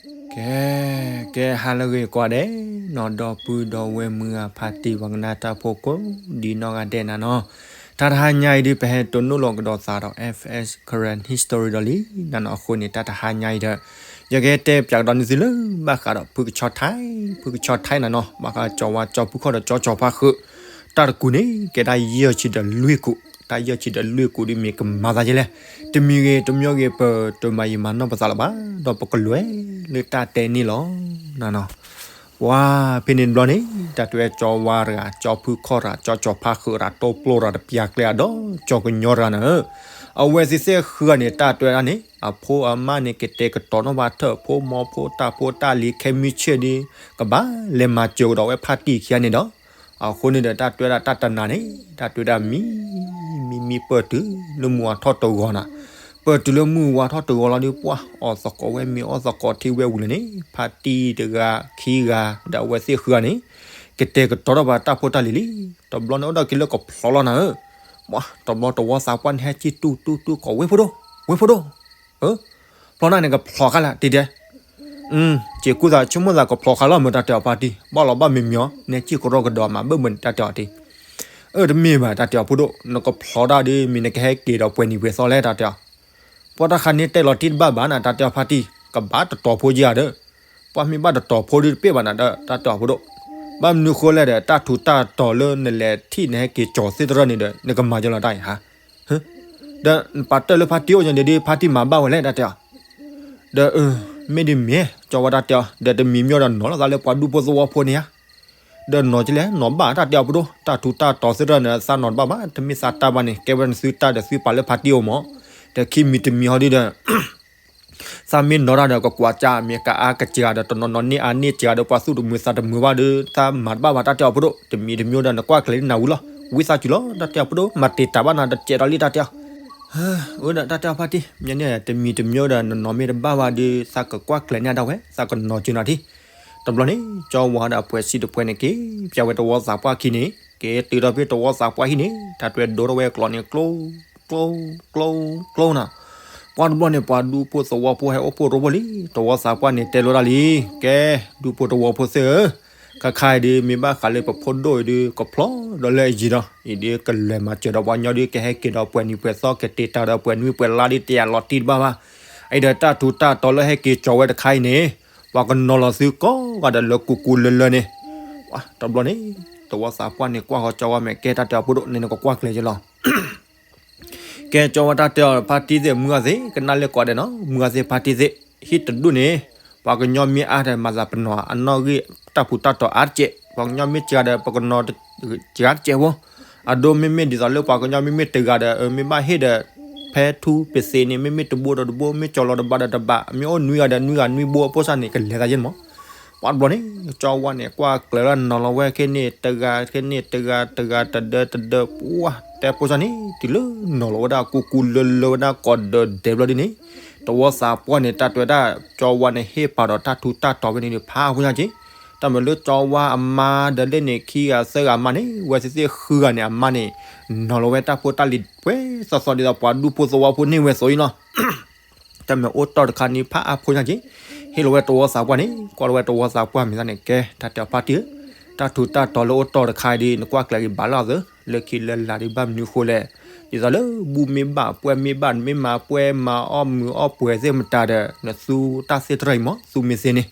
ကဲ, ကဲဟါလၢအဂ့ၤကိးဂၤဒဲးနီၤ, ဒီပုၢ်ဒီဝဲၢ်မုၢ်ဂၤဖါတံၢ် ပှၤကနၣ်တၢ်ဖိကိးဒံနီၢ်ဂၤဒဲးနၤနီၤ. တၢ်တဟါညါအံၤဒုး ပဟဲတိၢ်နီၣ်လီၤကဒီးသးဒီး F S Karen History ဒီးလံနၤနီၤ. အဃိန့ၣ် တၢ်တဟါညါအံၤဒီး ယကဟဲတဲပၠးကဒီးန့ၢ်သုလၢဘၣ်ဃးဒီးဖုကဆီထဲ, ဖုကဆီထဲနၤနီၤ, ဘၣ်ဃးကၠီၤဝါကၠီၤဖုခီၣ်ဒီးကၠီၤကၠီၤဖါဃုာ်, တၢ်တကူာ်န့ၣ် ကဲဒၣ်ယဲၢ်ဆံဒီးလွံၢ်ကူာ်, တၢ်ယဲၢ်ဆံဒီးလွံၢ်ကူာ်ဒုး မ့ၢ်ကမၤသးယဲလဲၣ်, တမံၤဂ့ၤတမံၤဂ့ၤ ပတမၤယံာ်မၤနီၢ်ပသးလၢၤဘၣ်, ဒီးပကလဲၤလၢတၢ်တဲန့ၣ်လီၤနၤနီၤ. ပှၤဖဲန့ၣ်တဘျီန့ၣ် တၢ်တဲဝဲကၠီၤဝါတဂၤ, ကၠီၤဖုခီၣ်တဂၤ, ကၠီၤကၠီၤဖါဃုာ်တဂၤ, တိၢ်ပျိၢ်တဂၤ တပၠးကျဲအဒီး ကၠီၤကညီတဂၤန့ၣ်, အဝဲသ့ၣ်သ့ၣ်ဃုဂၤန့ၣ် တၢ်တဲဝဲဒၣ်န့ၣ် အဖိအမါန့ၣ် ကတဲာ်ကတီၤနီၣ်ဘၣ်ထၢၣ်ဖိမီၤဖိတၢ်ဖိတၢ်လံၤခဲမုၢ်ဆ့ၣ်ဒီး ကဘၣ်လဲၤမၤစၢၤကဒီးဝဲဖါတံၢ်ခံဂၤန့ၣ်ဒီး အဃိန့ၣ်ဒီး တၢ်တဲဝဲဒၣ်တၢ်တနၤန့ၣ် တၢ်တဲဝဲဒၣ်မံ, မံမံပၢၢ်တုၤလၢမုၢ်ဝါထီၣ်တဂီၤနၤ, ပၢၢ်တုၤလၢမုၢ်ဝါထီၣ်တဂီၤလီၤဒီး ပှၤအီၣ်သကိးဝဲမ့ၤအီၣ်သကိးထံဝဲဝံၤလၢန့ၣ် ဖါတံၢ်တဂၤခံဂၤ ဒီးအဝဲသ့ၣ်ဃုဂၤန့ၣ် ကတဲာ်ကတီၤထီၣ်ဘၣ်တၢ်ဖိတၢ်လံၤလံ, တဘျီန့ၣ်အိၣ်ဒီးက့ၤလၢကဖျီလီၤနၤဧၢ, ပှၤတဘျီတဝီသးပှၢ်န့ၣ်ဟဲစံၣ်တူၢ်တူၢ်တူၢ်ကိးဝဲဖိဒိၣ်, ဝဲဖိဒိၣ်, ဖျီနၤန့ၣ်ကဖျီဃာ်လၢတံၤဒဲး စ့ၤကူၣ်သးဆိကမိၣ်သးကဖျီဃာ်လီၤမ့ၢ်တၢ်တဲအီၤဖါတံၢ် ဘၣ်လီၤဘၣ်မံမံအီၤ နဲကံၣ်ကရီကဒီးမးဘၣ်ဘၣ်န့ၣ် တၢ်တဲအီၤတံၢ်, အၢ တမ့ၢ်ဘၣ် တၢ်တဲအီၤဖိဒိၣ် နကဖျီတၢ်ဒီး မ့ၢ်နကဟဲက့ၤဒီးပှဲၤနံၤပှဲၤသီလဲၣ် တၢ်တဲအီၤ, ပှၤတၢ်ခါန့ၣ်တဲလီၤတံၢ်တဘၣ်ဘၣ်နၤ တၢ်တဲအီၤဖါတံၢ် ကဘၣ်တတီၤဖိက့ၤဧါဒီး, ပှၤမ့ၢ်ဘၣ်တတီၤဖိဒီးတပ့ၢ်ဘၣ်နၤဒီး တၢ်တဲအီၤဖိဒိၣ်, ဘၣ်မနုၤဃိလဲၣ်ဒီး တၢ်ထူးတၢ်တီၤလၢနလဲၤထံၣ်နဟဲက့ၤကၠီၤသ့ၣ်တရၢန့ၣ်ဒီး နကမၤကလီၤတၢ်အံၤဟါ ဒီးနပာ်တၢၢ်လၢဖါတံၢ်အိၣ်ညါန့ၣ်ဒီး ဖါတံၢ်မၤဘၣ်ဝဲလဲၣ် တၢ်တဲအီၤ, ဒီး မ့ၢ်ဒ်မ့ၢ် ကၠီဝါတၢ်တဲအီၤ ဒီးတမံၤမံၤဒီးနီၤလီၤသးလၢပှၤဒူဖိသဝီဖိန့ၣ်ဧါ, ဒီးနီၤကလဲၣ် နီၤဘၣ် တၢ်တဲအီၤဖိဒိၣ် တၢ်ထူးတၢ်တီၤသ့ၣ်တရၢန့ၣ် သးနီၤတဘၣ်ဘၣ် တမ့ၢ်သးတၢ်ဘၣ်န့ၣ် ကဲဝဲနသုတၢ်ဒီးသုပာ်လၢဖါတံၢ်အိၣ်မး, ဒီးခံမံၤတမံၤဟီဒုဒီး သးမ့ၢ်နီၤတၢ်ဒီး ကကွၢ်ကၢ်မ့ၢ်ကအါကစှၤဒီး တနီၤနီၤန့ၢ်အါန့ၢ်စှၤဒီး ပှၤသူၣ်တမုာ်သးတမုာ်ဘၣ်ဒီး သးမၤတဘၣ်ဘၣ် တၢ်တဲအီၤဖိဒိၣ်, တမံၤတမံၤဒီး နကွၢ်ကျဲၤလၢနၤဝံၤလီၤ, ဝံသးစူၤလီၤ တၢ်တဲအီၤဖိဒိၣ်, မၤတံာ်တာ်ဘၣ်နၤတစဲးဒီးလံ တၢ်တဲအီၤ, အၢ ဒီးတၢ်တဲအီၤဖါတံၢ် မ့ၢ်န့ၣ် တမံၤတမံၤဒီး နနီၤမ့ၢ်တဘၣ်ဘၣ်ဒီး သးကကွၢ်ကျဲၤန့ၢ်ဒၣ်ဝဲ သးကနီၤက့ၤနၤထံၣ်, တဘျီန့ၣ် ကၠီဝါဒီးအပှဲၤစံးတပှဲၤန့ၣ်က့ၤ ပၠးဝဲတဝီသးပှၢ်ခံန့ၣ် က့ၤတုၤဒီးဖဲတဝီသးပှၢ်ဟံၣ်န့ၣ် တၢ်တဲဝဲဒိထီၣ်ဝဲကျိးန့ၣ် ကျိ ကျိ ကျိနၤ, ပှၤတဘျီန့ၣ် ပှၤဒူဖိသဝီဖိဟဲအိၣ်ဖှိၣ်ရိဖှိၣ်လံ, တဝီသးပှၢ်န့ၣ်တဲလိာ်တၢ်လံ, ကဲ ဒူဖိသဝီဖိသ့ၣ်ဧၢ, ခါခါအံၤဒီး မ့ၢ်ဘၣ်ဃးလၢပဖိဒိၣ်အံၤဒီး ကဖျီဒီးလၢအယံၤဒီး အံၤဒီးကလဲၤမၤစၢၤဒီးပှၤကညီဒီး ကဟဲက့ၤဒီးပှဲၤနံၤပှဲၤသီ ကတ့တၢ်ဒီးပှဲၤနွံပှဲၤလါဒီး တယၤလီၤတံၢ်တဘၣ်ဘၣ်, အံၤဒီးတၢ်ထူးတၢ်တီၤလၢဟဲက့ၤကၠီၤဝဲတခါအံၤန့ၣ် ပှၤကနီၤလီၤသုကိးဂၤဒဲးလၢကူကူလၢလၢန့ၣ်, တဘျီန့ၣ် တဝီသးပှၢ်န့ၣ် ကွၢ်ဃီကၠီဝါမဲာ် ကဲတၢ်တဲအီၤဖိဒိၣ်န့ၣ် နကကွၢ်ကျဲၤက့ၤလီၤ ကဲ ကၠီဝါတၢ်တဲအီၤဖါတံၢ်သ့ၣ် မုၢ်ဂၤသ့ၣ် ကနၣ်လၢကိးဂၤဒဲးနီၤ မုၢ်ဂၤသ့ၣ်ဖါတံၢ်သ့ၣ် ဟံၣ်တဒူၣ်န့ၣ် ပှၤကညီမ့ၢ်အါဒီးမၤသးပနီၣ်အနီၣ်ဂံၢ် တၢ်ထူးတၢ်တီၤအါတစဲး ပှၤကညီမ့ၢ်စှၤဒီး ပကနီၤစှၤတစဲးဖိ အဒိမ့မ့ၢ်ဒ်သိးလၢပှၤကညီမ့မ့ၢ်တဂၤဒီး မ့ၢ်ဘၣ်ဟ့ၣ်ဒီး ဖဲထူပသ့န့ၣ် မ့မ့ၢ်တဘိဒီးတဘိ မ့ၢ်ကၠီၤလီၤတဘးဒီးတဘး မ့ၢ်အိၣ်နွံဂၤဒီးနွံဂၤနွံဘိအဖိစၢ်န့ၣ် ကလဲၤသးယဲၢ်မး ပှၤတဘျီန့ၣ် ကၠီဝါန့ၣ် ကွၢ်ကျဲၤလၢနီၤလီၤဝဲ ခဲန့ၣ်တဂၤ ခဲန့ၣ်တဂၤ တဂၤတဒၢတဒၢ ပှၤတဲဖိစၢ်န့ၣ် တုၤလၢနီၤလီၤဝဲဒၣ် ကူကူလၢလၢဝဲဒၣ်ကိးဒၢဒဲးဘျီဒ်န့ၣ် တဝီသးပှၢ်န့ၣ် တၢ်တဲဝဲဒၣ် ကၠီဝါန့ၣ် ဟ့ၣ်ပာ်ဒီးတၢ်ထူးတၢ်တီၤဝဲန့ၣ်ဒီး ဖးအဖိညါက့ၤ တၢ်မ့ၢ်လၢကၠီဝါအမါဒီးလၢန့ၣ် ခံဂၤသၢဂၤအမါန့ၣ် ဝဲသ့ၣ်သ့ၣ်ဃုဂၤန့ၣ် အမါန့ၣ် နီၤလီၤဝဲတၢ်ဖိတၢ်လံၤပှဲၤသီသီဒ်သိးပှၤဒူဖိသဝီဖိန့ၢ်ဝဲသိးအံၤလီၤ တၢ်မ့ၢ်အိၣ်တီၢ်တခါန့ၣ် ဖးအါဖိညါက့ၤ ဟ့ၣ်လီၤဝဲတဝီသးပှၢ်န့ၣ် ကွၢ်လီၤဝဲတဝီသးပှၢ်မ့ၢ်သးန့ၣ် ကဲ တၢ်တဲအီၤဖါတံၢ်ဧၢ, တၢ်ထူးတၢ်တီၤလၢအိၣ်တီၢ်တခါအံၤဒီး နကွၢ်ကျဲၤက့ၤဘၣ်လီၤသၢ လၢခံလၢလာ်ဒီးဘၣ်မနုၤဃိလဲၣ်, ဒ်သိးလၢဘူမ့ၢ်ဘၣ်ပှဲၤမ့ၢ်ဘၣ် နမ့ၢ်မၤပှဲၤမၤအီၣ်မုာ်အီၣ်ပှဲၤသ့ၣ်မတၤဒီး နသူတၢ်သ့ၣ်တဖၣ်အံၤမး သူမ့ၢ်သ့န့ၣ်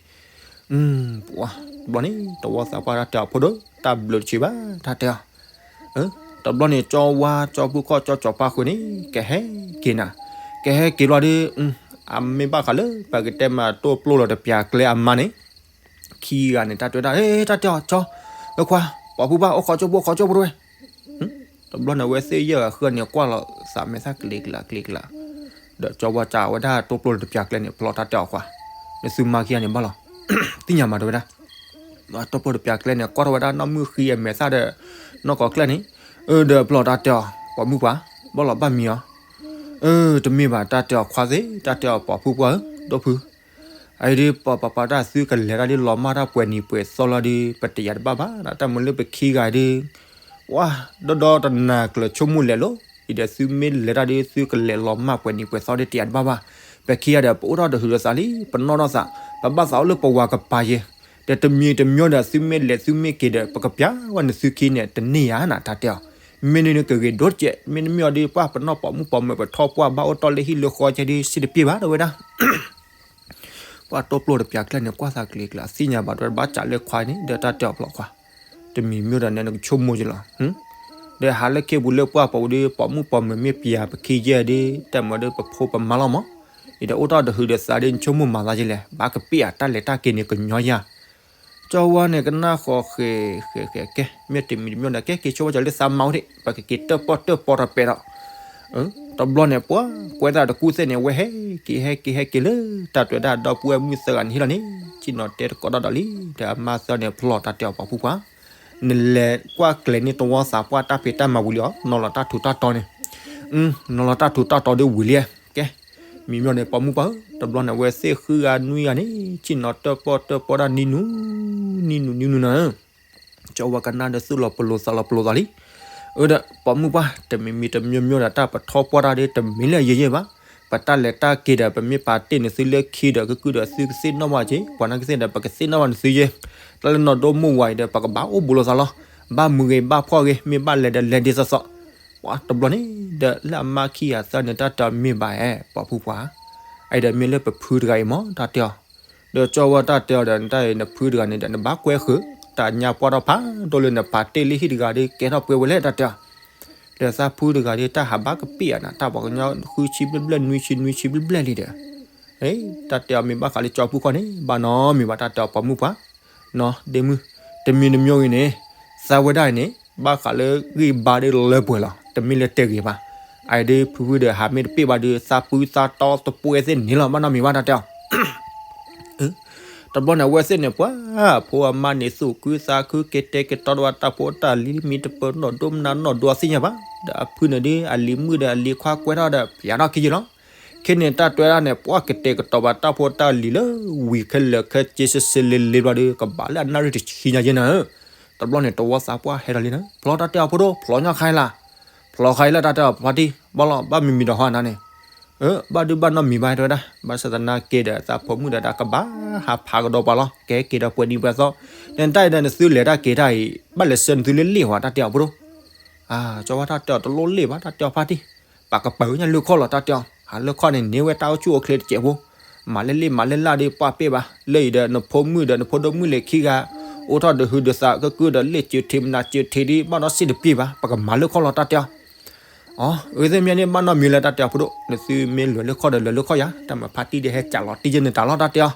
ပှၤတဘျီန့ၣ် တဝီသးပှၢ်တၢ်တဲအီၤဖိဒိၣ် တၢ်ဘျုးတဆံးဘၣ် တၢ်တဲအီၤ တဘျီန့ၣ် ကၠီဝါ ကၠီဖုခီၣ် ကၠီကၠီဖါဃုာ်န့ၣ် ကဟဲက့ၤနၤ, ကဟဲက့ၤဘျီဒီး အမ့ၢ်ဘၣ်ဃးလၢ ပကတဲမးတိၢ်ပျိၢ်လီၤတပျးကျဲအမါန့ၣ် ခံဂၤန့ၣ် တၢ်တဲဝဲဒၣ် တၢ်တဲအီၤ ကၠီ ဧၢခွါ ပိာ်ဖုဘၣ် အိၣ်ခိးကၠိဖိ ခိးကၠိဖိတဝဲ တဘျီန့ၣ် အဝဲသ့ၣ်ယဲၢ်ဂၤဃုန့ၣ် ကွၢ်လီၤသးမဲာ်သၣ်ကလံၤကလးကလံၤကလး, ဒီးကၠီဝါစံးဝဲဒၣ်တိၢ်ပျိၢ်လီၤတပျးကျဲန့ၣ် ဖျီတၢ်တဲအီၤခွါ, နသုမါခံဂၤန့ၣ်ဘၣ်လီၤ, သ့ၣ်ညါမးတဲဝဲဒၣ် တိၢ်ပျိၢ်တပျးကျဲန့ၣ် ကွၢ်ထီၣ်ဝဲဒၣ်နီၢ်မုၣ်ဃံအမဲာ်သၣ်ဒီး နီၢ်ကီၢ်ကျဲန့ၣ်, အၢ ဒီးဖျီတၢ်တဲအီၤ ပိာ်မုၣ်ပှၤ ဘၣ်လီၤဘၣ်မံၤအီၤ, အၢ တမ့ၢ်ဘၣ် တၢ်တဲအီၤခွါသ့ၣ် တၢ်တဲအီၤပိာ်ဖုပှၤဧၢ ဒိၣ်ဖု အအံၤဒီး ပပပာ်တၢ်သုကလဲၤတၢ်ဒ်လီၤမၢ်တၢ်ပှဲၤနံၤပှဲၤသီလီၤဒီး ပတယာ်တဘၣ်ဘၣ် တၢ်မ့ၢ်လၢပခံဂၤဒီး ဝါ ဒီဒီတနၤကျၢၤဆိကမိၣ်လဲၤလီၤ, အံၤဒီးသုမ့ၢ်လဲၤတၢ်ဒီး သုကလဲၤလီၤမၢ်ပှဲၤနံၤပှဲၤသီဒီးတယာ်တဘၣ်ဘၣ်, ပခံဂၤဒီး ပအိၣ်ထီၣ်တဟုးဒီးသးလံ, ပနီၣ်ထီၣ်သး, ပဘၣ်သးအိၣ်လၢပဝၤကပၤယဲ, ဒီးတမံၤတမံၤဒီး သုမ့ၢ်လဲၤသုမ့ၢ်က့ၤဒီး ပကပျၢ်ဝဲနသုခံန့ၣ် တန့ၢ်ယၤနၤ တၢ်တဲအီၤ. မ့ၢ်န့ၣ်နကဂ့ၤဒိၣ်တကဲး, မ့တမ့ၢ်အီၤဒီး ပှၤပနီၣ်ပိာ်မုၣ်ပိာ်မၢၤ ပထီၣ်ပှၢ်ဘၣ်အိၣ်တီၢ်လၢဟံၣ်လၢဃီကဲဒီး စံးတပျ့ၤဘၣ် တဲဝဲဒၣ်. ပှၤတိၢ်ပျိၢ်တပျၢ်ကျဲန့ၣ် ကွၢ်သးကျ့ကျဲ အသ့ၣ်ညါဘၣ် တဲဝဲဒၣ် ဘၣ်စးလၢခွါန့ၣ် ဒီးတၢ်တဲအီၤဖျိခွါ, တမံၤမ့ၢ်ဒီးန့ၣ် နကဆိကမိၣ်က့ၤလီၤ. ဒီးဟးလၢခ့ပူၤလၢပှၢ်ပူၤဒီး ပိာ်မုၣ်ပိာ်မၢၤမ့ၢ်ပျၢ်ပခံယဲၢ်ဒီး တၢ်မၤဒီးပဖိပမါလီၤမး, အံၤဒီးအိၣ်ထီၣ်တဟုးဒီးသးဒီး နဆိကမိၣ်မၤသးယဲလဲၣ်, ဘၣ်ကပ့ၢ်အတၢ်လဲၤတၢ်က့ၤန့ၣ် ကညီယၤ ကၠီဝါန့ၣ် ကနၣ်ဃီၤဃဲၤဃဲၤဃဲၤကဲ, မ့ၢ်တမံၤတမံၤဒီး ကဲက့ၤဆိဝဲကၠီလၢသးမါအိၣ်ဒံး ပကက့ၤတၢၣ်ပီၣ်တၢၣ်ပီတပျ့ၤဒီး, တဘျီန့ၣ် ပှၤကွဲးသးတကူၣ်သ့ၣ်န့ၣ် အဝဲဟဲက့ၤဟဲက့ၤဟဲက့ၤလၢ တၢ်တဲဝဲဒၣ်ဒီပုၢ်ဝဲၢ်မုၣ်သၢဂၤန့ၣ်ဟံၣ်လီၤန့ၣ်, ဆ့ၣ်နီၤတဲတကိးဒီးဒီးလံ, ဒီးအမါသၢန့ၣ် ဖျီၣ်တၢ်တဲအီၤ ပိာ်ဖုပှၢ်, နလဲၤကွၢ်ကျဲၤန့ၢ်သဝီသးပှၢ်တၢ်ဖံးတၢ်မၤဝံၤလံအီၤ, နီၤလီၤတၢ်ထူးတၢ်တီၤန့ၣ်, နီၤလီၤတၢ်ထူးတၢ်တီၤဒီးဝံၤလံ, ကဲ မံၤမီၢ်န့ၣ် ပိာ်မုၣ်ပှၢ်ဧၢ, တဘျီန့ၣ် အဝဲသ့ၣ်ဃုဂၤနွံဂၤန့ၣ် ဆ့ၣ်နီၤတၢၣ်ပီၣ်တၢၣ်ပီတၢ်နံၤနူၤ, နံၤနူၤနံၤနူၤနၤဧၢ, ကၠီဝါကနၣ်ဒီးသူၣ်လီၤပလိာ်သးလီၤပလိာ်သးလံ, အၢဒီး ပိာ်မုၣ်ပှၢ် တမံၤမံၤတမံၤမံၤဒီး တၢ်ပထီၣ်ပှၢ်တၢ်ဒီး တမ့ၢ်လၢယဲၢ်ယဲၢ်ဘၣ်, ပတၢ်လဲၤတၢ်က့ၤဒီး ပမ့ၢ်ပာ်တ့ၢ်နသုလၢခံဒီး ကကုၢ်ဒီးသုကသ့ၣ်နီၣ်ဘၣ်က့ၤ, ပှၤနာ်က့သ့ၣ်ဒီး ပကသ့ၣ်နီၣ်ဘၣ်နသုယဲၢ်, တၢ်လၢနီၢ်ဒိၣ်မုၢ်ဝါအံၤဒီး ပကဘၣ်အိၣ်ဘူးလိာ်သးလီၤ, ဘၣ်မုာ်ဂ့ၤဘၣ်ဖှီၣ်ဂ့ၤ မ့ၢ်ဘၣ်လဲၤဒီးလဲၤဒ်သိးသိး ပှၤတဘျီန့ၣ်ဒီး လၢအမါခံဂၤသၢန့ၣ် တၢ်တဲအီၤမ့ၢ်ဘၣ်ဧါ ပိာ်ဖုပှၢ်, အအံၤဒီးမ့ၢ်လၢပဖုတဂၤအံၤမး တၢ်တဲအီၤ, ဒီးကၠီဝဲတၢ်တဲအီၤဒီး နတၢ်အံၤနဖုတဂၤန့ၣ်ဒီး နဘၣ်ကွဲဃုာ်, တၢ်ညါပှၢ်ထီၣ်ဖးဒိၣ်လၢနပာ်တ့ၢ်လၢဟံၣ်တဂၤဒီး ကဲထီၣ်ပှဲၤဝဲလဲၣ် တၢ်တဲအီၤ, ဒီးသးဖုတဂၤဒီး တၢ်ဟးဘၣ်ကပ့ၢ်အနၤ တၢ်ပှၤကညီဃုဆံဘျဲၣ်ဘျဲၣ် နွံဆံနွံဆံဘျဲၣ်ဘျဲၣ်လံဒီး, တၢ်တဲအီၤမ့ၢ်ဘၣ်ဃးလၢကၠီဖုခီၣ်န့ၣ် ဘၣ်နီတမံၤဘၣ် တၢ်တဲအီၤပိာ်မုၣ်ပှၢ်, နီၢ်ဒ့မုၣ်, တမံၤတမံၤဂ့ၤန့ၣ်, သးဝဲဒၣ်အံၤန့ၣ် ဘၣ်ဃးလၢဂံၢ်ဘါဒီးလၢပှဲၤလီၤ တမ့ၢ်လၢတဲဂ့ၤဘၣ်, အအံၤဒီးဖုဖုဒီးဟးမ့ၢ်တပ့ၢ်ဘၣ်ဒီး သးပုသးတီတပှဲၤသ့ၣ်န့ၣ်လီၤ ဘၣ်နီတမံၤဘၣ် တၢ်တဲအီၤ တဘျီန့ၣ် အဝဲသ့ၣ်န့ၣ် ပှၤဖိအမါန့ၣ် သူၣ်ခုသးခု ကတဲာ်ကတီၤဒီးတၢ်ဖိတၢ်လံၤ မံၤတပၢၤ နီၢ်ဒိၣ်မနုၤ နီၢ်ဒိၣ်သ့ၣ်ညါဘၣ်, ဒီးအဖုန့ၣ်ဒီး အလံၤမုၣ်ဒီးအလံၤခွါကွဲထီၣ်ဒီး ပျးထီၣ်ခံယဲၢ်လီၤ, ခဲန့ၣ် တၢ်တဲဝဲဒၣ်န့ၣ် ပှၤကတဲာ်ကတီၤဘၣ်တၢ်ဖိတၢ်လံၤလၢ ဝံၤခဲလၢာ်ခဲဆ့ဆ့လ့လ့ဘျီဒီး ကဘၣ်လၢအနၣ်ရံၣ်တဆံညါယဲၢ်နၤဧၢ, တဘျီန့ၣ် တဝီသးပှၢ်ဟဲဒီးလံနၤ ဖျီတၢ်တဲအီၤဖိဒိၣ် ဖျီညီခါအံၤလၢ် ဖျီခါအံၤလၢ် တၢ်တဲအီၤဖါတံၢ် ဘၣ်လီၤ ဘၣ်မံၤမံၤဒီးဟီနၤန့ၣ်, ဘၣ်ဒုဘၣ်နီတမံၤဘၣ် တဲဝဲဒၣ်, ဘၣ်ဆၣ်သနာ်က့ဒီး သးဖိမုၣ်ဒီးတၢ်ကဘၣ်ဟးဖးကဒီးပှၤလီၤ ကဲက့ၤဒီးပှဲၤနံၤပှဲၤသီ, ဒီးတၢ်အံၤဒီး နသုလဲၤတၢ်က့ၤတၢ်အံၤ ဘၣ်လဲၤဆှၢနသုလၢလ့ၣ်ဝဲ တၢ်တဲအီၤဖိဒိၣ်, ကၠီဝါတၢ်တဲအီၤတလိၣ်လ့ၣ်ဘၣ် တၢ်တဲအီၤဖါတံၢ်, ပကပာ်ညါလၢခီၣ်လီၤ တၢ်တဲအီၤ, ဟးလၢခီၣ်န့ၣ် န့ၢ်ဝဲတၢ်အိၣ်ဆူၣ်အိၣ်ချ့တစဲးဖိ, မၤလၢလ့ၣ်မၤလၢလၢ်ဒီး ပှၢ်ပ့ၢ်ဘၣ်, လၢအံၤဒီး နဖိမုၣ်ဒီး နဖိဒိၣ်မုၣ်လဲၤခံဂၤ, အိၣ်ထီၣ်ဒီးဟုးဒီးသး ကကုၢ်ဒီးလ့ၣ်စၢၤထံးမနၤစၢၤထံးဒီး ဘၣ်ဒီးစံးတပျ့ၤဘၣ် ပကမၤလၢခီၣ်လီၤ တၢ်တဲအီၤ အၢ အဝဲသ့ၣ်မ့ၢ်န့ၣ် ဘၣ်နီတမံၤလၢတၢ်တဲအီၤဖိဒိၣ်, နသုမ့ၢ်လဲၤလၢခီၣ်ဒီးလဲၤလၢခီၣ်ယၤ, တၢ်မၤဖါတံၢ်ဒီးဟဲကးလီၤတံၢ်ယဲၢ်နတၢ်လီၤ တၢ်တဲအီၤ,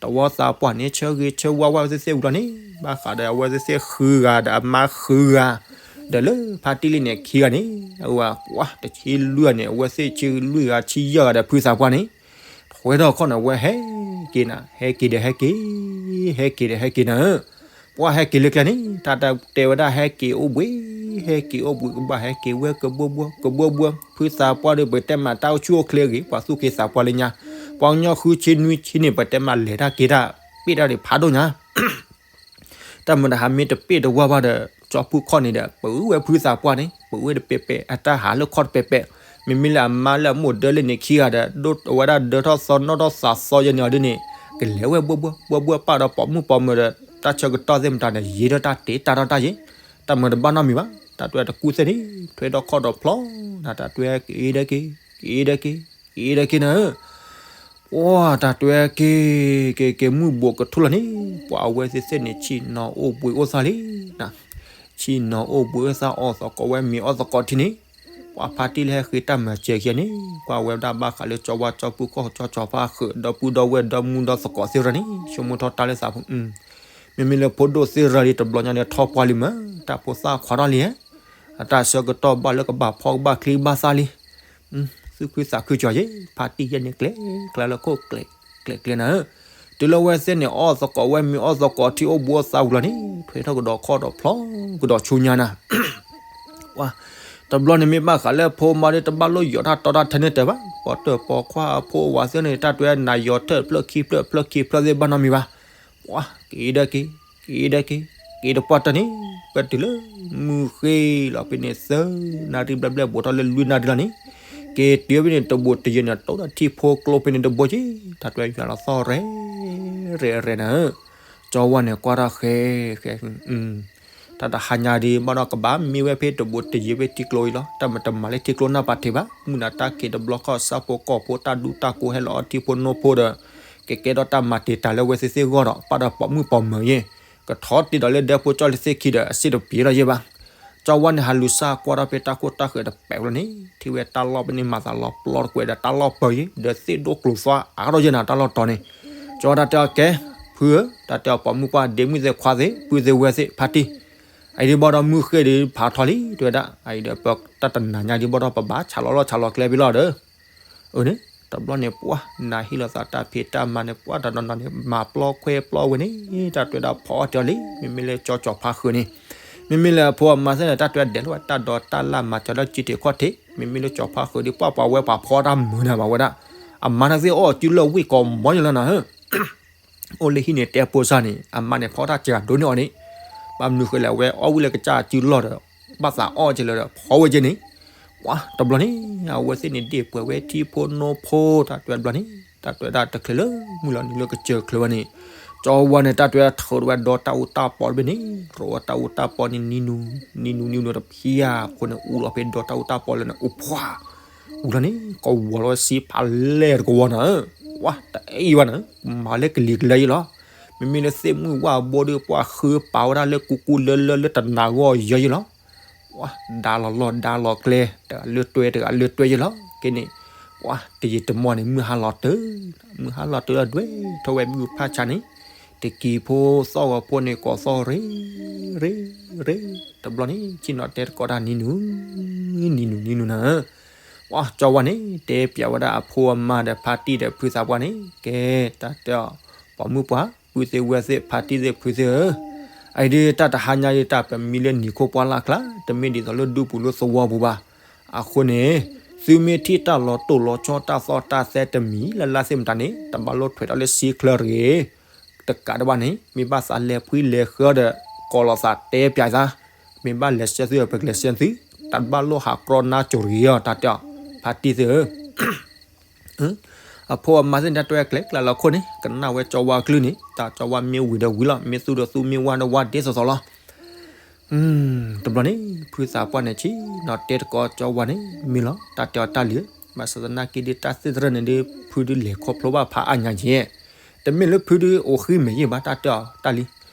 တဝီသးပှၢ်န့ၣ် ဆၢဂ့ၤဆၢဝါဝဲသ့ၣ်သ့ၣ်ဝံၤလီၤန့ၣ်, ဘၣ်ဃးဒီးအဝဲသ့ၣ်သ့ၣ်ဃုဂၤဒီးအမါဃုဂၤ, ဒီးလၢဖါတံၢ်လံန့ၣ်ခံဂၤန့ၣ်, အဝဲကွၢ်တဆံလွံၢ်ဂၤန့ၣ် အဝဲသ့ၣ်ဆံလွံၢ်ဂၤဆံယဲၢ်ဂၤဒီးဖုသးပှၢ်န့ၣ် ထွဲထီၣ်ခီၣ်န့ၣ် အဝဲဟဲက့ၤနၤ ဟဲက့ၤဒီးဟဲက့ၤ, ဟဲက့ၤဒီးဟဲက့ၤနၤဧၢ, ပှၤဟဲက့ၤလၢကျဲန့ၣ် တၢ်တဲဝဲဒၣ်ဟဲက့ၤအိၣ်ဘှံး, ဟဲက့ၤအိၣ်ဘှံးကဘၣ်ဟဲက့ၤဝဲကဘှီဘှီကဘှီဘှီ, ဖုသးပှၢ်ဒီး ပတဲမးတၢ်အိၣ်ဆူၣ်အိၣ်ချ့အဂ့ၢ် ပှၤသူၣ်က့သးပှၢ်လၢညါ, ပှၤကညီဃုဆံနွံဆံန့ၣ် ပတဲမးလဲၤတၢ်က့ၤတၢ် ပ့ၢ်တၢ်ဒံးဖးဒိၣ်ညါ တၢ်မၤတဟးမ့ၢ်တပ့ၢ်တဝါဘၣ်ဒီး ကၠီဖုခီၣ်န့ၣ်ဒီး ပဝဲဖုသးပှၢ်န့ၣ် ပဝဲတပဲာ်ပဲာ် အတၢ်ဟးလၢခီၣ်တပဲာ်ပဲာ်, မ့မ့ၢ်လၢအမါလၢအမိၢ်ဒၢလၢန့ၣ်ခံဂၤဒီး ဒိၣ်အဝဲဒၣ်ဒၢထီၣ်သီနီၣ်ထီၣ်သးသီယဲၢ်န့ၣ်အီၤဒ်န့ၣ်, ကလဲၤဝဲဘှီဘှီဘှီဘှီပာ်ဒီးပိာ်မုၣ်ပိာ်မၢၤဒီး တၢ်ဆၢကတီၢ်သ့ၣ်မတၤန့ၣ် ယံာ်ထီၣ်တၢ်တ့တၢ်ထီၣ်တၢ်ယံာ်, တၢ်မၤတဘၣ်နီတမံၤဘၣ်, တၢ်တွဲတကူၣ်သ့ၣ်န့ၣ် ထွဲထီၣ်ခီၣ်ဒီးဖျီ, တၢ်တွဲက့ၤဒီးက့ၤ, က့ၤဒီးက့ၤ, က့ၤဒီးက့ၤနၤ ပှၤတၢ်တွဲက့ၤ, က့ၤက့ၤမုၢ်ဘိးကထူၣ်လီၤန့ၣ်, ပှၤအဝဲသ့ၣ်သ့ၣ်န့ၣ် ဆ့ၣ်နီၤအိၣ်ဘှံးအိၣ်သးလံ, ဆ့ၣ်နီၤအိၣ်ဘှံးအိၣ်သး အီၣ်သကိးဝဲမ့ၤအီၣ်သကိးထံန့ၣ်, ပှၤဖါတံၢ်လၢဟဲဃ့တၢ်မၤစၢၤခံဂၤန့ၣ်, ကွၢ်ဝဲဒၣ်ဘၣ်ဃးလၢကၠီဝါကၠီဖုခီၣ်ကၠီကၠီဖါဃုာ် ဒီပုၢ်ဒီဝဲၢ်ဒီမုၢ်ဒီသကိးသ့ၣ်တဖၣ်န့ၣ် ဆိကမိၣ်ထီၣ်တၢ်လၢသးဖိ မ့မ့ၢ်လၢဖိဒိၣ်သ့ၣ်တဖၣ်လံတဘျီညါန့ၣ် ထီၣ်ပှၢ်လံမး, တၢ်ဖိသၣ်ခွါထီၣ်လံဧါ, အတၢ်ဆၢကတီၢ်ဘၣ်လၢကဘၣ်ဖီၣ်ကဘၣ်ချံကဘၣ်သၣ်လံ, သူၣ်ခုသးခုကၠီၤယဲၢ်, ဖါတံၢ်ယဲၢ်န့ၣ်ကျဲၤကျဲၤလၢခိၣ်ကျဲၤကျဲၤနၤဧၢ, တုၤလၢဝဲသ့ၣ်န့ၣ် အီၣ်သကိးဝဲမ့ၤအီၣ်သကိးထံအိၣ်ဘှံးအိၣ်သးဝံၤလီၤန့ၣ် ထွဲထီၣ်ကဒီးခီၣ်ဒီးဖျီကဒီးဆူညါနၤ တဘျီန့ၣ်မ့ၢ်ဘၣ်ဃးလၢဖိမါဒီး တဘၣ်လိၣ်ယီၤတၢ်တီတၢ်ထဲန့ၣ်တၢ်ဘၣ်, ပိာ်တၢၢ်ပိာ်ခွါအဖိအဝၤသ့ၣ်န့ၣ် တၢ်တွဲနၤယီၤထၢၣ်ဖျၢၣ်ခံဖျၢၣ်ဖျၢၣ်ခံဖျၢၣ်သ့ၣ်ဘၣ်နီတမံၤဘၣ်, ပှၤက့ၤဒီးက့ၤ, က့ၤဒီးက့ၤ, က့ၤတပှၢ်တၢၢ်န့ၣ် ပတုၤလၢ မုၢ်ဃ့လီၤဖဲန့ၣ် သၢနၣ်ရံၣ်ဘျဲၣ်ဘျဲၣ်ဘူးထီၣ်လၢလွံၢ်နၣ်ရံၣ်လီၤန့ၣ်, က့ၤတုၤဖဲန့ၣ်တဘိးတယံၤန့ၣ် တိၢ်ဒီးထံဖိကျိဖဲန့ၣ်တဘိက့ၤ တၢ်တွဲယွၤလီၤသီၣ်ရဲၣ် ရဲၣ်ရဲၣ်နၤဧၢ, ကၠီဝါန့ၣ်ကွၢ်ထီၣ်ဃဲ ဃဲ တၢ်တဟါညါဒံး ဘၣ်ဒီးကဘၣ်မံဝဲဖဲတဘိးတယံၤဖဲထံကျိအံၤလီၤ. တၢ်မတမၤလၢထံကျိနၢ်ပၢၢ်ထံးဘၣ် မုၢ်နၤတၢ်ခံးတဘျီခီၣ် ဆၣ်ဖိကီၢ်ဖိတၢ်ဒူတၢ်ကိးဟဲလီၤအီထံဖိနိဖိဒီး ကကဲထီၣ်တၢ်မၤတံာ်တာ်လၢအဝဲသ့ၣ်သ့ၣ်ဂီၢ်ဒီး ပာ်ဒီးပိာ်မုၣ်ပိာ်မၢၤယ့ၢ် ကထီတ့ၢ်ဒီးလၢဒဲဖိကၠီလၢသ့ၣ်ခံဒီး အစ့ၣ်တပံၤလီၤယ့ၢ်ဘၣ်. ကၠီဝါန့ၣ်ဟးလူၤစၢ်ကွၢ်ထီၣ်ဖဲတၢ်ခိၣ်တၢ်ဃၢၤတပဲာ်လီၤန့ၣ် ထံၣ်ဝဲတၢ်လီၢ်ဖဲန့ၣ် မၤသးလီၤပျီတကွဲးဒီးတၢ်လီၢ်ပၢၤယ့ၢ် ဒီးသ့ၣ်ဒိၣ်ကျိၤသွါအါထီၣ်ယ့ၢ်နၤတၢ်လီၢ်တီၤန့ၣ်, ကၠီဝါတၢ်တဲအီၤကဲ ဖုဧၢ, တၢ်တဲအီၤပိာ်မုၣ်ပှၢ်ဒ့မုၣ်သ့ၣ်ခွါသ့ၣ် ပုၢ်သ့ၣ်ဝဲၢ်သ့ၣ် ဖါတံၢ်, အအံၤဒံးဘၣ်ဒီးမုၢ်ဃ့ၢ်ဒံးဖးထီလံ တဲဝဲဒၣ်, အအံၤဒီးပတၢ်တနၤညါဒံးဘၣ်ဒီးပဘၣ်ဆးလီၤလီၢ်ဆးလီၤကျဲဖဲလီၤဒီး အန့ၣ် တဘျီန့ၣ်ပှၢ် နၤဟ့ၣ်လီၤသးတၢ်ဖံးတၢ်မၤန့ၣ် ပှၢ်တနီၤနီၤန့ၣ် မၤပျီခွဲပျီဝဲန့ၣ် တၢ်တဲဝဲဒၣ်ဖီအီၣ်တဲအီၤလံ, မ့မ့ၢ်လၢကၠီကၠီၤဖါဃုာ်န့ၣ်, မ့မ့ၢ်လၢအဖိအမါသ့ၣ်န့ၣ် တၢ်တဲဝဲဒၣ်ဒဲးလီၤဝဲတၢ်ဒီးတၢ်လၢ်မၤစၢၤလၢကၠံထံးခီၣ်ထံး, မ့မ့ၢ်လၢကၠီၤဖါဃုာ်ဒံး ပှၢ်ပှၤဝဲပှၤဖီတၢ်မုာ်န့ၣ်ဘၣ်ဝဲဒၣ်, အမါန့ၣ်သ့ၣ်အီၣ်စုလၢဝ့ၢ်ကိးမီယလီၤနၤဧၢ အိၣ်လၢဟံၣ်န့ၣ်တဲဖိစၢ်န့ၣ် အမါန့ၣ်ဖီတၢ်စှၤဒိၣ်န့ၢ်အီၤန့ၣ်, ဘၣ်မနုၤဃိလဲၣ် အဝဲအီၣ်ဝံၣ်လၢကစၢ်စုလီၢ်ဒီး ဘၣ်သးအီၣ်က့ၤလၢဒီးဖီဝဲက့ၤန့ၣ်, ပှၢ်တဘျီန့ၣ် အဝဲသ့ၣ်န့ၣ်ဒ့ၣ်ပှဲၤဝဲထံဖိနိဖိ တၢ်တဲတဘျီန့ၣ် တၢ်တဲဝဲဒၣ်တချုးလၢမုၢ်လီၤနံၤလၢကစၢၢ်ချုးဝဲန့ၣ်, ကၠီဝါန့ၣ် တၢ်တဲဝဲဒၣ်ထုးဒီးဝဲဒီတၢ်အူတၢ်ပီတဘ့ၣ်န့ၣ် ရိးဝဲတၢ်အူတၢ်ပီန့ၣ် နံၤနူၤ နံၤနူၤနံၤနူၤတဖျၢၣ်အဃိန့ၣ် အူလီၤဖဲဒီတၢ်အူတၢ်ပီလၢန့ၣ် အူပှၢ် အူလီၤန့ၣ် ကဝီၤလီၤဝဲစံဖးလဲၢ်တကဝီၤနၤဧၢ, ပှၢ်တအံၤဘၣ်နၤ မၤလၢကလံၤကျါယ့ၢ်လီၤ, မ့မ့ၢ်လၢသ့ၣ်မုၢ်ဝၣ်ဘိဒုး ပှၢ်ဃုပာ်ဝဲဒၣ်လၢကူကူလၢလၢလၢတနၤဂီၢ်ယဲယ့ၢ်လီၤ, ပှၢ်ဒါလီၤလီၢ်ဒါလီၤကျဲ တဂၤလၢတွဲတဂၤလၢတွဲယ့ၢ်လီၤ, ကဲန့ၣ် ပှၢ်တယံာ်တမီၢ်န့ၣ် မုၢ်ဟါလီၤတၢၢ်, မုၢ်ဟါလီၤတၢၢ်အဒွဲၣ်ထီၣ်ဝဲမုၢ်ဖးဆါန့ၣ်, တကံၤဖိသီၣ်ဂီၤဖိန့ၣ် ကိးသီၣ်ရ့ ရ့ ရ့, တဘျီန့ၣ် ဆ့ၣ်နီၤတဲတကိးတၢ်နံၤနူၤ နံၤနူၤနံၤနူၤနၤဧၢ, ပှၢ်ကၠီဝါန့ၣ် တဲပျးဝဲဒၣ်အဖိအမါဒီးဖါတံၢ်ဒီးဖုသးပှၢ်န့ၣ် ကဲတၢ်တဲအီၤ ပိာ်မုၣ်ပှၢ် ပုၢ်သ့ၣ်ဝဲၢ်သ့ၣ် ဖါတံၢ်သ့ၣ်ဖုသ့ၣ်ဧၢ, အအံၤဒုးတၢ်တဟါညါဒုး တၢ်ပမံလၢနံၤခိၣ်ပှၢ်လၢ်ကျါ တမ့ၢ်ဒ်သိးလၢဒူပူၤလၢသဝီပူၤဘၣ်, အဃိန့ၣ် သုမ့ၢ်ထံၣ်တၢ်လီၤတိၢ်လီၤဆီတၢ်သီၣ်တၢ်သဲတမံၤလၢ်လၢ်သ့ၣ်မတၤန့ၣ် တဘၣ်လိၣ်ထွဲးထီၣ်လၢစံချၢတဂ့ၤ တကးဒံးဘၣ်န့ၣ် မ့ၢ်ဘၣ်သးလဲၤဖှံလဲၤဃၢဒီး ကိးလိာ်သးတဲပျးသး, မ့ၢ်ဘၣ်လဲၤဆှၢသုဒီးပကလဲၤဆှၢသု, တဘၣ်လိၣ်ဟးကြီနါစိၤတဂ့ၤအီၤ တၢ်တဲအီၤ, ဖါတံၢ်သ့ၣ်ဧၢ, အဖိအမါသ့ၣ်န့ၣ် တၢ်တဲဝဲကျဲကျါလီၤခိၣ်န့ၣ် ကနၣ်ဝဲကၠီဝါကလုၢ်န့ၣ် တၢ်ကၠီဝါမ့ၢ်ဝံၤဒီးဝံၤလီၤ မ့ၢ်သူဒီးသူမ့ၢ်ဝါဒီးဝါဒ်သိးသိးလီၤ တဘျီန့ၣ် ဖုသးပှၢ်န့ၣ်ဆ့ၣ်နီၤတဲတကိးကၠီဝါန့ၣ် မ့ၢ်လီၤ တၢ်တဲအီၤတၢ်လံၤ, ဘၣ်ဆၣ်သနာ်က့ဒ်တၢ်သ့ၣ်သရၢန့ၣ်ဒ် ဖုဒုးလဲၤခီဖျိဘၣ်ဖးအါညါက့ၤ, တမ့ၢ်လၢဖုဒုးအိၣ်ဃံမဲာ်ယ့ၢ်ဘၣ် တၢ်တဲအီၤတၢ်လံၤ,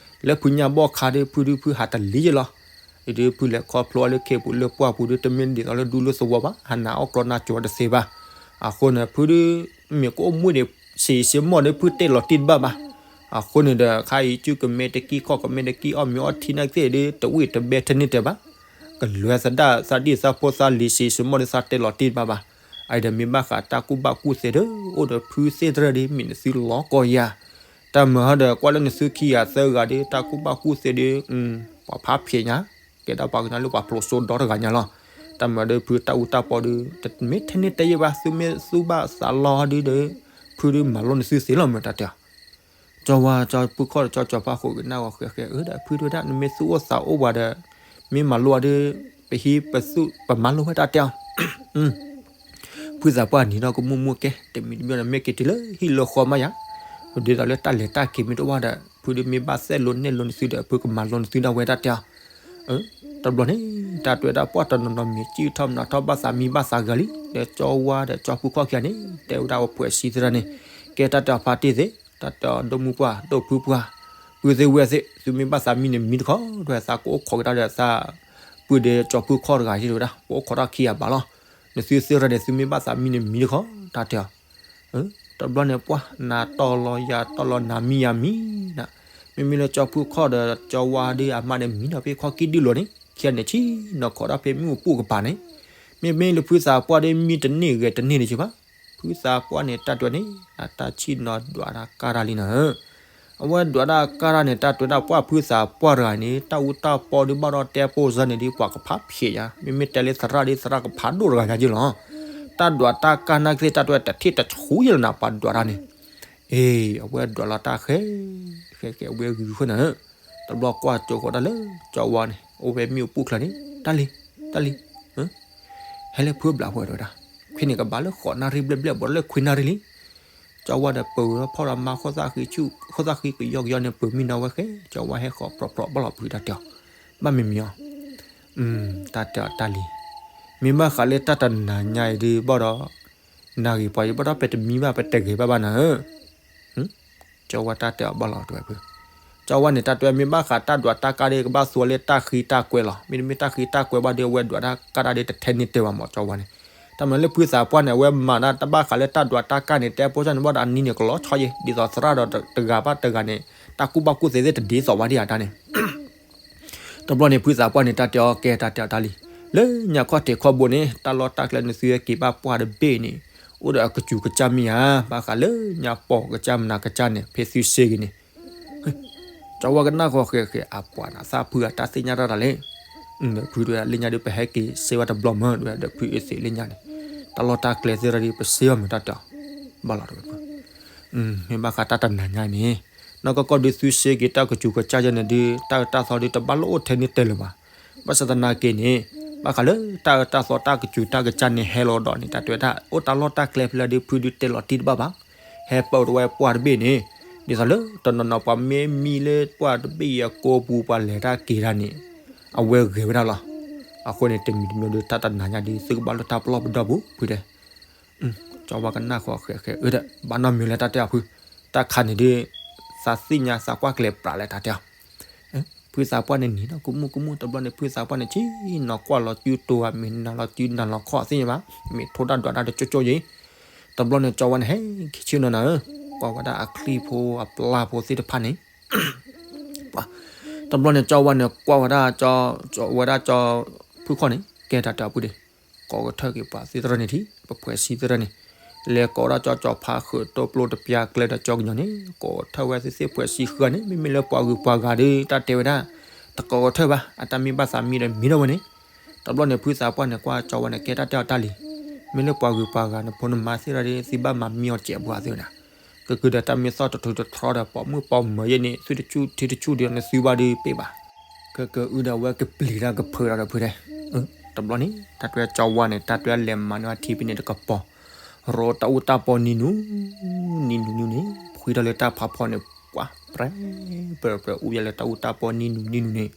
လၢဖုညါဘီၣ်ခါဒ် ဖုဒုးဖုဟးတလံၤယ့ၢ်လီၤ, ဒ်ဖုလဲၤခီဖျိလၢခ့ပူၤလၢပှၢ်ပူၤဒ် တမ့ၢ်ဒ်သိးလၢဒူလၢသဝီဘၣ် ဟးနးအီၣ်ကြီနါစိၤတသ့ဘၣ်, အဃိန့ၣ် ဖုဒုး မ့ၢ်ကအိၣ်မူဒံး ဆံးဆံးမီၢ်ဒ်ဖုတဲလီၤတံၢ်တဘၣ်ဘၣ်, အဃိန့ၣ်ဒီး ခါအံၤ စုကမဲတကံၢ်ခီၣ်ကမဲတကံၢ် အီၣ်မ့ၤအီထံနာ်က့သ့ၣ်ဒ် တဝံၣ်တဘဲထဲန့ၣ်တဲဘၣ်, ကလဲၤသဒၣ်သးဒံၣ်သးဖိသးလံၤ ဆံးဆံးမီၢ်ဒ်သးတဲလီၤတံၢ်တဘၣ်ဘၣ်, အအံၤဒီးမ့ၢ်ဘၣ်ဃးတၢ်ကူၣ်ဘၣ်ကူၣ်သ့ဒီး အိၣ်ဒီးဖုသ့ၣ်သရၢဒ် မ့ၢ်နသုလီၤကီၢ်ယၤ, တၢ်မၤဟီဒီး ကွၢ်လၢနသုခံဂၤသၢဂၤဒ် တၢ်ကူၣ်ဘၣ်ကူၣ်သ့ဒ် ပှၤဖးဖျဲးညါ, ကဲဒၣ်ပှၤကညီလၢပှၤဖျိးစိဒီတဂၤညါလီၤ, တၢ်မၤဒီးဖုတၢ်အူတၢ်ပီဒ် တမ့ၢ်ထဲန့ၣ်တဲယ့ၢ်ဘၣ် သုမ့ၢ်သူၣ်ဘၣ်သးလီဒ်ဒီး ဖုဒုးမၤလိန့ၢ်သုသ့လီၤမ့ၢ်တၢ်တဲအီၤ, ကၠီဝါကၠီဖုခီၣ်ဒီးကၠီကၠီဖါဃိးကနၣ်ဂီၤဃဲးဃဲး အၢ ဒီးဖုဒုးဝဲဒၣ် နမ့ၢ်သူၣ်အိၣ်သးအိၣ်ပှၤဒီး မ့ၢ်မၤလိအီၤဒ် ပဟံးပသူၣ်ပမၤလိဝဲတၢ်တဲအီၤ ဖုသးပှၢ်နံၤဒီးကမူၣ်မူၣ်ကဲ တမံၤတမံၤဒီး မ့ၢ်က့ၤတုၤလၢဟံၣ်လၢဃီမးယၤ, ဒ်သိးလၢတၢ်လဲၤတၢ်က့ၤမ့ၢ်တအိၣ်ဘၣ်ဒီး ဖုဒုးမ့ၢ်ဘၣ်သဲလိနဲၣ်လိနသုဒီး ဖုကမၤလိနသုဒၣ်ဝဲတၢ်တဲအီၤ, တဘျီန့ၣ် တၢ်တဲဝဲဒၣ်ပှၢ်တနီၤနီၤမံၤ စံၣ်ထီၣ်မနုၤထီၣ်ဘၣ်သးမံဘၣ်သးဂၤလံ, ဒီးကၠီဝါဒီးကၠီဖုခီၣ်ခံဂၤန့ၣ် တဲဝဲဒၣ်အဝဲဖှဲးစံသရၣ်န့ၣ်, ကဲတၢ်တဲအီၤဖါတံၢ်သ့ၣ် တၢ်တဲအီၤဒိၣ်မုၢ်ပှၢ် ဒိၣ်ဖုပှၢ်, ပုၢ်သ့ၣ်ဝဲၢ်သ့ၣ် သုမ့ၢ်ဘၣ်သးမံန့ၣ်မံတခီ ဒီးသးကအိၣ်ခိးကဒါဒီးသး ပုၢ်ဒီးကၠီဖုခီၣ်တဂၤယ့ၢ်ဝဲဒၣ် ကအိၣ်ခိးတၢ်ခံဂၤဘၣ်လီၤ, နသုသ့ၣ်ရၢန့ၣ် သုမ့ၢ်ဘၣ်သးမံန့ၣ်မံတခီ တၢ်တဲအီၤ, တဘျီန့ၣ်ပှၢ် နၤတီၢ်လီၤယၤတီၢ်လီၤ နၤမံယၤမံနၤ, မ့မ့ၢ်လၢကၠီဖုခီၣ်ဒီးကၠီဝါဒီးအမါန့ၣ်မံဒီးဖဲခီၣ်ကံၢ်ဒုၣ်လီၤန့ၣ် ခံဂၤန့ၣ်ဆံနီၤခိးဒီးဖဲမ့ၣ်အူပူၤကပၤန့ၣ်, မ့မ့ၢ်လၢဖုသးပှၢ်ဒီးမံတန့ၢ်ဂဲၤတန့ၢ်န့ၣ်က့ဘၣ် ဖုသးပှၢ်န့ၣ် တၢ်တဲန့ၣ် အတၢ်ဆံၣ်နီၤဒွးတၢ်ကါတၢ်လံနၤဧၢ, အဝဲဒွးတၢ်ကါတၢ်န့ၣ် တၢ်တဲဒၣ်ပှၢ်ဖုသးပှၢ်တဂၤန့ၣ် တၢ်အူတၢ်ပီဒုးဘၣ်ဒီးတဲပိၢ်စၢန့ၣ်ဒ်ပှၤကဖးဖျဲးယၤ မ့မ့ၢ်တဲလၢသရၣ်ဒ်သရၣ်ကဖးဒိၣ်တဂၤညါယ့ၢ်လီၤ, တၢ်ဒွးတၢ်ကါနာ်က့သ့ၣ် တၢ်တဲတထံၣ်တဆူယ့ၢ်လီၤနၤ ပှၤဒွးတၢ်န့ၣ်, အ့ အဝဲဒွးလီၤတၢ်ဃဲ ဃဲဃဲအဝဲဂုာ်ဃုာ်နၤဧၢ, တဘျီကွၢ်ကၠိဃီၤတၢ်လၢကၠီဝါန့ၣ် အိၣ်ဝဲမ့ၣ်အူပူၤချၢန့ၣ် တၢ်လံ တၢ်လံ ဟဲလၢဖုဘျးဝဲဒၣ်ဝဲဒၣ်, န့ၣ်ကဘၣ်လၢဃိးနၣ်ရံၣ်ဘျဲၣ်ဘျဲၣ် ဘၣ်လၢခွံနၣ်ရံၣ်လံ. ကၠီဝါဒီးပၢၤဒီးဖီၣ်ဒီးမါ ခိၣ်သၣ်ဃံကယီကယီန့ၣ် ပၢၤမံနီၤဝဲဃဲ ကၠီဝါဟဲဃိးပြီပြီဘၣ်လီၤဖုးတၢ်တဲအီၤ, ဘၣ်မံၤမံၤအီၤ, တၢ်တဲအီၤတၢ်လံၤ, မ့ၢ်ဘၣ်ဃးလၢတၢ်တနၤညါအံၤဒုးဘၣ်ဒီး, နၤဂ့ၤပှၤယဘၣ်ဒီး ပတမံဘၣ် ပတဂဲၤဘၣ်ဘၣ်နၤဧၢ ကၠီဝါတၢ်တဲအီၤဘၣ်လီၤတဲဝဲဖု, ကၠီဝါန့ၣ် တၢ်တဲဝဲမ့ၢ်ဘၣ်ဃးတၢ်ဒွးတၢ်ကၢ်ဒီး ကဘၣ်သူအီၤလၢတၢ်ဃံတၢ်ကွဲးလီၤ. မ့တမ့ၢ်တၢ်ဃံတၢ်ကွဲးဘၣ်ဒီး အဝဲဒွးတၢ်ကၢ်တၢ်ဒီးတထဲန့ၢ်တဲဘၣ်မး ကၠီဝါန့ၣ်. တၢ်မၤလၢဖုသးပှၢ်န့ၣ် အဝဲမၤတၢ်တဘၣ်ဃးလၢတၢ်ဒွးတၢ်ကၢ်န့ၣ် တဲဖိကၠီန့ၣ်ဘၣ်ဒီး အနံၤန့ၣ်ကလီၤဆီယ့ၣ် ဒ်သိးသရၣ်ဒီးတဂၤဘၣ်တဂၤန့ၣ် တၢ်ကူၣ်ဘၣ်ကူၣ်သ့သ့ၣ်တဒ်သိးဘၣ်ဒံးဧါတၢ်န့ၣ် တဘျီန့ၣ် ဖုသးပှၢ်န့ၣ် တၢ်တဲအီၤကဲ တၢ်တဲအီၤတၢ်လံၤ, လၢညါခီၣ်ထံးခီၣ်ဘိန့ၣ် တၢ်လီၢ်တၢ်ကျဲနသုဝဲက့ၤဘၣ်ပှၢ်တဘ့ၣ်န့ၣ် အိၣ်ဒီးအကစူၤကစၢ်မ့ၢ်ဧါ, ဘၣ်ဃးလၢညါပိာ်ကစၢ်မနၤကစၢ်န့ၣ် ဖဲသုစ့ဂ့ၤန့ၣ် ကၠီဝါကနၣ်ဃီဃဲးဃဲး အပှၤနသၣ်ဖုအတၢ်သ့ၣ်ညါတၢ်တၢ်လဲၣ်. ဒီးဖုတဲ လၢညါဒုးပဟဲက့ၤစ့ဝဲတဘျီမၢ ဒီးဖုအသ့ၣ်လၢညါန့ၣ် တၢ်လီၢ်တၢ်ကျဲသ့ၣ်တဖၣ်ဒီး ပစ့အီၤမ့ၢ်တၢ်တဲအီၤ ဘၣ်လီၤတဲဝဲဖု မ့ၢ်ဘၣ်ဃးတၢ်တနၤညါအံၤန့ၣ် နီၢ်ကီၢ်ကီၢ်ဒုးသုစ့က့ၤတၢ်ကစူၤကစၢ်ယဲန့ၣ်ဒုး တၢ်အၢတၢ်သီဒုးတဘၣ်လိာ်အိၣ်ထဲန့ၣ်တဲလၢၤဘၣ်. ဘၣ်ဆၣ်သနာ်က့န့ၣ် ဘၣ်ဃးလၢတၢ်အၢတၢ်သီတၢ်ကစူၤတၢ်ကစၢ်န့ၣ်ဟဲလီၤဒီးန့ၣ် တၢ်တဲဝဲဒၣ် အိၣ်တၢ်လီၢ်တၢ်ကျဲဖဲလဲၣ်ဒုး ဖုဒုးတဲလီၤတံၢ်တဘၣ်ဘၣ်. ဟဲပၢၢ်ဝဲပှၢ်တဘ့ၣ်န့ၣ် ဒ်သိးလၢတနီၤနီၤပှၤမ့ၢ်မံလၢပှၢ်တဘ့ၣ်အကိာ်ပူၤ ပှၤလဲၤတၢ်က့ၤတၢ်န့ၣ် အဝဲဂဲၤဝဲဒၣ်လီၤ. အဃိန့ၣ် တမံၤတမံၤဒီး တၢ်တနၤညါဒုး သုကဘၣ်လိာ်တၢ်ပလီၢ်ပဒီပူၤ ဖုတဲ ကၠီဝါကနၣ်ဃီဃဲးဃဲး အၢဒီး ဘၣ်နီတမံၤလၢတၢ်တဲအီၤဖု, တၢ်ခါန့ၣ်ဒုး သးသ့ၣ်ညါသးကွၢ်ကျဲၤပြးလဲၣ်တၢ်တဲအီၤ. ဖုသးပှၢ်န့ၣ်နံၤနီၢ်ကမူၣ်ကမူၣ် တဘျီန့ၣ် ဖုသးပှၢ်န့ၣ် ဆ့ၣ်နီၤကွၢ်လီၤစုတိၤဧါ မ့ၢ်နၤလီၤစုနၤလီၤခီၣ်သ့ၣ်ညါဘၣ်, မ့ၢ်ထိၣ်တၢ်ဒွးတၢ်တကၠိကၠိယံၤ. တဘျီန့ၣ် ကၠီဝါန့ၣ် ဟဲခံဆ့ၣ်နီၤနၤဧၢ, ကွၢ်ဝဲဒၣ်အချံၣ်ဖိအပျၢ်ဖိသ့ၣ်တဖၣ်န့ၣ် တဘျီန့ၣ် ကၠီဝါန့ၣ် ကွၢ်ဝဲဒၣ် ဝဲဒၣ်ကၠီဖုခီၣ်န့ၣ် ကဲတၢ်တဲအီၤဖုဒ့ၣ်, ကိးကထၢၣ်က့ၤပှၤသ့ၣ်တဖၣ်န့ၣ်ထံၣ် ပဖှဲးစံသ့ၣ်တဖၣ်န့ၣ်, လဲၤကိးဝဲဒၣ်ကၠီကၠီဖးဃုာ်တိၢ်ပျိတပျၢ်ကျဲဒီးကၠီကညီၤန့ၣ် ကိးကထၢၣ်ဝဲသ့ၣ်သ့ၣ်ဖှဲးစံဃုဂၤန့ၣ် မ့မ့ၢ်လၢပှၤဂုၤပှၤဂၤဒီး တၢ်တဲဝဲဒၣ် တကိးကထၢၣ်ဘၣ်, အတၢ်မ့ၢ်ဘၣ်သးမံဒီးမံထီၣ်ဝဲန့ၣ်. တဘျီန့ၣ် ဖုသးပှၢ်န့ၣ် ကွၢ်ကၠီဝါန့ၣ် ကဲတၢ်တဲအီၤတၢ်လံၤ, မ့ၢ်လၢပှၤဂုၤပှၤဂၤနဖိနမါသ့ၣ်တဖၣ်ဒီး သုဘၣ်မၤမံအီၤစဲးပှၤသ့ၣ်ဝဲဒၣ် ကကဒီးတၢ်မ့ၢ်သီၣ်တထူတထြီဒီး ပိာ်မုၣ်ပိာ်မၢၤယဲန့ၣ် သုတဆူၣ်ထံတဆူၣ်ဒီးနသုဘၣ်ဒီးပ့ၢ်ဘၣ်. ကကအုဒီးအဝဲကပျံၤတၢ်ကဖုးတၢ်ဒီးဖုတဲ, တဘျီန့ၣ် တၢ်တဲကၠီဝါန့ၣ် တၢ်တဲလဲၤမၤန့ၢ်အထံဖဲန့ၣ်တကပီၤ, ရီတၢ်အူတၢ်ပီနံၤနူၤ, နံၤနူၤနံၤနူၤန့ၣ် ဖှံထီၣ်လၢတၢ်ဖးဖီန့ၣ် ပှၤပြဲ ပြဲပြဲအူယၤလၢတၢ်အူတၢ်ပီနံၤနူၤနံၤနူၤန့ၣ်,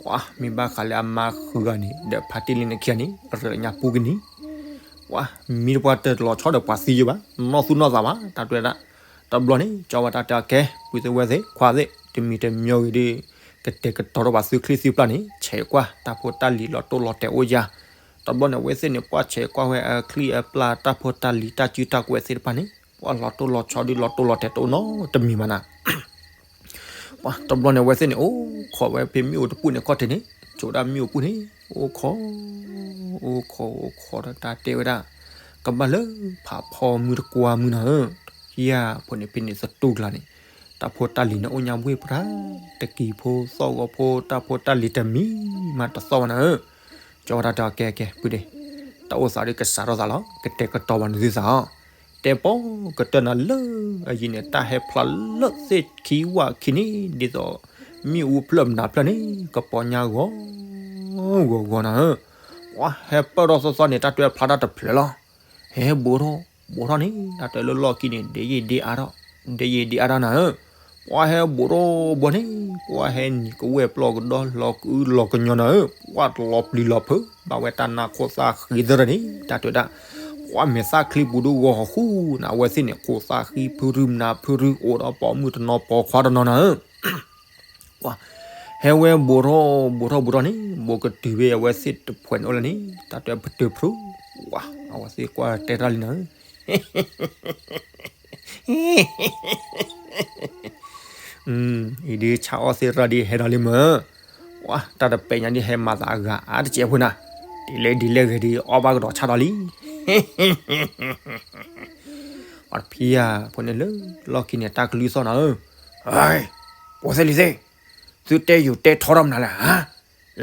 ပှၤမ့ၢ်ဘၣ်ဃးလၢအမါဃုဂၤန့ၣ် ဒီးဖါတံၢ်လံန့ၣ်ခံဂၤန့ၣ် ရၢညါပူၤကနံၤ ပှၤမံတပှၢ်တၢၢ်တလီၤဆီဒီးပှၤသံယဲဘၣ်, နီၢ်သူၣ်နီၢ်သးဘၣ် တၢ်တဲဝဲဒၣ်. တဘျီန့ၣ်ကၠီဝါတၢ်တဲအီၤကဲ ပုၢ်သ့ၣ်ဝဲၢ်သ့ၣ်ခွါသ့ၣ် တမံၤတမံၤဂ့ၤဒီး ကတဲာ်ကတီၤထီၣ်ပှၤသုချံသုပျၢ်န့ၣ် ဆဲးကွၢ်တၢ်ဖိတၢ်လံၤလီၤတိၢ်လီၤတဲာ်အိၣ်ယၤ. တဘျီန့ၣ် အဝဲသ့ၣ်န့ၣ်ပှၢ်ဆဲးကွၢ်ဝဲအချံအပျၢ်တၢ်ဖိတၢ်လံၤတၢ်စုတၢ်ကဝဲၤသ့ၣ်တဖၣ်န့ၣ် ပှၤလီၤတိၢ်လီၤဆီဒီးလီၤတိၢ်လီၤတဲာ်တအိၣ်နီတမံၤမးနၤ ပှၤတဘျီန့ၣ် အဝဲသ့ၣ်န့ၣ် အိၣ်ခိးဝဲဖဲမ့ၣ်အူတပူၤန့ၣ်ခီၣ်ထံးန့ၣ် ဆိးဒၣ်မ့ၣ်အူပူၤန့ၣ် အိၣ်ခိး အိၣ်ခိးအိၣ်ခိးဒီးတၢ်တဲဝဲဒၣ် ကဘၣ်လၢဖးဖီမုၢ်တကွၢ်မုၢ်နၤဧၢ, ယၤဖိန့ၣ်ဖဲန့ၣ်သတူၢ်ကျါန့ၣ် တၢ်ဖိတၢ်လံၤန့ၣ်အိၣ်ညါဝ့ၢ်ပှၢ် တကံၤဖိသီၣ်ဂီၤဖိ တၢ်ဖိတၢ်လံၤတမံၤမးတသီၣ်ဘၣ်နၤဧၢ. ကၠီဝဲဒၣ်တဲအီၤကဲကဲ ပုၢ်ဒ့ၣ် တၢ်အိၣ်သးဒီးကစးထီၣ်သးလီၤ ကတဲာ်ကတီၤဘၣ်နသုသးအီၤ တဲပိာ်ကတၢၢ်နၤလၢအယံၤန့ၣ် တၢ်ဟဲဖျါလၢသ့ၣ်ခံဝၣ်ခံန့ၣ် ဒ်သိးမ့ၣ်အူဖျၢၣ်မနုၤဖျၢၣ်န့ၣ် ကပီၤညါဂီၤဂီၤဂီၤနၤဧၢ. ပှၤဟဲပၢၢ်ထီၣ်သီသီန့ၣ် တၢ်တဲဖျါတၢ်တဖျၢၣ်လီၤ. ဟဲဘူးထီၣ်ဘူးထီၣ်န့ၣ် တၢ်တဲလၢလီၢ်ခံန့ၣ် ဒ်ယံာ်ဒ်အါထီၣ် ဒ်ယံာ်ဒ်အါထီၣ်နၤဧၢ. ပှၤဟဲဘူးထီၣ်ဘူးန့ၣ် ပှၤဟဲနံၤကဝဲၢ်ပျီကဒီလီၤကအုလီၤကညီနၤဧၢ. ပှၤတလီၤပျံၤလီၤဖုး ဘၣ်ဝဲတၢ်နါခိၣ်သၣ်ဃံသၢထၢၣ်န့ၣ် တၢ်တဲဒၣ် ပှၤမဲာ်သၣ်ချံပူၤဒုဂီၤဟီၣ်ဃူနၤ အဝဲသ့ၣ်န့ၣ် ခိၣ်သၣ်ဃံဖုရူမနၤဖုရူ အိၣ်ဒီးပိာ်မုၣ်တနီၤပိာ်ခွါတနီၤနၤဧၢ. ပှၤဟဲဝဲဘူးထီၣ်ဘူးထီၣ် ဘူးထီၣ်န့ၣ် ဘူးကတုၤဝဲအဝဲသ့ၣ်တဖှဲးန့ၣ်အိၣ်လၢန့ၣ် တၢ်တဲပတုာ်ဖုး ပှၤအဝဲသ့ၣ်ကွၢ်တဲတၢ်လံနၤဧၢ. အံၤဒုးဆါအီၣ်သ့ၣ်ရၣ်ဒုးဟဲဒီးလံမၢ်. ပှၤတၢ်တပဲာ်ညါဒုးဟဲမၤသးအဂၤအါတစဲးဖိနၤ, ဒ်လဲၣ်ဒ်လဲၣ်ဂ့ၤဒုးအီၣ်ဘၣ်ကဒီးဆါဒီးလံ. ပှၤတဖံယၤဖိန့ၣ်လၢလီၢ်ခံန့ၣ် တၢ်ကလုၢ်သီၣ်နၤဧၢ. ပိာ်သ့ၣ်လံၤသ့ၣ်, သုတဲယိာ်တဲထီထီၣ်မနုၤလဲၣ်ဧါ.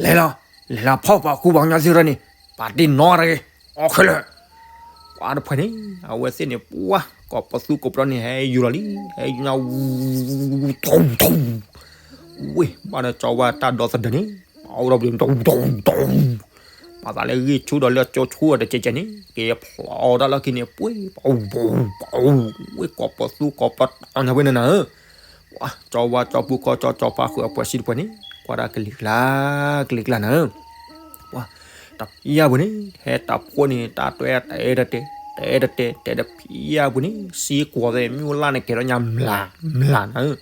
လဲၤလီၤ, လဲၤလီၤဖီၣ်ပှၤကူပှၤကညီသ့ၣ်ရၢန့ၣ်, ပာ်တ့ၢ်နီတဂ့ၤ, အီၣ်ခဲလၢာ်. ပှၤတဖှဲးန့ၣ် အဝဲသ့ၣ်န့ၣ် ပှၤကိးပသူကိးပဒီန့ၣ် ဟဲယူၤလီၤလံ, ဟဲယူၤညါ ထူထူ, ဝ့ၢ်ဘၣ်ဒီးကၠီဝါတၢ်ဒီသဒၢန့ၣ်, အအိၣ်ဒီးပှၤ ထူထူထူ, ပှၤသးလၢဂံၢ်ဆူၣ်ဒီးလၢကၠိဆူၣ်အီၤတကဲးကဲးန့ၣ် က့ၤဖျီတၢ်လီၢ်ခံန့ၣ် ပှ့ၤပှၤ ပှ့ၤ ကိးပသူကိးပတီၤညါပှဲၤန့ၣ်နၤဧၢ, ပှၤကၠီဝါကၠီပူၤကီၢ်ကၠီကၠီဖါဃုာ်အပှဲၤစံတပှဲၤန့ၣ် ကွၢ်တၢ်ကလံၤကျါ ကလံၤကျါနၤဧၢ, ပှၤ တဖံးယၢ်ပူၤန့ၣ် ဟဲတၢ်ဖိန့ၣ် တၢ်တွဲတအဲၣ်တတဲ တအဲၣ်တတဲ တဲတဖံးယၢ်ပူၤန့ၣ် စံကွီၤသ့ၣ် မ့ၣ်အူလၢ်န့ၣ်ကဲၤထီၣ်ညါမျး မျးနၤဧၢ,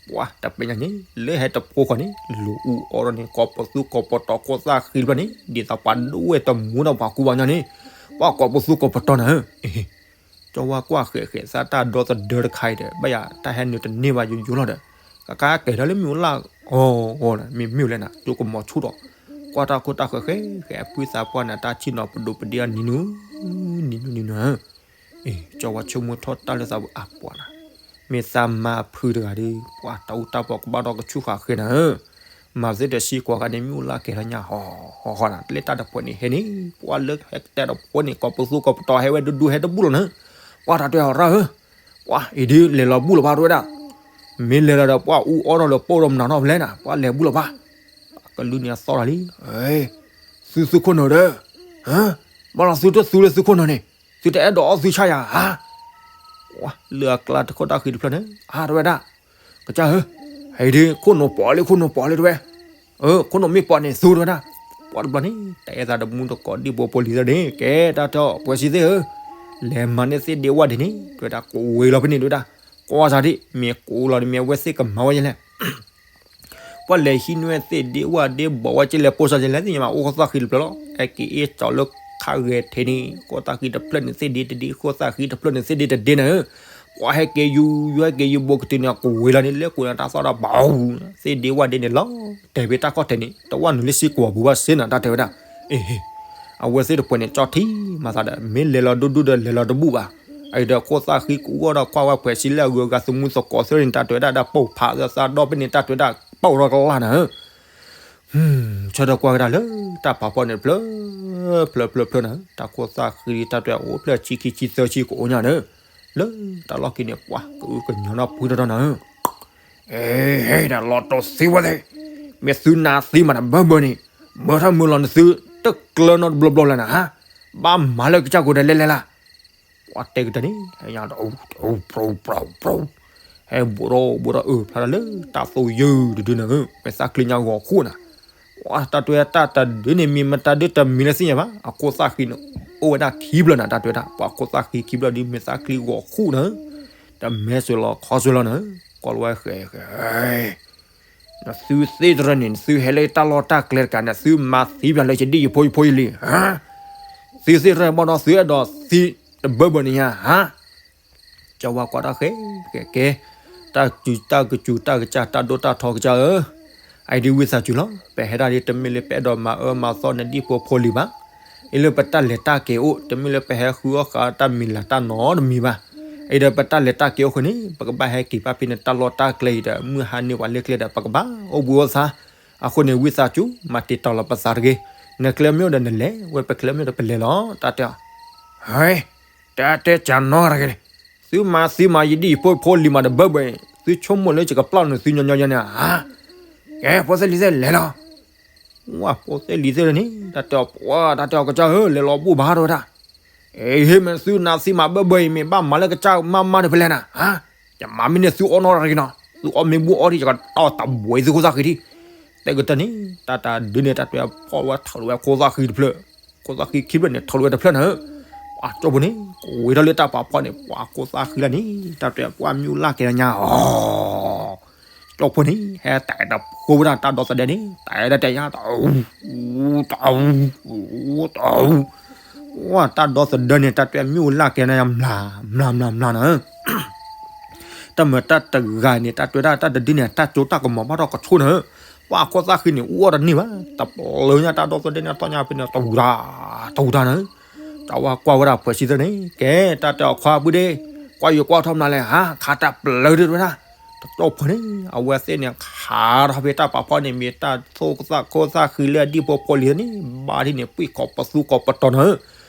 ပှၤတပညါန့ၣ် လၢဟဲတဖိဃီန့ၣ် လူၤအူအီၣ်ဒီးန့ၣ် ကိးပသူကိးပတီၤခိၣ်သၣ်ဃံတဖျၢၣ်န့ၣ် ဒ်သိးပှၤဒိၣ်ဝဲတမူဒီးပှၤကူပှၤကညီန့ၣ် ပှၤကိးပသူကိးပတီၤနၤဧၢ, ကၠီဝါကွၢ်ဃဲးဃဲးသးတၢ်ဒီသဒၢတခါအံၤဒီး ဘၣ်ယၤတၢ်ဟဲနုာ်တန့ၢ်ဘၣ်ယိယိလီၤဒီး ကကါကဲၤထီၣ်လၢမ့ၣ်အူလၢ်အီၤအီၤ မ့ၢ်မ့ၢ်လဲၣ်နၤ ကၠိကမီၤဆူၣ်ဒီး ကွၢ်တၢ်ခိၣ်တၢ်ဃဲးဃဲးဃဲး အပုၢ်သးပှၢ်န့ၣ် တၢ်ဆံၣ်နီၤပဒိးပဒ့အီၤနံၤနူၤ နံၤနူၤနံၤနူၤဧၢ အ့ ကၠီဝါဆိကမိၣ်ထီၣ်တၢ်လၢသးပူၤအပှၤနၤ, မ့ၢ်သးမါအဖုတဂၤဒီး ပှၤတၢ်အူတၢ်ပီးကဘၣ်ဒီးကဆူၣ်ဃာ်ဃဲနၤဧၢ, မၤသ့ဒီးစံကွီၤခါန့ၣ် မ့ၣ်အူလၢ်ကဲၤထီၣ်ညါဟီဟီဟီနၤ လၢတၢ်တဖှဲးန့ၣ်ဟဲန့ၣ် ပှၤလၢဟဲကတဲတဖှဲးန့ၣ် ကိးပသူကိးပတီၤဟဲဝဲဒူဒူဟဲတဘူၣ်လီၤနၤ, ပှၤတၢ်တဲအီၤရၢ်ဧၢ, ပှၤအံၤဒ်လဲၤလီၤဘူၣ်လီၤဘၣ်တဝဲဒၣ်, မ့ၢ်လဲၤလီၤဒီး ပှၤအူအီၣ်ထီၣ်လၢပိၢ်ဒီးမနုၤထီၣ်ဖဲလဲၣ်နၤ ပှၤလဲၤဘူၣ်လီၤဘၣ်, ကလုၢ်န့ၣ်အသီၣ်တၢ်လံ, သုသုခိၣ်နူာ်ဒီး, ဘၣ်လီၤသုတသူလၢသုခိၣ်နူာ်န့ၣ်, သုတအဲၣ်ဒိးအီၣ်သုဆၣ်ယၤဧါ, လၢအကျါတခိၣ်တၢ်ဃံတဖျၢၣ်န့ၣ် အါတဝဲဒၣ်, ကစၢ်ဧၢ, ဟဲဒ်ခိၣ်နူာ်ပိာ်လံခိၣ်နူာ်ပိာ်လံတဝဲ, ခိၣ်နူာ်မ့ၢ်ပိာ်န့ၣ်သူတဝဲဒၣ်, ပှၤတဘျီန့ၣ် တအဲၣ်သးတမူတကိးဒံၣ်ဖိဖိလံၤသ့ၣ်န့ၣ် ကဲတၢ်တဲအီၤ ပှဲၤစံသ့ၣ်ဧၢ, လဲၤမၤန့ၢ်သ့ၣ်ဒ့ဝၣ်ဒ့န့ၣ် တဝဲဒၣ် ကဝ့ၤလီၤဖဲန့ၣ်တဝဲဒၣ်, ကွၢ်စၢ်ဒံး မ့ၢ်ကဝ့ၤလီၤဒီး မ့ၢ်အဝဲသ့ၣ်ကမၤဝဲယဲလဲၣ် ပှၤလဲၤဟံးန့ၢ်ဝဲသ့ၣ်ဒ့ဝၣ်ဒ့ဘီးဝဲကလဲၤပိာ်စၢ်ကလဲၤသ့ၣ်ညါဘၣ် အိၣ်ခိၣ်သၣ်ဃံတဖျၢၣ်လီၤ ဟဲက့ၤအ့ၣ်ကၠီလၢခါဂဲၤထံးန့ၣ် ခိၣ်သၣ်ဃံတဖျၢၣ်န့ၣ်သ့ၣ်ဒ့တဒ့ ခိၣ်သၣ်ဃံတဖျၢၣ်န့ၣ်သ့ၣ်ဒ့တဒ့နၤဧၢ, ပှၤဟဲက့ၤယူၤ ယူၤဟဲက့ၤယူၤဘိးကတုၤန့ၣ် ကဝ့ၤလီၤန့ၣ် လဲၤကိးန့ၣ်တၢ်သီၣ်ဒီးဘၣ် သ့ၣ်ဒ့ဝၣ်ဒ့န့ၣ်လီၤ တဲာ်ဖဲတၢ်ခီၣ်ထံးန့ၣ် တဝၣ်နုာ်လၢစ့ကွီၤပူၤဘၣ်စ့နၤ တၢ်တဲဝဲဒၣ်, အ့ အဝဲသ့ၣ်တပှဲၤန့ၣ် ကၠီထံမၤသးဒီး မ့ၢ်လဲၤလီၤဒိၣ်ဒိၣ်ဒီး လဲၤလီၤတဘူၣ်ဘၣ်. အံၤဒီး ခိၣ်သၣ်ဃံကဝီၤဒီး ကွၢ်ဝဲဖှဲးဆံလၢအဂုၤအဂၤ သမူသကိးသ့ၣ်န့ၣ် တၢ်တဲဝဲဒၣ်ဒီး ပိာ်ဖးသးဒီဖဲန့ၣ် တၢ်တဲဝဲဒၣ် ပိာ်ထီၣ်ကလၢ်နၤဧၢ, ဆၢဒီးကွၢ်ကဒါလၢ တၢ်ဖးဖီန့ၣ် တဖျၢၣ် ဖျၢၣ်ဖျၢၣ်ဖျၢၣ်နၤဧၢ, တၢ်ခိၣ်သၣ်ဃံ တၢ်တဲအိၣ်ဖျၢၣ်ဆံခံဆံသၢဆံကအိၣ်ညါနၤဧၢ, လၢတၢ်လီၢ်ခံန့ၣ် ပှၤကအုကညီၤနီၢ်ဖုထီၣ်ထီၣ်နၤဧၢ အ့ ဟဲဒၣ်လီၤတိၢ်သံဝဲသ့ၣ်, မ့ၢ်သုနးသံမးတဘၢဘၢန့ၣ်, မၢထီၣ်မုာ်လီၤနသု, တကျၢၤနီတဘျီဘျီလၢနၤဧါ, ဘၣ်မၤလၢကစၢ်ကိးဒီးလဲၤလဲၤလၢ်, ပှၤတဲကတၢၢ်န့ၣ် ဟဲညါဒီး ပျီပျီပျီ, ဟဲဘူးဒီးဘူးဒီးအုးဖျါထီၣ်လၢ တၢ်သိၣ်ယုၢ်တဒုနၤဧၢ, မ့ၢ်သးချံညါဂီၤဃိၣ်နၤ, ပှၤတၢ်တဲတၢ်တဒုန့ၣ် မ့ၢ်မတၤဒုတမံၤလၢသ့ၣ်ညါဘၣ်, အခိၣ်သၣ်ဃံန့ၣ် အိၣ်ဝဲဒၣ်ခံဖျၢၣ်နၤ တၢ်တဲဝဲဒၣ်, ပှၤခိၣ်သၣ်ဃံခံဖျၢၣ်ဒု မ့ၢ်သးချံဂီၤဃိၣ်နၤဧၢ, တမဲဆွဲလီၤခီဆွဲလီၤနၤဧၢ, ကွၢ်လီၤဝဲဃဲဃဲ နသုသ့ၣ်တရၢၣ်န့ၣ် နသုဟဲလၢတၢ်လီၢ်တၢ်ကျဲတကးန့ၣ် သုမၤသံပၠးလၢယဒံၣ်ယဖိယဖိယလံၤ, သုသ့ၣ်တရၢၣ်ဘၣ်ဒီး သုအဲၣ်ဒိးသံတဘၢဘၢန့ၣ်ညါဧါ, ကၠီဝါကွၢ်တၢ်ဃဲဃဲကဲ, တၢ်စူၤတၢ်ကစူၤတၢ်ကစၢ် တၢ်ဒိၣ်တၢ်ထီကစၢ်ဧၢ, အအံၤဒ်ဝံသးစူၤလီၤ, ပဟဲဒၣ်ဒ်တမ့ၢ်လၢပအဲၣ်ဒိးမၤအၢမၤသီနဒံၣ်ဖိဖိလံၤဘၣ်, အ့ၣ်လၢပတၢ်လဲၤတၢ်က့ၤအိၣ် တမ့ၢ်လၢပဟဲဃုအီၣ်ဃာ်တၢ်မံၤလၤတၢ်နီတမံၤဘၣ်, အံၤဒီးပတၢ်လဲၤတၢ်က့ၤအိၣ်ဃိန့ၣ် ပကဘၣ်ဟဲက့ၤဘၣ်ဖဲန့ၣ် တၢ်လီၢ်တၢ်ကျဲအံၤဒီး မုၢ်ဟါန့ၢ်ပှၤလၢကျဲဒီး ပကဘၣ်အိၣ်ဘှံးအိၣ်သါ, အဃိန့ၣ် ဝံသးစူၤ မၤတံာ်တာ်လီၤပသးတဂ့ၤ, နကျဲမ့ၢ်အိၣ်ဒီးနလဲၤဝဲ ပကျဲမ့ၢ်အိၣ်ဒီးပလဲၤလီၤ တၢ်တဲအီၤ, ဟဲ တၢ်တဲကနီတဂ့ၤန့ၣ်, သုမၤသံမၤယဒံၣ်ယဖိဖိလံၤမးတဘၢဘၢအံၤ သုဆိကမိၣ်လၢယကပျၢ်နသုညီညီညီန့ၣ်ဧါ, ကဲ ဖိသ့ၣ်လံၤသ့ၣ်လဲၤလီၤ ဝဲဖိသ့ၣ်လံၤသ့ၣ်န့ၣ် တၢ်တဲအီၤပှၤ တၢ်တဲအီၤကစၢ်ဧၢ လဲၤလီၤဘူၣ်ဘါထီၣ်ဝဲဒၣ်, အ့ ဟ့ၣ်မ့ၢ်သုနးသံမးဘၢဘၢအံၤ မ့ၢ်ဘၣ်မၤလၢကစၢ်မါမါတဖဲလဲၣ်နၤ, ယမၤမ့ၢ်န့ၢ်သုအီၣ်နီတဂ့ၤနီၤ, သုအီၣ်မ့ၢ်ဘူၣ်အီၣ်ဒံး ယကတီၢ်တဘှံးသုခိၣ်သၣ်ဃံထံး, တဲကတၢၢ်န့ၣ် တၢ်တဒုန့ၣ် တၢ်တဲဖီၣ်ဝဲထီၣ်လီၤဝဲခိၣ်သၣ်ဃံတဖျၢၣ်, ခိၣ်သၣ်ဃံခံဖျၢၣ်န့ၣ် ထီၣ်လီၤဝဲတဖျၢၣ်နၤဧၢ, ပှၤကၠီဖိန့ၣ် ကဝ့ၤထီၣ်လၢတၢ်ပာ်ဖီၣ်န့ၣ် ပှၤခိၣ်သၣ်ဃံလၢန့ၣ် တၢ်တဲပှၤမ့ၣ်အူလၢ်ကဲၤညါအီၤ ကၠီဖိန့ၣ် ဟဲတၢ်အဲၣ်တၢ်ဖိဝဲဒၣ်တၢ်ဒီသဒၢန့ၣ် တၢ်အဲၣ်တၢ်တဲညါ တအူ တအူ တအူ, ဝဲတၢ်ဒီသဒၢန့ၣ် တၢ်တဲမ့ၣ်အူလၢ်ကဲၤညါ မျၤ မျၤ မျၤ မျၤနၤဧၢ, တၢ်မၤတၢ်တဂၤန့ၣ် တၢ်တဲဒၣ်တၢ်တဒုန့ၣ် တၢ်ကၠိတၢ်ကမီၤဘၣ်ထီၣ်ကဆိၣ်နၤဧၢ, ပှၤခိၣ်သၣ်ဃံန့ၣ် အူအီၣ်တန့ၢ်ဘၣ် တပျၢၤညါ တၢ်ဒီသဒၢန့ၣ် သီၣ်ညါဖဲန့ၣ် တဝူတၢ် တဝူတၢ်နၤဧၢ တၢ်ဝဲကွၢ်ဝဲဒၣ်ဖှဲးဆံသၢန့ၣ် ကဲ တၢ်တဲအီၤခွါပုၢ်ဒ့ၣ် ကွၢ်ယိၤကွၢ်ထီၣ်မနုၤလဲၣ်ဧါ ခးတၢ်ပျၢၤဒၣ်ဝဲဒၣ်, တကၠီၣ်ဖိန့ၣ် အဝဲသ့ၣ်န့ၣ် ခးထီၣ်ဖဲတၢ်ပာ်ဖီၣ်န့ၣ် မ့ၢ်တၢ်သိၣ်သၣ်ခိၣ်သၣ်ဃံလၢအဒံၣ်ဖိဖိလံၤန့ၣ် ဘၣ်ဒ်န့ၣ် ပှံၢ်ကိးပသူကိးပတီၤနၤဧၢ,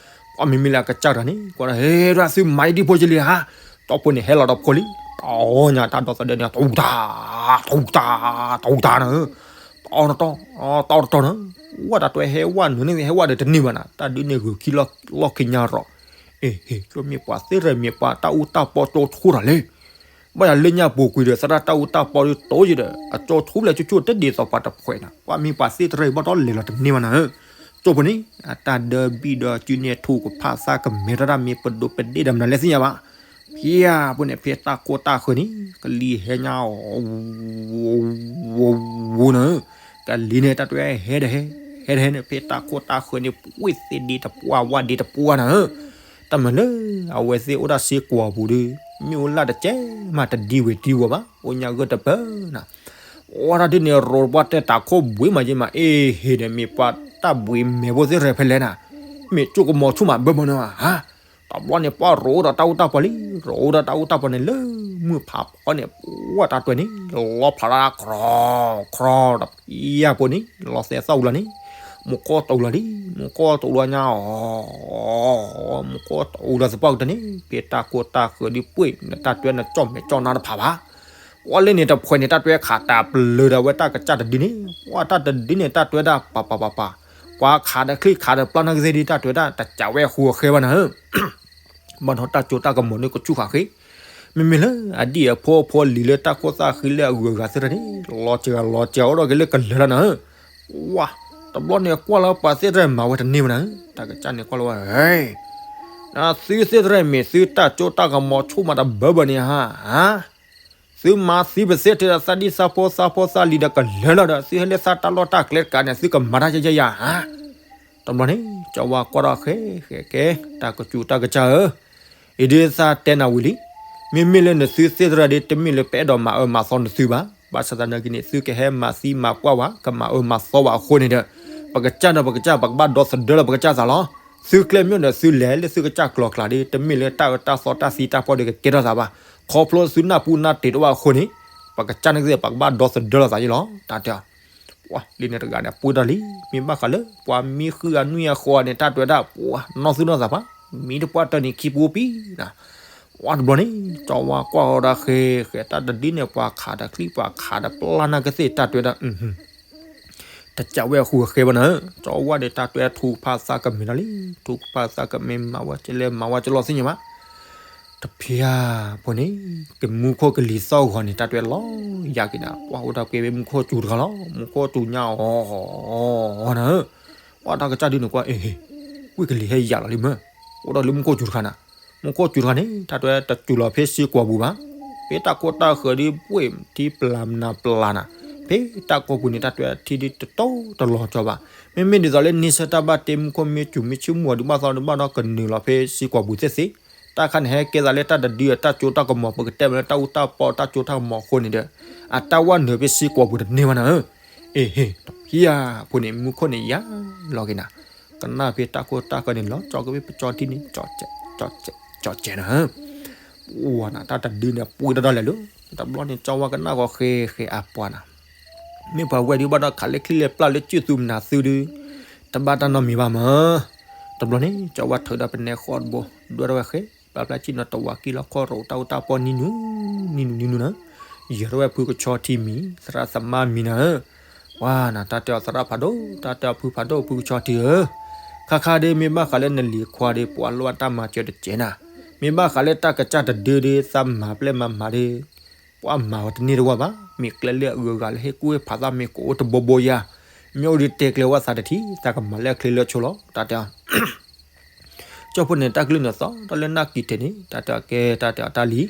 ကွၢ်မ့မ့ၢ်လၢအကစၢ်တၢ်န့ၣ် ကွၢ်ဟဲဒၣ်သုမၤယဒံၣ်ဖိယလံၤဧါ, ကၠီၣ်ဖိန့ၣ် ဟဲလီၤဒီးဖိလံ, တအီၣ်ညါတၢ်ဒီသဒၢန့ၣ် တဝူတၢ် တဝူတၢ် တဝူတၢ်နၤဧၢ, ပ တီတီ, တီတီနီၤ, ဝဲတၢ်တွဲဟဲဝဲနုာ်န့ၣ် ဟဲဝဲဒီးတန့ၢ်ဘၣ်နၤ, တၢ်ဒုးန့ၣ်ဂုာ်ခံလီၢ်ခံညါရီၤ, အ့ၣ် ဟ့ၣ် ကၠိမ့ၢ်ပှၤသ့ၣ်တြဲၤမ့ၢ်ပှၤ တၢ်အူတၢ်ပီကၠိထူတၢ်လဲၣ်, ဘၣ်ယၤလၢညါပူၤကွံာ်ဒီး သရၣ်တၢ်အူတၢ်ပီဒီး တိယဒီး အကၠိထူဘျဲၣ်ကၠိကၠိတဒ်သိးပှၤတဖှဲးနၤ, ပှၤမ့ၢ်ပှၤသ့ၣ်တြဲၤဘၣ်ဒီးလဲၤလီၤတန့ၢ်ဘၣ်နၤဧၢ, ကၠိဖိန့ၣ် အတၢ်ဒၢဘံၣ်ဒီးစုန့ၣ် ထူကဖၣ်သၣ်ကမဲာ်တၢ် တၢ်မ့ၢ်ပဒိးပဒ့ၣ်ဒီးမနုၤလဲၣ်သ့ၣ်ညါဘၣ်, ဖဲအပူၤန့ၣ် ဖဲတၢ်ခိၣ်တၢ်ဃၢၤန့ၣ် ကလံၤဟဲညါအီၤ ဝိဝိနၤဧၢ, ကလံၤန့ၣ် တၢ်တွဲဟဲဒီးဟဲ, ဟဲဒီးဟဲန့ၣ် ဖဲတၢ်ခိၣ်တၢ်ဃၢၤန့ၣ် ပှ့ၢ်သ့ဒ့တပှၢ်ဝၣ်ဒ့တပှၢ်နၤဧၢ, တၢ်မၤလၢ အဝဲသ့ၣ်အိၣ်ဒၣ်စ့ကွီၤပူၤဒီး မ့ၣ်အူလၢ်တကဲမးတဒံဝဲၤတံဝီၤဘၣ် အိၣ်ညါဂၢၢ်တပၢၢ်နၤ, အိၣ်တၢ်ဒုးန့ၣ် ရိးပှၤတဲတၢ်ခိၣ်ဘှံးမးက့မး အ့ၣ် ဟ့ၣ်ဒီးမ့ၢ်ပှၤတၢ်ဘှံးမဲာ်ဖိသ့ၣ်တြဲၤဖဲလဲၣ်နၤ, မ့ၢ်ကၠိကမီၤဆူၣ်မးဘၢဘၢနၤဧါ, တဘျီန့ၣ် ပှၤရိးဒီးတၢ်အူတၢ်ပီၤလံ, ရိးဒီးတၢ်အူတၢ်ပီၤန့ၣ် လၢမုၢ်ဖးဖီန့ၣ် ပှၤတၢ်တွဲန့ၣ် လီၤဖးလၢ ခရီ ခရီဒီး ဖဲအပူၤန့ၣ် လီၤသဲးသီၣ်အူလီၤန့ၣ်, မူခိၣ်တအူလီၤလံ, မူခိၣ်တအူလီၤညါအီၤ, မူခိၣ်တအူလီၤသပှၢ်ကတၢၢ်န့ၣ် ဖဲတၢ်ခိၣ်တၢ်ဃၢၤဒုးပှ့ၢ် နတၢ်တွဲနကၠီၣ်မဲာ်ကၠီၣ်နါတဖၣ်ဘၣ် ပှၤလၢန့ၣ်တဖှဲးန့ၣ် တၢ်တွဲခးတၢ်ပျၢၤဒီးဝဲတၢ်ကစၢ်တဒုန့ၣ် ပှၤတၢ်တဒုန့ၣ် တၢ်တွဲဒၣ်ပၤပၤပၤပၤ, ပှၤခးဒီးချံခးဒီးပျၢ်နၢ်ကသ့ၣ်ဒု တၢ်တွဲဒၣ်တစးဝဲအဃူအဃဲဘၣ်နၤဧၢ, ဘၣ်ဒီးတၢ်ကၠိတၢ်ကမီၤန့ၣ်ကဆူၣ်ဃာ်ဃ့, မ့မ့ၢ်လၢအဒံၣ်အဖိအဖိလံၤလၢတၢ်ခိၣ်သၣ်ဃံလၢအဂုၤအဂၤသ့ၣ်တဖၣ်န့ၣ် လီၤစှၤလီၤစှၤအိၣ်ဒီးက့ၤလၢကလၢၤလီၤနၤဧၢ, ဝါ, တဘျီန့ၣ်ကွၢ်လၢပှၤသ့ၣ်တဖၣ်မၤဝဲတန့ၢ်ဘၣ်နၤဧၢ, တၢ်ကစၢ်န့ၣ်ကွၢ်လၢဝဲ ဟဲ သုသ့ၣ်တဖၣ်မ့ၢ်သုတၢ်ကၠိတၢ်ကမီၤဆူၣ်မးတဘၢဘၢန့ၣ်ဧါ, သုမၤသံပသ့ထဲဒီးသးဒံၣ်သးဖိသးဖိသးလံၤဒီးကလၢၤလီၤဒီး သုဟဲလၢသးတၢ်လီၢ်တၢ်ကျဲတကးန့ၣ် သုကမၤတၢ်ယဲယဲယၤဧါ, တဘျီန့ၣ် ကၠီဝါကွၢ်ထီၣ်ဃဲ ဃဲကဲ တၢ်ကစူၤတၢ်ကစၢ်ဧၢ, အံၤဒ်သးတဲနၤဝံၤလံ, မ့မ့ၢ်လၢနသုသ့ၣ်တဖၣ်ဒီး တမ့ၢ်လၢပအဲၣ်ဒိးမၤအၢမၤသီနသုဘၣ်, ဘၣ်ဆၣ်သနာ်က့န့ၣ် သုကဟဲမၤသံမၤပှၢ်ဝဲ ကမၤအၢမၤသီဝဲအဃိန့ၣ်ဒီး ပကစၢ်ဒီးပကစၢ် ပကဘၣ်ဒီသဒၢလီၤပကစၢ်သးလီၤ, သုကျဲမ့ၢ်ဒီးသုလဲၤလၢသုကစၢ်ကျိၤကျဲဒီး တမ့ၢ်လၢတၢ်အၢတၢ်သီတၢ်သံတၢ်ပှၢ်ဒီးကကဲထီၣ်သးဘၣ်, ခီဖျိသုနၢ်ပူၤနၢ်တ့ၤတအိၣ်ဘၣ်အဃိန့ၣ်, ပကစၢ်န့ၣ်ကသ့ၣ် ပကဘၣ်ဒီသဒၢလီၤသးယဲလီၤ တၢ်တဲအီၤ ပှၤလံန့ၣ်တဂၤန့ၣ် ပှ့ၤဒီးလံ, မ့ၢ်ဘၣ်ဃးလၢ ပှၤမံဃုအနွံအဃီန့ၣ် တၢ်တွဲဒၣ် ပှၤနီၢ်သူၣ်နီၢ်သးပှၤ, မံတပှၢ်တၢၢ်န့ၣ်ခံပူၤပံၤနၤ, ဝါတဘျီန့ၣ် ကၠီဝါကွၢ်အီၤဒီးဃဲ ဃဲတၢ်တဒုန့ၣ် ပှၤခးဒီးချံ ပှၤခးဒီးပျၢ်နၢ်ကသ့ၣ် တၢ်တွဲဒၣ် တစးဝဲအဃူအဃဲဘၣ်နၤ, ကၠီဝါဒီးတၢ်တွဲထူကဖၣ်သၣ်ကမဲာ်ဒီးလံ, ထူကဖၣ်သၣ်ကမဲာ် မၤဝဲကလဲၣ် မၤဝဲကလီၤသ့ၣ်ညါဘၣ် တဖျၢၣ်ဖိန့ၣ် ကမူခိၣ်ကလံၤသီၣ်ဂီၤန့ၣ် တၢ်တွဲလီၤယၤက့ၤနၤ, ပှၤအိၣ်ဒီးပှ့ၤဝဲမူခိၣ်စူၤတဂၤလီၤ, မူခိၣ်စူၤညါအီၤနၤ, ပှၤတၢ်ကစၢ်ဒုန့ၣ်ကွၢ် အ့ ဝ့ၢ်ကလံၤဟဲယၤလီၤလံမၢ, အိၣ်ဒီးလၢမူခိၣ်စူၤတဂၤနၤ, မူခိၣ်စူၤတဂၤန့ၣ် တၢ်တွဲတစူၤလီၤဖဲစ့ကွီၤပူၤဘၣ်, ဖဲတၢ်ခိၣ်တၢ်ဃၢၤဒုးပှ့ၤထံပျၢ်မနၤပျၢ်နၤ, ဖဲတၢ်ကိးပူၤန့ၣ် တၢ်တွဲထံဒုးတတိတလီၤကၠီဘၣ်, မ့မ့ၢ်ဒ်သိးလၢန့ဆၢၣ်တၢ်ဘၣ်တ့ မူခိၣ်မ့ၢ်စူၤမ့ၢ်ဆ့ၣ်မူၤအီၤဒုး ဘၣ်သီဒုးဘၣ်ဒီးကနုာ်လီၤဖဲစ့ကွီၤပူၤသ့ၣ်သ့ၣ်, တၢ်ခါန့ၣ် ဟဲကဲသးလၢတၢ်တဒုအတၢ်ကၠိတၢ်ကမီၤ ပကတဲမ့ၢ်လၢတၢ်အူတၢ်ပီတၢ်ကၠိတၢ်ကမီၤအဃိန့ၣ်ဒီး, အတၢ်ဝဲနုာ်ဖဲစ့ကွီၤပူၤတန့ၢ်ဘၣ်နၤဧၢ, အ့ဟ့ၣ် တဖျၢၣ်ဖိန့ၣ် မူခိၣ်န့ၣ်ယၤလီၤက့ၤနၤ, ကနၣ်ဖဲတၢ်ခိၣ်တၢ်ဃၢၤန့ၣ် လီၤကၠီက့ၤဖဲပကၠီထံန့ၣ် ကၠီကဲးနၤဧၢ, ပှၤနၤ တၢ်တဒုန့ၣ် ပှ့ၤဒီးဒီးလဲာ်လၢ, တဘျီန့ၣ် ကၠီဝါကနၣ်ဂီၤဃဲဃဲအပှၤနၤ မ့ၢ်ပှၤဝဲဒုးဘၣ်ဒီးခးလၢချံလၢပျၢ်လၢစုၣ်သုးမနၤသုဒုး, တဘၣ်တၢ်နီတမံၤဘၣ်မး, တဘျီန့ၣ် ကၠီဝါထုးဒီးပနဲဃီတဘိ, ဒွဲၣ်ထီၣ်ဝဲဃဲ, ပျၢ်ပျၢ်ဆ့ၣ်နီၤတဝးကံၢ်လီၤခီၣ်ရိး တၢ်အိၣ်တၢ်ပီနံၤနူနံၤနူနံၤနူနၤ, ယဲၤထီၣ်ဝဲဖုကဆီထံမံၤ သရၣ်သမါမံၤနၤဧၢ, ပှၤနၤ တၢ်တဲအီၤသရၣ်ဖးဒိၣ် တၢ်တဲအီၤဖုဖးဒိၣ် ဖုကဆီထံဧၢ, ခါခါဒုးမ့ၢ်ဘၣ်ဃးလၢနလံၤခွါဒီး ပှၤလိၣ်ဘၣ်တၢ်မၤစၢၤတစဲးနၤ, မ့ၢ်ဘၣ်ဃးလၢတၢ်ကစၢ်တဒုဒီး သးမၤပျဲၢ်မၤမၤဒီး ပှၤမၤဝဲတန့ၢ်တဝၢ်ဘၣ်, မ့ၢ်ကျဲလၢအဂုၤအဂၤလၢဟ့ၣ်ကူၣ်ဟ့ၣ်ဖးသးမ့ၢ်ကအိၣ်တဘိဘိယၤ, မ့ၢ်အိၣ်ဒုးတဲကျဲဝဲသးတထံၣ် သးကမၤလၢအချ့လၢအဆိလီၤ တၢ်တဲအီၤ ကၠီဖိန့ၣ် တၢ်ကလုၢ်န့ၣ်သီၣ်ထီၣ်လၢနၢ်ကံၤထဲန့ၣ် တၢ်တဲအီၤကဲ တၢ်တဲအီၤတၢ်လံၤ,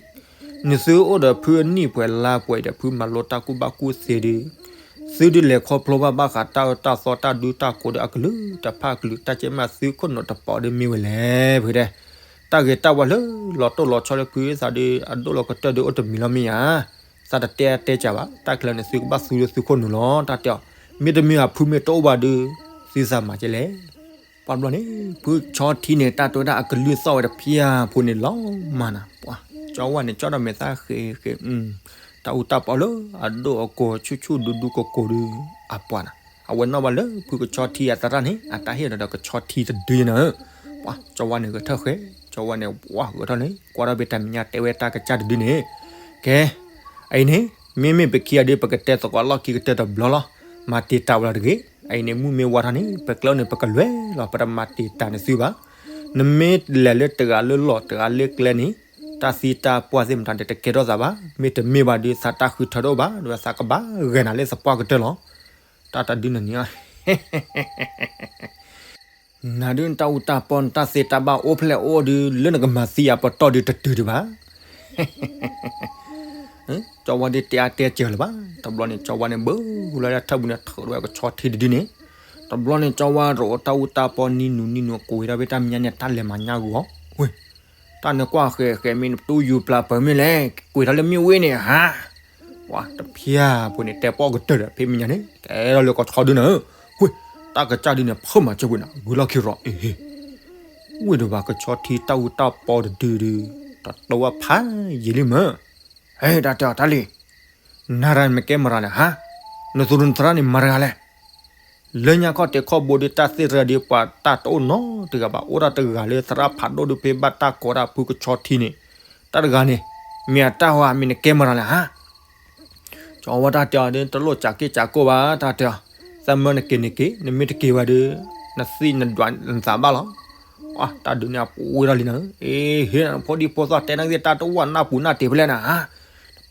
နသုအိၣ်ဒီးဖုအနံၣ်ပှဲၤလါပှဲၤဒီး ဖုမၤလိတၢ်ကူၣ်ဘၣ်ကူၣ်သ့ဒီး သုဒုးလဲၤခီဖျိဘၣ်ဘၣ်ဃးတၢ်အၢတၢ်သီတၢ်ဒူတၢ်ကိးဒီးအကလုၢ်တဖၣ်အကလုာ် တၢ်ကဲမးသုခိၣ်နူာ်တပီၤဒီးမ့ၢ်ဝဲလဲၣ် ဖုတဲ တၢ်ဂ့ၤတၢ်ဝါလၢလီၤတိၢ်လီၤဆီလၢဖုသးဒီး အဒိၣ်လီၤကတၢၢ်ဒီးအိၣ်တမံၤလီၤမ့ၢ်ဧါ, သးတတဲတဲကၢဘၣ် တၢ်ခဲလၢာ်န့ၣ် သုကဘၣ်သူလၢသုခိၣ်နူာ်လီၤ တၢ်တဲအီၤ, မ့တမ့ၢ်ဘၣ်ဖုမ့ၢ်တအိၣ်ဘၣ်ဒီး သုသးမၤကဲလဲၣ် ပှၤဘျီန့ၣ် ဖုဆီထံန့ၣ် တၢ်တဲဝဲဒၣ်အကလုၢ်သီၣ်ဝဲတဖျၢၣ်ဖိန့ၣ်လီၤမးနၤ, ပှၤ ကၠီဝါန့ၣ် ကၠီဒီးမဲာ်သၣ်ဃဲးဃဲး, တၢ်အူတၢ်ပီလၢအဒိၣ်အကိာ်ဆူၣ်ဆူၣ်ဒူဒူကိၢ်ကိၢ်ဒီး အပှၤနၤ, အဝဲနီၣ်ဘၣ်လၢဖုကဆီထံအသရၣ်န့ၣ် အတၢ်ဟ့ၣ်ဒီးကဆီထံတဒုနၤဧၢ, ပှၤ ကၠီဝါန့ၣ်ဂဲၤထၢၣ်ဃဲး, ကၠီဝါန့ၣ် ပှၤဂဲၤထီၣ်န့ၣ် ကွၢ်ထီၣ်ဖဲတၢ်မဲာ်ညါတဲဝဲတၢ်ကစၢ်တဒုန့ၣ်, ကဲ အအံၤန့ၣ် မ့မ့ၢ်ပခံဂၤဒီး ပကတဲသကိးလီၢ်ခံကတၢၢ်တဘျီလီၤ. မၤတံာ်တာ်ဝဲလီၤတဂ့ၤ. အအံၤန့ၣ် မုၢ်မ့ၢ်ဝါထီၣ်န့ၣ် ပကျဲအိၣ်န့ၣ် ပကလဲၤလီၤ ပတမၤတံာ်တာ်နသုဘၣ်. နမ့ၢ်လဲၤလၢတဂၤလၢလီၢ် တဂၤလၢကျဲန့ၣ် တၢ်သံတၢ်ပှၢ်သ့ၣ်မတၤဒီး တကဲထီၣ်သးဘၣ်. မ့တမ့ၢ်ဘၣ်ဒီး သးတၢ်ဃုထၢတအိၣ်ဘၣ် ဒီးသးကဘၣ်ဂဲၤနၤလၢသပှၢ်ကတၢၢ်လီၤ. တၢ်တဒုန့ၣ်န့ၣ် နၤဒုနတၢ်အူတၢ်ပီ နတၢ်သ့တၢ်ဘၣ်အိၣ်ဖျဲၣ်အိၣ်ဒု လၢနကမၤသံအပတီၢ်ဒုတတုၤဒံးဘၣ်. ကၠီဝါဒုတဲအါတဲစၢၤလၢၤဘၣ်. တဘျီန့ၣ် ကၠီဝါန့ၣ်ဘၢဃူလၢလၢထၢၣ်ပူၤန့ၣ် ထုးထီၣ်ဝဲကဆီထံတဒုန့ၣ်, တဘျီန့ၣ် ကၠီဝါရိးတၢ်အူတၢ်ပီနံၤနူၤနံၤနူၤ ကွံာ်ဝဲဒၣ်ဖဲတၢ်မဲာ်ညါန့ၣ် တၢ်လဲၤမၤညါဂီၤ, ဝ့ၢ် တၢ်နကွၢ်ဃဲၤဃဲၤမ့ၢ်နပတူၢ်ယူၤပျၢ်ပၢၤ မ့ၢ်လဲၣ်, ကွံာ်တၢ်လၢမ့ၢ်ဝ့ၢ်န့ၣ်ဟါ, ပှၤတဖျၢၣ်ဖိန့ၣ် တဲပီၣ်ကတၢၢ်ဒီး ဖဲမဲာ်ညါန့ၣ် ကဲထီၣ်လၢကဆီဒုန့ၣ်, ဝ့ၢ် တၢ်ကစၢ်ဒုန့ၣ် ဖၢမၤစၢၤဝဲန့ၣ် ဂုၤလီၢ်ခံရီၤအ့ဟ့, ဝ့ၢ်ဒီးဘၣ်ကဆီထံတၢ်အူတၢ်ပီတဒုဒု, တတိဝဲဖးယံာ်လံမၢ်, ဟဲ တၢ်တဲအီၤတၢ်လံ နၤရၤနမ့ၢ်ကဲမရၤလဲၣ်ဟါ, နသူၣ်နသရၣ်န့ၣ်မၤတဂၤလဲၣ်, လၢညါခီၣ်တဲာ်ခီၣ်ဘိဒု တၢ်သ့ၣ်တဖၣ်ဒု ပှၤတၢ်တအိၣ်နီတဂၤဘၣ်, အိၣ်ဒၣ်တဂၤလၢသရၣ်ဖးဒိၣ်ဒု ဖဲဘၣ်တၢ်ကိးဒၣ်ဖုကဆီထံန့ၣ်, တၢ်တဂၤန့ၣ် မ့ၢ်အတၢ်ဟီဧါ မ့ၢ်နကဲမရၤလဲၣ်ဟါ ကၠီဝါတၢ်တဲအီၤဒု တလိၣ်စးက့ၢ်စးကိၢ်ဘၣ် တၢ်တဲအီၤ, သးမၢနက့ၤန့ၣ်က့ၤ, နမ့ၢ်တက့ၤဘၣ်ဒု နသံၣ်နဒွးနသးဘၣ်လီၤ. တၢ်ဒုးန့ၣ်အပူၤဝဲဒၣ်လံနၤ, အ့ဟ့ နဖိဒံဖိသၣ်တဲနၢ်ဂ့ၢ်တၢ်တဝၣ်နၢ်ပူၤနၢ်တ့ၢ်ဖဲလဲၣ်နၤ,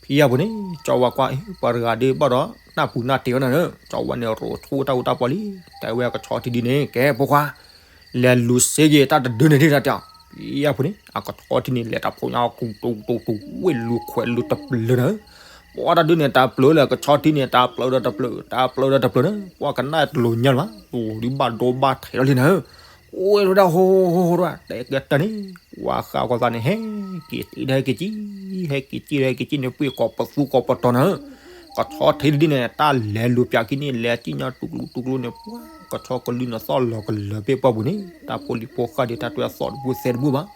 ဖံယၢ်ဖိန့ၣ် ကၠီဝါကွၢ် ပှၤတဂၤဒုဘၣ်ဒီး နၢ်ပူၤနၢ်တ့ၢ်ဝဲနၤ, ကၠီဝါန့ၣ်ရိးဆူတၢ်အူတၢ်ပီလံ, တဲဝဲအကဆီထံဒုန့ၣ် ကဲဖိခွါ လဲၤလူၤစ့က့ၤတၢ်တဒုန့ၣ်ဒၣ်တၢ်တဲအီၤ, ဖံယၢ်ဖိန့ၣ် အကဆီထံန့ၣ် လဲၤတၢ်ဖိညါ တူတူတူတူ ဝ့ၢ်လူၤခွဲးလူၤတပျၢၤနၤ, ပှၤတၢ်ဒုန့ၣ် တၢ်ပျၢၤလၢကဆီထံန့ၣ် တၢ်ပျၢၤဒီးတပျၢၤ တၢ်ပျၢၤဒီးတပျၢၤနၤ, ပှၤကနၣ်တလိၤညါလၢၤဘၣ်, ဒုဘၣ်ဒိဘၣ်ထဲးလီၤလံနၤ, အိၣ်ဝဲဒၣ်ဟိဟိဟိဟိ တဲကတၢၢ်န့ၣ်, ပှၤဃးကီၤသးန့ၣ် ဟဲက့ၤတံၢ်ဒီးဟဲက့ၤကံၣ်, ဟဲက့ၤကံၣ်ဒီးဟဲက့ၤကံၣ်န့ၣ် ပှ့ၤကိးပသူကိးပတီၤနၤ, ကဆီထံဒုန့ၣ် တၢ်လဲၤလူၤပၠးခံန့ၣ် လဲၤကံၣ်ညီတူၢ်ကျူတူၢ်ကျူန့ၣ် ပှၤကဆီကလုၢ်န့ၣ်သီၣ်လီၤကလၢၤဖဲပှၢ်ပူၤန့ၣ် တၢ်ဖိလံၤဖိဃၢ်ဒု တၢ်တွဲအသီၣ်တဘူၣ်သဲတဘူၣ်ဘၣ်,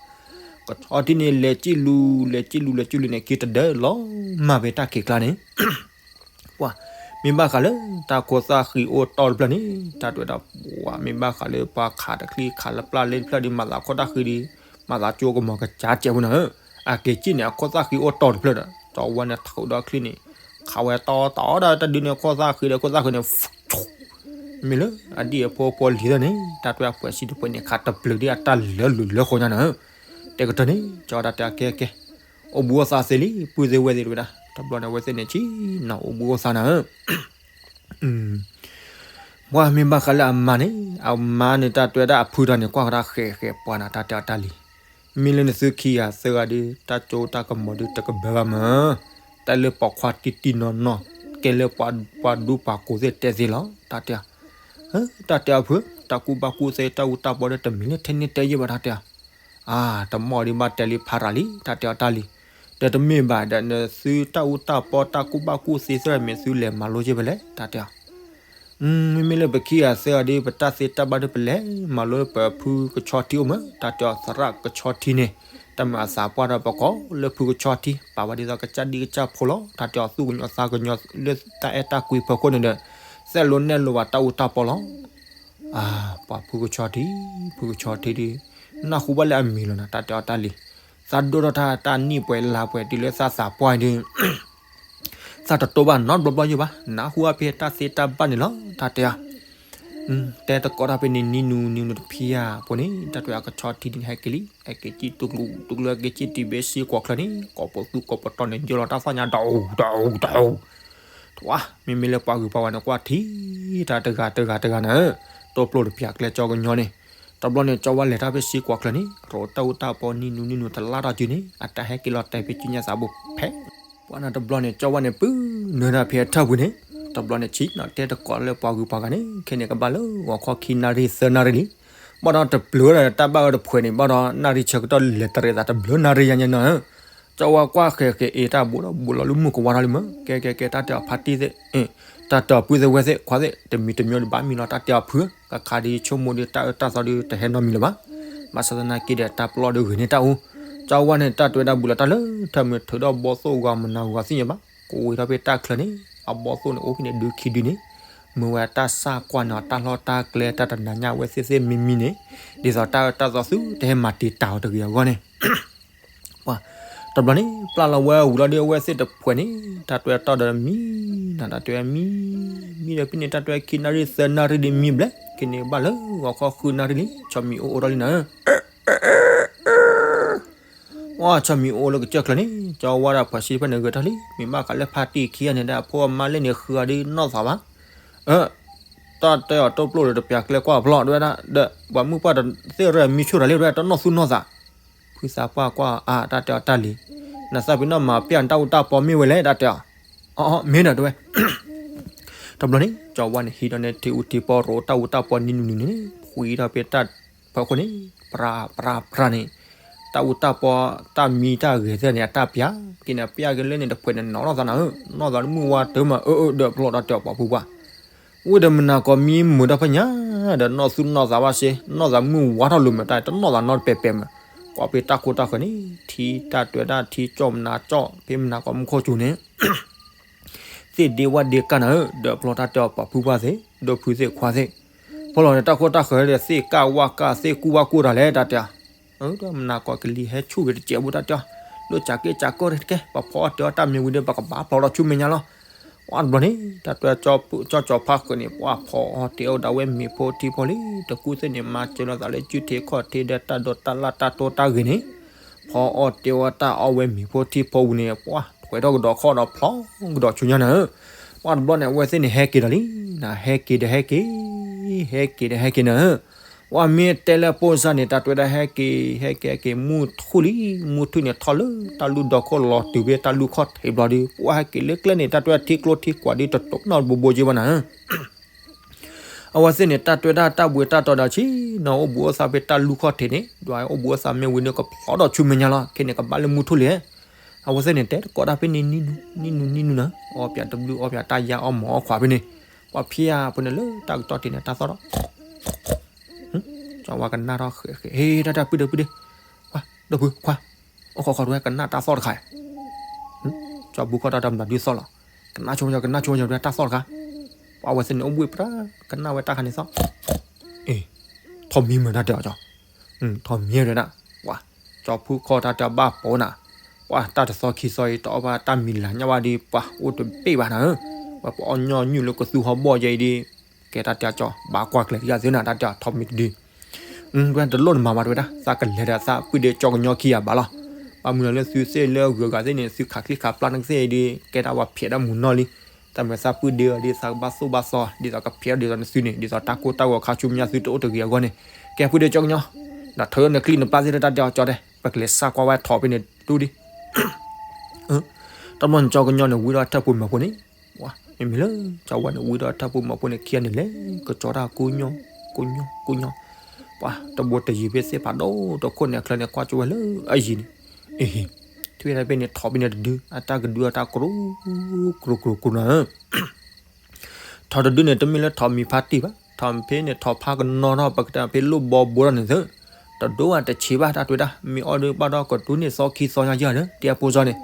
ကဆီထံန့ၣ် လဲၤကံၣ်လူၤ လဲၤကံၣ်လူၤလဲၤကံၣ်လူၤန့ၣ် က့ၤတဒၢလီၤမၢ်ဖဲတၢ်ခံးကျါန့ၣ် ပှၤမ့ၢ်ဘၣ်ဃးလၢတၢ်ခိၣ်သၣ်ဃံးအိၣ်တီၢ်တဖျၢၣ်န့ၣ် တၢ်တဲဝဲဒၣ် ပှၤမ့ၢ်ဘၣ်ဃးလၢပှၤခးတချံခးလၢပျၢ်လၢတဖျၢၣ်ဒီး မၤသးခိၣ်တၢ်ဃံးဒီး မၤသးကၠိကမီၤကစၢ်ကဲးဖိနၤဧၢ, အက့ၤကံၣ်န့ၣ် အခိၣ်သၣ်ဃံးအိၣ်တီၢ်တဖျၢၣ်ဒီး ကၠီဝါန့ၣ်ထုးဒီးချံန့ၣ် ခးဝဲတီတီဒီးတၢ်ဒုန့ၣ် ခိၣ်သၣ်ဃံးဒီး ခိၣ်သၣ်ဃံးန့ၣ် မ့ၢ်လၢအဒံၣ်အဖိအဖိလံၤသၢန့ၣ် တၢ်တဲအပှဲၤစံတပှဲၤန့ၣ် ခးတပျၢၤဒ်အတၢ်လၢာ်လူၤလၢာ်ဃိညါနၤဧၢ, တဲကတၢၢ်န့ၣ် ကၠီဝါတၢ်တဲအကဲကဲ အိၣ်ဘှံးအိၣ်သါသ့လံ ပုၢ်သ့ၣ်ဝဲၢ်သ့ၣ်တဝဲဒၣ် တဘျီန့ၣ် အဝဲသ့ၣ်န့ၣ် ဆံးနၤအိၣ်ဘှံးအိၣ်သါနၤဧၢ ပှၤမ့ၢ်ဘၣ်ဃးလၢအမါန့ၣ် အမါန့ၣ် တၢ်တဲဝဲဒၣ်အဖုတၢ်န့ၣ် ကွၢ်ကဒါဃဲးဃဲးပှၤနၤ တၢ်တဲအီၤတၢ်လံ, မ့ၢ်လၢနသုခံဂၤသၢဂၤဒု တၢ်ကၠိတၢ်ကမီၤဒု တကဘၢဘၣ်မၢ်, တၢ်လၢပိာ်ခွါတံၢ်တံၢ်နီၢ်နီၢ် ကဲလၢပှၤဒူပှၤကိးသ့ၣ်တဲသ့လီၤ တၢ်တဲအီၤ, တၢ်တဲအီၤဖု တၢ်ကူၣ်ဘၣ်ကူၣ်သ့တၢ်အူတၢ်ပီဒီး တမ့ၢ်လၢထဲန့ၣ်တဲယဲၢ်ဘၣ် တၢ်တဲအီၤ အါ တမီၢ်ဒံးဘၣ်တဲလံဖးရၤလံ တၢ်တဲအီၤတၢ်လံ, ဒီးတမ့ၢ်ဘၣ်ဒီး နသုတၢ်အူတၢ်ပီတၢ်ကူၣ်ဘၣ်ကူၣ်သ့သ့ၣ်မ့ၢ်သုလဲၤမၤလိယဲၢ်ဖဲလဲၣ် တၢ်တဲအီၤ, မ့မ့ၢ်လၢပခံဂၤသၢဂၤဒု ပတၢ်သ့တၢ်ဘၣ်ဒု ပလဲၤမၤလိပဖုကဆီထံအိၣ်မး တၢ်တဲအီၤသရၣ်ကဆီထံန့ၣ်, တၢ်မၤအသးပှၢ်ဒီးပကိးလၢဖုကဆီထံ ပာ်ဝဲဒ်သိးကစၢ်ဒံကစၢ်ဖိလီၤ တၢ်တဲအီၤသူၣ်ကညီၤသးကညီၤလၢတၢ်အဲၣ်တၢ်ကွံဖီခိၣ်န့ၣ်ဒီး, သဲးလိနဲၣ်လိဘၣ်တၢ်အူတၢ်ပီလီၤ အါ ပှၤဖုကဆီထံ, ဖုကဆီထံဒု, နၢ်ဟူဘၣ်လၢအမံၤလီၤနၤ တၢ်တဲအီၤတၢ်လံ, သးဒိၣ်ထီၣ်တၢ်တၢ်နံၣ်ပှဲၤလါပှဲၤတုၤလၢသးသးပှၢ်ဒု, သးတတိၢ်ဘၣ်နီတဘျီဘျီယိၣ်ဘၣ် နၢ်ဟူအါဖဲတၢ်သ့တၢ်ဘၣ်န့ၣ်လီၤ တၢ်တဲအီၤ, တဲတကိးတၢ်ဖဲန့ၣ်နံၤနူၤနံၤနူၤတဖံးဧါ အဃိန့ၣ် တၢ်တဲအီၤကဆီထံဒုန့ၣ် ဟဲက့ၤလံ ဟဲက့ၤကံၣ်တူၢ်ကျူတူၢ်ကျူ ဟဲက့ၤကံၣ်တုၤဖဲစ့ကွီးချၢန့ၣ် ကိးပသူကိးပတီၤန့ၣ် ယိၣ်လီၤတၢ်သီၣ်ညါ တအူတအူတအူ တဝါ မ့မ့ၢ်လၢပှၤဂုၤပှၤဂၤန့ၣ်ကွၢ်ထံတၢ်တဂၤတဂၤတဂၤနၤဧၢ, တိၢ်ပျိတပျၢ်ကျဲကၠီကညီန့ၣ်, တဘျီန့ၣ် ကၠီဝါလဲၤတၢ်ဖဲစ့ကွီးချၢန့ၣ် ရိးတၢ်အူတၢ်ပီနံၤနူၤနံၤနူၤတလါထီၣ်စုန့ၣ် အတၢ်ဟဲက့ၤလီၤတဲာ်ဖဲကၠံညါသးဘိဖဲ ပှၤန့ၣ်တဘျီန့ၣ် ကၠီဝါန့ၣ်ပုၢ်နုာ်တၢ်ဖဲအထၢၣ်ပူၤန့ၣ်, တဘျီန့ၣ်ဆံးနီၤတဲတကိးလၢပှၤဂုၤပှၤဂၤန့ၣ် ခဲန့ၣ်ကဘၣ်လၢဂီၤခီခံနၣ်ရံၣ်သၢနၣ်ရံၣ်လံ, ဘၣ်ဒီးတပျၢၤဒီးတၢ်ဘၣ်ဝဲတဖှဲးန့ၣ် ဘၣ်ဒီးနၣ်ရံၣ်ဆၢကတီၢ်လဲၤတရံးသးတဘျၢနၣ်ရံၣ်ယါညါနီၤဧၢ, ကၠီဝါကွၢ်ဃဲၤဃဲၤအ့ၣ်တၢ်ဘူးဒီးဘူးလီၤလၢမုၢ်ကဝါထီၣ်လံမၢ်, ကဲကဲကဲ တၢ်တဲအီၤဖါတံၢ်သ့ၣ်, တၢ်တဲအီၤပုၢ်သ့ၣ်ဝဲၢ်သ့ၣ်ခွါသ့ၣ် တမံၤတမံၤဒီးဘၣ်မံလီၤ တၢ်တဲအီၤဖု, ကခါဒ်ဆိကမိၣ်ဒီးတၢ်အၢတၢ်သီဒီးတဟဲနီတမံၤလၢၤဘၣ်, ဘၣ်ဆၣ်သနာ်က့ဒီးတၢ်ပလီၢ်ဒီးဂ့ၤန့ၢ်တၢ်အူ, ကၠီဝါန့ၣ် တၢ်တဲဝဲဒၣ်ဘူးလီၤတၢ်လၢထၢၣ်မုၢ် ထုးဒီးဘီသိၣ်ဂီၤမနၤဂီၤသ့ၣ်ညါဘၣ်, ကဝ့ၤထီၣ်ဖဲတၢ်ချၢန့ၣ် အဘီသိၣ်န့ၣ် အိၣ်က့ၤန့ၣ်ဒုခံဒုန့ၣ်, မ့ၢ်ဝဲတၢ်စၢ်ကွၢ်န့ၣ် တၢ်လီၢ်တၢ်ကျဲတၢ်တနၤညါဝဲသ့ၣ်သ့ၣ်မံမံန့ၣ်, ဒ်သိးတၢ်အၢတၢ်သီသုတဟဲမၤတံာ်တာ်အီၤတဂ့ၤအဂီၢ်န့ၣ် ပှၤ တဘျီန့ၣ် ပျၢ်လီၤဝဲဝံၤလီၤဒီး အဝဲသ့ၣ်တဖှဲးန့ၣ် တၢ်တဲတီဒီးမံ, နတၢ်တဲမံ, မံဒီးဖဲန့ၣ် တၢ်တဲခံနၣ်ရံၣ်သၢနၣ်ရံၣ်ဒီးမံဘျဲၣ်, ကန့ၢ်ဘၣ်လၢဂီၤခီဃုနၣ်ရံၣ်လံ, ဆီမံၤအိၣ်အိၣ်ထီၣ်လံနၤ ဝဲဆီမံၤအိၣ်လၢကစၢၢ်ချၢန့ၣ် ကၠီဝါဒီးဖှီၣ်ဆံဖဲန့ၣ်ဂဲၤထီၣ်လံ, မ့ၢ်ဘၣ်ဃးလၢဖါတံၢ်ခံဂၤန့ၣ်ဒီး အဖိအမါလဲၣ်န့ၣ်ဃုဂၤဒီးနီၢ်သးဘၣ်, အၢ တၢ်တဲအီၤတိၣ်ပျိၣ်ဒီးတပျၢ်ကျဲကွၢ်ဖျီၣ်ဒဝဲဒၣ်, ဒီးပှၤမုၢ်ပှၢ်တသ့ၣ်ရဲၣ်မံဆိၣ်တၢ်လံဒဝဲဒၣ် တနီၢ်သူၣ်နီၢ်သး, ဖုသးပှၢ်ကွၢ်အါ တၢ်တဲအီၤတၢ်လံၤ, နသးပ့ၤနီၣ်မၤပျၢ်နတၢ်အူတၢ်ပီမ့ၢ်ဝဲလဲၣ် တၢ်တဲအီၤ, အီအီ မ့ၢ်ဒီးတဝဲ တဘျီန့ၣ် ကၠီဝါန့ၣ်ဟံးဒီးန့ၣ် ထံအူထံပီရိတၢ်အူတၢ်ပီနံၤနုၤနံၤန့ၣ် ဖှံထီၣ်ဖဲတၢ်ဖီခိၣ်န့ၣ် ပြးပြးပြးန့ၣ် တၢ်အူတၢ်ပီ တၢ်မံတၢ်ဂဲၤသ့ၣ်န့ၣ် အတၢ်ပျၢ်က့ၤန့ၣ် ပျၢ်က့ၤလၢန့ၣ်တဖှဲးန့ၣ် နီၢ်နီၢ်သးနၤဧၢ, နီၢ်သးမုၢ်ဝါတၢ်မၤ အၢ အၢ ဒီးပျီၢ်တၢ်တဲအီၤပှၤဖုပှၢ် ဝံၤဒီးမုၢ်နၤကီးမံမုာ်ဒီးဖဲညါ, ဒီးနီၢ်သူၣ်နီၢ်သးဘၣ်စ့, နီၢ်သးမုၢ်ဝါထီၣ်လိာ်မးတၢ် တနီၢ်သးနီတပဲာ်ပဲာ်မး, ကွၢ်ဖဲတၢ်ခိတၢ်ဃၢၤန့ၣ် ထံတၢ်တွဲၤတၢ်ထံကၠီၣ်မနၤကၠီၣ် ဖဲမုၢ်နၤကီးမူခိၣ်စူၤန့ၣ် သ့ၣ်ဒ့ဝၣ်ဒ့ကၢ်နၤဧၢ, ဒီးပျီၢ်တၢ်တဲအီၤပှၤဖုပှၢ်သ့ၣ်, ဒီးဖုသ့ၣ်ခွါသ့ၣ်, ဖီလီၤန့ၣ် တၢ်ခိတၢ်ဃၢၤဒီးသ့ၣ်ကၢ်ဝၣ်ကၢ်သ့ၣ်ကူၣ်ဝၣ်ကူၣ်တၢ်လဲၣ် တၢ်တဲအီၤ ဒီးမုၢ်နၤကီးကလံၤဟဲဆူၣ်က့ၤတစဲးဘိတၢ်တဲအီၤ, လိၣ်စးက့စးကီတကဲ ပှၤဖီအီၣ်တဲအီၤတၢ်မ့ၢ်ဝံၤဒီး ပကဘၣ်ဖျီဒီးဆူမဲာ်ညါလီၤ. ဝံၤတဘျီန့ၣ် တၢ်တွဲကၠီကၠီဖါဃၢၤန့ၣ် ပှၤဖီအီၣ်တဲအီၣ်ဒၣ်ဝဲမ့ၤဖိထံဖိလံ, တကူသ့ၣ်န့ၣ် မၤစၢၤလိာ်သးလၢကုထံခီၣ်ထံဒီးတၢ်ဒိးတၢ်လၢ်တၢ်တိတၢ်ဂ့ၤန့ၣ်, ဖီအီၣ်တဲအီၣ်တၢ်အီၣ်ဝဲမ့ၤဖိထံဖိဝံၤန့ၣ် ပှၤထွဲထီၣ်ကဒီးခီၣ်ဒီးဖျီကဒီးဆူညါနၤဧၢ. ဝံၤတဘျီန့ၣ် အဝဲသ့ၣ်န့ၣ်ဟဲက့ၤဒီးလံ, နဟဲက့ၤဒီးဟဲက့ၤ, ဟဲက့ၤဒီးဟဲက့ၤနၤဧၢ. ပှၤမ့ၢ်တဲလၢပိၢ်စၢ်န့ၣ် တၢ်တွဲဒၣ်ဟဲက့ၤ ဟဲက့ၤဟဲက့ၤ မုၢ်ထူၣ်လံ, မုၢ်ထူၣ်န့ၣ်ထီၣ်လၢတၢ်လူၢ်ဒီခိၣ်လီၤတုၤဖဲတၢ်လူၢ်ခီၣ်ထံးဘျီဒီး ပှၤဟဲက့ၤလၢကျဲန့ၣ် တၢ်တွဲထံကျိထံကွၢ်ဒီးတတိၢ်နီတဘိဘိက့ဘၣ်နၤဧၢ. အဝဲသ့ၣ်န့ၣ် တၢ်တွဲဒၣ်တၢ်ဘှံးတၢ်တီၤဒီးဆံးနီၤ အိၣ်ဘူးအိၣ်သးဖဲတၢ်လူၢ်ခီၣ်ထံးန့ၣ် ဒွးအိၣ်ဘူးအိၣ်သးမ့ၢ်ဝံၤန့ၣ် ကဖျီဒီးဆူမဲာ်ညါလီၤ. ခဲန့ၣ်ကဘၣ်လၢမုၢ်ထူၣ်လံ. အဝဲသ့ၣ်န့ၣ် တဲတကိးတၢ်ဖဲန့ၣ် နံၣ်နူနံၣ်နူနၤ အီပၠးတဘျုးအီပၠးတၢ်ယါအီမၤအီခွးဖဲန့ၣ် ပှၤဖံးဧါဖဲန့ၣ်လၢတၢ်ကတီၢ်ထံးန့ၣ် တၢ်သီၣ်ဒီး ကၠီဝါကနၣ်ထီၣ်ဃဲးဃဲး ဟ့ၣ် တၢ်တၢ်ပုၢ်ဒီးပုၢ်ဒီး ပှၤဒီပုၢ်ခွါ အိၣ်ခိးခိးတဝဲကနၣ်တၢ်သီၣ်တခါ ကၠီဘူခီၣ်တၢ်တမနၤဒုးသီၣ်လီၤ. ကနၣ်ဆိကမိၣ် ကနၣ်ဆိကမိၣ်တၢ်သီၣ်တခါ ပှၤဝဲသ့ၣ်န့ၣ် အိၣ်ဘှံးပြး ကနၣ်ဝဲတၢ်ခါန့ၣ်သီၣ် အ့ ထီၣ်မံမုာ်တၢ်တဲအီၤကၠီ ထီၣ်မံဒၣ် ပှၤ ကၠီဖုခီၣ်တၢ်တဲအီၤဘၣ်ပိာ်နၤ ပှၤတၢ်တသီခံသီအံၤ တအီၣ်ဘၣ်တၢ်မံၤလၤညါဘၣ်ဒီး ပှၤအိၣ်တဘ့ၣ်ဘၣ်နၤဧၢ ဝဲပအီၣ်ညီနုၢ်လၢကသူဟီၣ်ဘီၣ်ယဲအံၤဒီး ကဲတၢ်တဲအီၤကၠီ ဘၣ်ကွၢ်ကျဲၤတယၢ်သ့နၤ တၢ်တဲအီၤထီၣ်မံတဒု တဝဲတလိၣ်နမၤဘၣ်တဝဲဒၣ် သးကလဲၤဒီးသးပုၢ်ဒ့ကၠီကညီခံဂၤဘၣ်လီၤ. ဘၣ်မနုၤလၢသုသ့ၣ်လၢအဂုၤအဂၤသ့ၣ်န့ၣ် သုခးချံခးပျၢ်နကသ့ၣ်အံၤဒီး ကဲဒၣ်ပှၤဖျဲးဒၣ်မုာ်နီၢ်လံ. တၢ်မၤသးပုၢ်ဒ့အီၤဒ်သိးကဘၣ်သိၣ်ဘၣ်သီ ဒ်သိးကဖျဲးဒ်သိးနသုန့ၣ် ဒ်သိးတၢ်ကိၢ်တၢ်ဂီၤခါဆူမဲာ်ညါသုတအိၣ်တဂ့ၤအဂီၢ်န့ၣ် ကဲပုၢ်ဒ့ကၠီကညီ ဒီးထၢနချံနပျၢ်သ့ၣ်လၢတၢ်တဲအီၤကၠီတဲ ပကလဲၤစၢ်ကွၢ်ဝဲထီၣ်ဖဲန့ၣ်တူၢ်ဒံး တဘျီန့ၣ် ကၠီကညီန့ၣ် ဝံထီၣ်ထၢၣ်ဖိမၤဖိန့ၣ် ပှၤ မ့မ့ၢ်လၢ ကၠီဝါန့ၣ် ဝံထီၣ်ထၢၣ်ဖိမၤဖိန့ၣ် ခံဂၤန့ၣ်လဲၤ ကစီၤတၢ်ကိးညီ ကိးညီ ကိးညီ ပှၤ တဘိတယံၤဖဲသ့ၣ်ဖးဒိၣ်တခိၣ်န့ၣ် အချၢန့ၣ် ကွၢ်ကၠိဝဲလၢအယံၤန့ၣ် အ့ ထွံၣ်ဝဲဒၣ်ဖဲန့ၣ် ထီၣ်ဖဲန့ၣ်တဒု အတၢ်ကဒုအတၢ်ကရူ ကရူ ကရူ ကရူနၤ ထီၣ်တဒုန့ၣ် တမ့ၢ်လၢထီၣ်မံၤဖါတံၢ်ဘၣ် ထီၣ်ဖဲန့ၣ် ထီၣ်ဖးကနီၤထီၣ် ပကတဲဖဲလိၣ်ဘီဘိထီၣ်န့ၣ်သ့ တဒိဘၣ်တဆံးဘၣ် တၢ်တွဲဒၣ် မ့ၢ်အီၣ်ဒုးဘၣ်ထီၣ်ကဒူန့ၢ်သီခံသီညါယဲၢ်ဒီး တဲအဖိစီန့ၣ်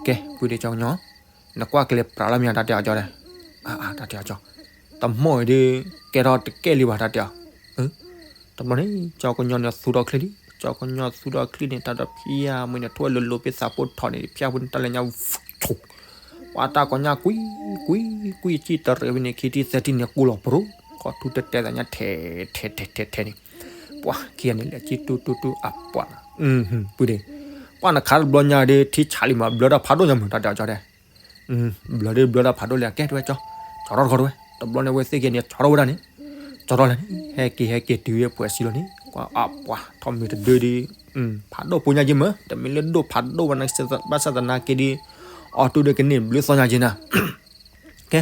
ကဲ ပုၢ်ဒ့ကၠီကညီ နကွၢ်ကလဲၤပြးလီၤမ့ၢ်ဧါ တၢ်တဲအီၤကၠီတဲ အါအါ တၢ်တဲအီၤကၠီ တမီၢ်အံၤဒုး ကဲထီၣ်တကဲလံဘၣ် တၢ်တဲအီၤ တဘျီန့ၣ် ကၠီကညီန့ၣ်သူထီၣ်ချံလံ ကၠီကညီသူထီၣ်ချံန့ၣ် တၢ်ဒီးဖၠါမ့ၢ်န့ၣ် ထိၣ်ဝဲလိၤလိၤဖဲသးဖိထီၣ်န့ၣ် ဖၠါဖိန့ၣ် တၢ်လဲၤညါ ပှၤတၢ်ကီညါကွံ ကွံ ကွံ စံၣ်တရံးဖဲန့ၣ် ခံထံၣ်သၢထံၣ်န့ၣ် ကူလီၤပရိ ခီၣ်ထူတတဲသးညါထဲ ထဲ ထဲ ထဲ ထဲန့ၣ် ပှၤခံဂၤန့ၣ် လဲၤကံတူတူတူ အပှၤ ပုၢ်ဒ့ ပှၤနခးတဘျီညါဒီး ထံဆးလံမး ဘျၢတၢ်ဖးဒိၣ်ညါမး တၢ်တဲအီၤကၠီတဲ ဘျၢဒုးဘျၢတၢ်ဖးဒိၣ်လံ အကဲတဝဲကၠီ ကၠီထီၣ်တခီတဝဲ တဘျီန့ၣ် အဝဲသ့ၣ်ကဲန့ၣ် ကၠီထီၣ်ဝဲဒၣ်န့ၣ် ကၠီထီၣ်လဲၣ်န့ၣ် ဟဲက့ၤဟဲက့ၤတုၤဝဲပှဲၤစံလီၤန့ၣ် ကွၢ်အပှၤ ထီၣ်မံၤတဒုဒုး ဖးဒိၣ်ဖိညါက့မး တမ့ၢ်လၢဒိၣ်ဖးဒိၣ်ဘၣ်န ဘၣ်ဆၣ်သနာ်က့ဒီး အီၤတူၢ်ဒုးကန့ၢ်ဘျုးသီညါက့နၤ ကဲ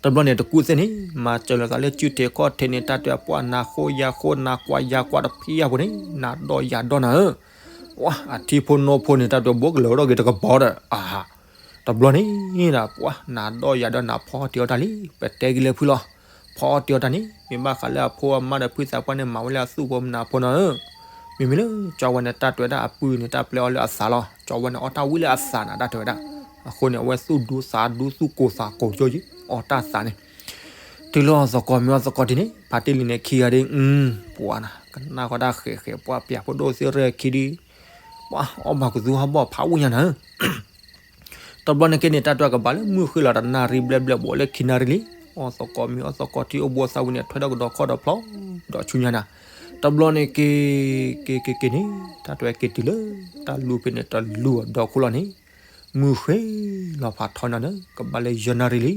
တဘျီန့ၣ် တကူသ့ၣ်န့ၣ် မၤစၢၤလိာ်သးလၢစုထံးခီၣ်ထံးန့ၣ် တၢ်တဲပှၤနၤဃိယၤဃိနၤကွၢ်ယၤကွၢ်တဖံးယၤဖိန့ၣ် နၤဒီးယၤဒီးနၤဧၢ ဝဲ အထံဖိနိဖိန့ၣ် တၢ်တဲဘိကလၢာ်ဒီးဂ့ၤတကဘီဒီး အဟါ တဘျီန့ၣ်ဒီး ပှၤနၤဒီးယၤဒီးနၤဖီအီၣ်တ့ၢ်အီၣ်တၢ်လံ ပတဲက့ၤလၢဖုလီၤ ဖီအီၣ်တ့ၢ်အီၣ်တၢ်န့ၣ် မ့ၢ်ဘၣ်ဃးလၢအဖိအမါဒီးဖုသးပှၢ်န့ၣ် မၤဝဲလၢအသူၣ်ဖိမနၤဖိနီၤဧၢ မ့မ့ၢ်လၢ ကၠီဝဲန့ၣ် တၢ်တဲဝဲဒၣ်အပုၢ်န့ၣ် တၢ်ပျဲအီၤလၢအသးလီၤ ကၠီဝဲန့ၣ် အီၣ်တၢ်ဝံၤလၢအသးနၤ တၢ်တဲဝဲဒၣ် အဃိန့ၣ် အဝဲသူၣ်ဒူသးဒူသူၣ်ကိၢ်သးကိၢ်ကၠိယံၤ အီၣ်တၢ်သးန့ၣ် တုၤလၢအီၣ်သကိးမ့ၢ်အီၣ်သကိးဒ်န့ၣ် ဖါတံၢ်လံၤန့ၣ်ခံဂၤဒ် ပှၤနၤ ကနၣ်ဃီတၢ်ဃဲးဃဲး ပှၤပၠးဖိဒိၣ်သ့ၣ်ရဲၣ်ခံဒ် ပှၤအီၣ်ဘၣ်ကသူဟီၣ်ဘီၣ်ဖးဝံၣ်ညါနၤဧၢ, တဘျီန့ၣ်က့န့ၣ် တၢ်တၢ်ကဘၣ်လၢမုၢ်ဃ့လီၤတနၣ်ရံၣ်ဘျဲၣ်ဘျဲၣ် ဘိးလၢခံနၣ်ရံၣ်လံ, အီၣ်သကိးမ့ၤအီၣ်သကိးထံအိၣ်ဘှီသးဝံၤန့ၣ် ထွဲဒီးကဒီးခီၣ်ဒီးဖျီ, ဒီးဆူညါနၤ, တဘျီန့ၣ်က့ၤ, က့ၤက့ၤက့ၤန့ၣ် တၢ်တဝဲက့ၤတုၤလၢ တၢ်လူၢ်ဖဲန့ၣ် တလူၢ်အဒီခိၣ်လီၤန့ၣ်, မုၢ်ဃ့လီၤဖးထီညါဒီး ကဘၣ်လၢယဲၢ်နၣ်ရံၣ်လံ,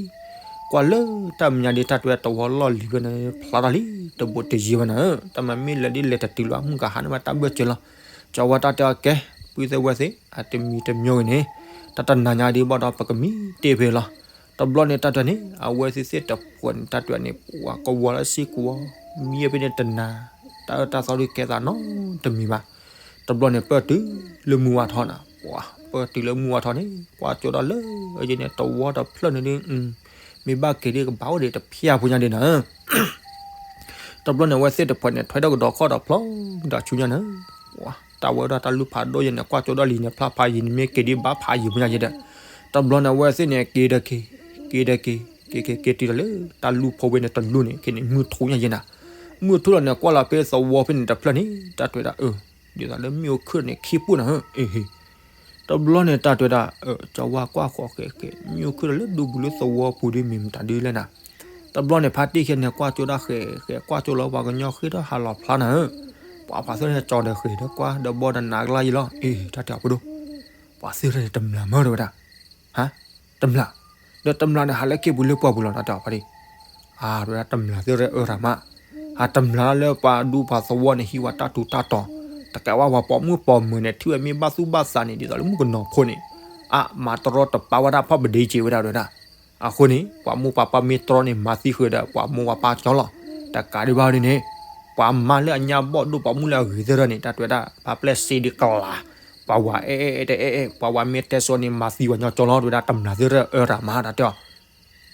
ကွၢ်လၢတၢ်မဲာ်ညါဒ်တၢ်တဝဲတဝီလီၢ်လံၤဖဲန့ၣ် ဖျါထီၣ်လံ, တဘူးတယံၤဝဲနၤဧၢ, တၢ်မၤမ့ၢ်လဲၤဒ်လဲၤတတုၤလီၤ မုၢ်ကဟါန့ၣ်မးတၢ်ဘၢၣ်စၢၤလီၤ, ကၠီဝါတၢ်တဲအီၤကဲ, ပုၢ်သ့ၣ်ဝဲၢ်သ့ၣ် အတမံၤတမံၤဂ့ၤန့ၣ်, တၢ်တနၤညါဒ်ဘၣ်ဒီးပကမံတ့ၢ်ဖဲလီၤ, တဘျီန့ၣ်တၢ်တဝဲန့ၣ် အဝဲသ့ၣ်သ့ၣ်တဖှဲးန့ၣ် တၢ်တဝဲန့ၣ် ပှၤကဝီၤလၢစ့ၢ်ကဝီၤ, မံဖဲန့ၣ်တနၤ, တၢ်အၢတၢ်သီဒုးကဲသးနီတမံၤဘၣ်, တဘျီန့ၣ်ပၢၢ်တုၤလၢမုၢ်ဝါထီနၤ, ပှၤပၢၢ်တုၤလၢမုၢ်ဝါထီန့ၣ် ကွၢ်ကၠိဒၣ်လၢအယဲၢ်န့ၣ် တဝီတဖျၢၣ်န့ၣ်ဒ်, မ့ၢ်ဘၣ်က့ၤဒ်ကဘၣ်အိၣ်ဒံးတဖျၢၣ်ဖိညါဒ်နၤဧၢ တဘျီန့ၣ် အဝဲသ့ၣ်တဖှဲးန့ၣ် ထွဲဒီးကဒီးခီၣ်ဒီးဖျီ, ဒီးဆူညါန့ၣ်, တၢ်ဝဲဒၣ်တၢ်လူၢ်ဖးဒိၣ်ယဲၢ်န့ၣ် ကွၢ်ကၠိဒၣ်လံန့ၣ် ဖျါဖးယံၤန့ၣ် မ့ၢ်က့ၤဒ်ဘၣ်ဖးယံၤဖိညါယဲၢ်ဒီး, တဘျီန့ၣ် အဝဲသ့ၣ်န့ၣ် က့ၤဒီးက့ၤ, က့ၤဒီးက့ၤ, က့ၤက့ၤက့ၤတုၤဒီးလၢ တၢ်လူၢ်ဖိဝဲန့ၣ်တလူၢ်န့ၣ် က့ၤန့ၣ် မုၢ်ထူညါယဲၢ်နၤ, မုၢ်ထူလီၤန့ၣ် ကွၢ်လီၤဖဲသဝီဖဲန့ၣ်တဖျၢၣ်န့ၣ် တၢ်တဝဲဒၣ်အၢ, ဒ်သိးလၢမ့ၣ်အူခုၣ်န့ၣ် ခံပူၣ်နၤဧၢ, တဘျီန့ၣ် တၢ်တဝဲဒၣ်, ကၠီဝါကွၢ်ဃီၤဃဲးဃဲး မ့ၣ်အူခုၣ်ဒီးလၢဒူပူၤလၢသဝီပူၤဒ်မ့ၢ်မတၤဒ်လဲၣ်နၤ, တဘျီန့ၣ် ဖါတံၢ်ခဲန့ၣ် ကွၢ်ကၠိဒၣ်ဃဲးဃဲး ကွၢ်ကၠိလီၤပှၤကညီဃ့ထီၣ်ဟးလီၤဖျါနၤဧၢ, ပှၤပှၤသ့ၣ်တဖၣ်ကၠီၤဒီးဃဲးဒီးကွၢ်ဒီးဘီဒီးနးကလါယံၤလီၤ, အ့ တၢ်တဲအီၤဖိဒိၣ်, ပှၤသ့ၣ်တဖၣ်န့ၣ် တမျၢ်မၢတဝဲဒၣ် ဟါ, တမျၢ်, ဒီးတမျၢ်န့ၣ် ဟးလၢက့ၢ်ပူၤလၢပှၢ်ပူၤလီၤ တၢ်တဲအီၤဖါတံၢ်, အါ တဝဲဒၣ်တမျၢ်သ့ၣ်တဖၣ်အၢရၤမး, ဟးတမျၢ်လၢပှၤဒူပှၤသဝီန့ၣ် ဟံးဝဲတၢ်ထူးတၢ်တီၤ, တကးဝဲပှၤပိာ်မုၣ်ပိာ်မုၣ်န့ၣ် ထံၣ်ဝဲမ့ၢ်ဘၣ်သူၣ်ဘၣ်သးန့ၣ် ဒ်သိးလၢမုၣ်ကနီၤဖိန့ၣ်, အါ မၤတရီတပါဝဲဒၣ်ဖီၣ်ပဒ့စ့ဝဲဒၣ်တဝဲဒၣ်, အဃိန့ၣ် ပှၤမိၢ်ပှၤပၢ်မ့ၢ်တြီန့ၣ် မၤသံဃုာ်ဒီး ပှၤမိၢ်ပှၤပၢ်ကၠီလီၤ, တကးဒံးဘၣ်ဒ်န့ၣ်, ပှၤမါလၢအညါဘီၣ်ဒိၣ်ပိာ်မုၣ်လၢအဂ့ၤသ့ၣ်တဖၣ်န့ၣ် တၢ်တဝဲဒၣ် ပှၤပျဲၢ်စ့ဒ်ကလၤ, ပှၤဝၤအဲၣ်အဲၣ်အဲၣ်တအဲၣ်အဲၣ် ပှၤဝၤမ့ၢ်တဲစိန့ၣ် မၤသံပှၤကညီကၠီလီၤ တဝဲဒၣ်တမျၢ်သ့ၣ်တဖၣ်အၢရၤမး တၢ်တ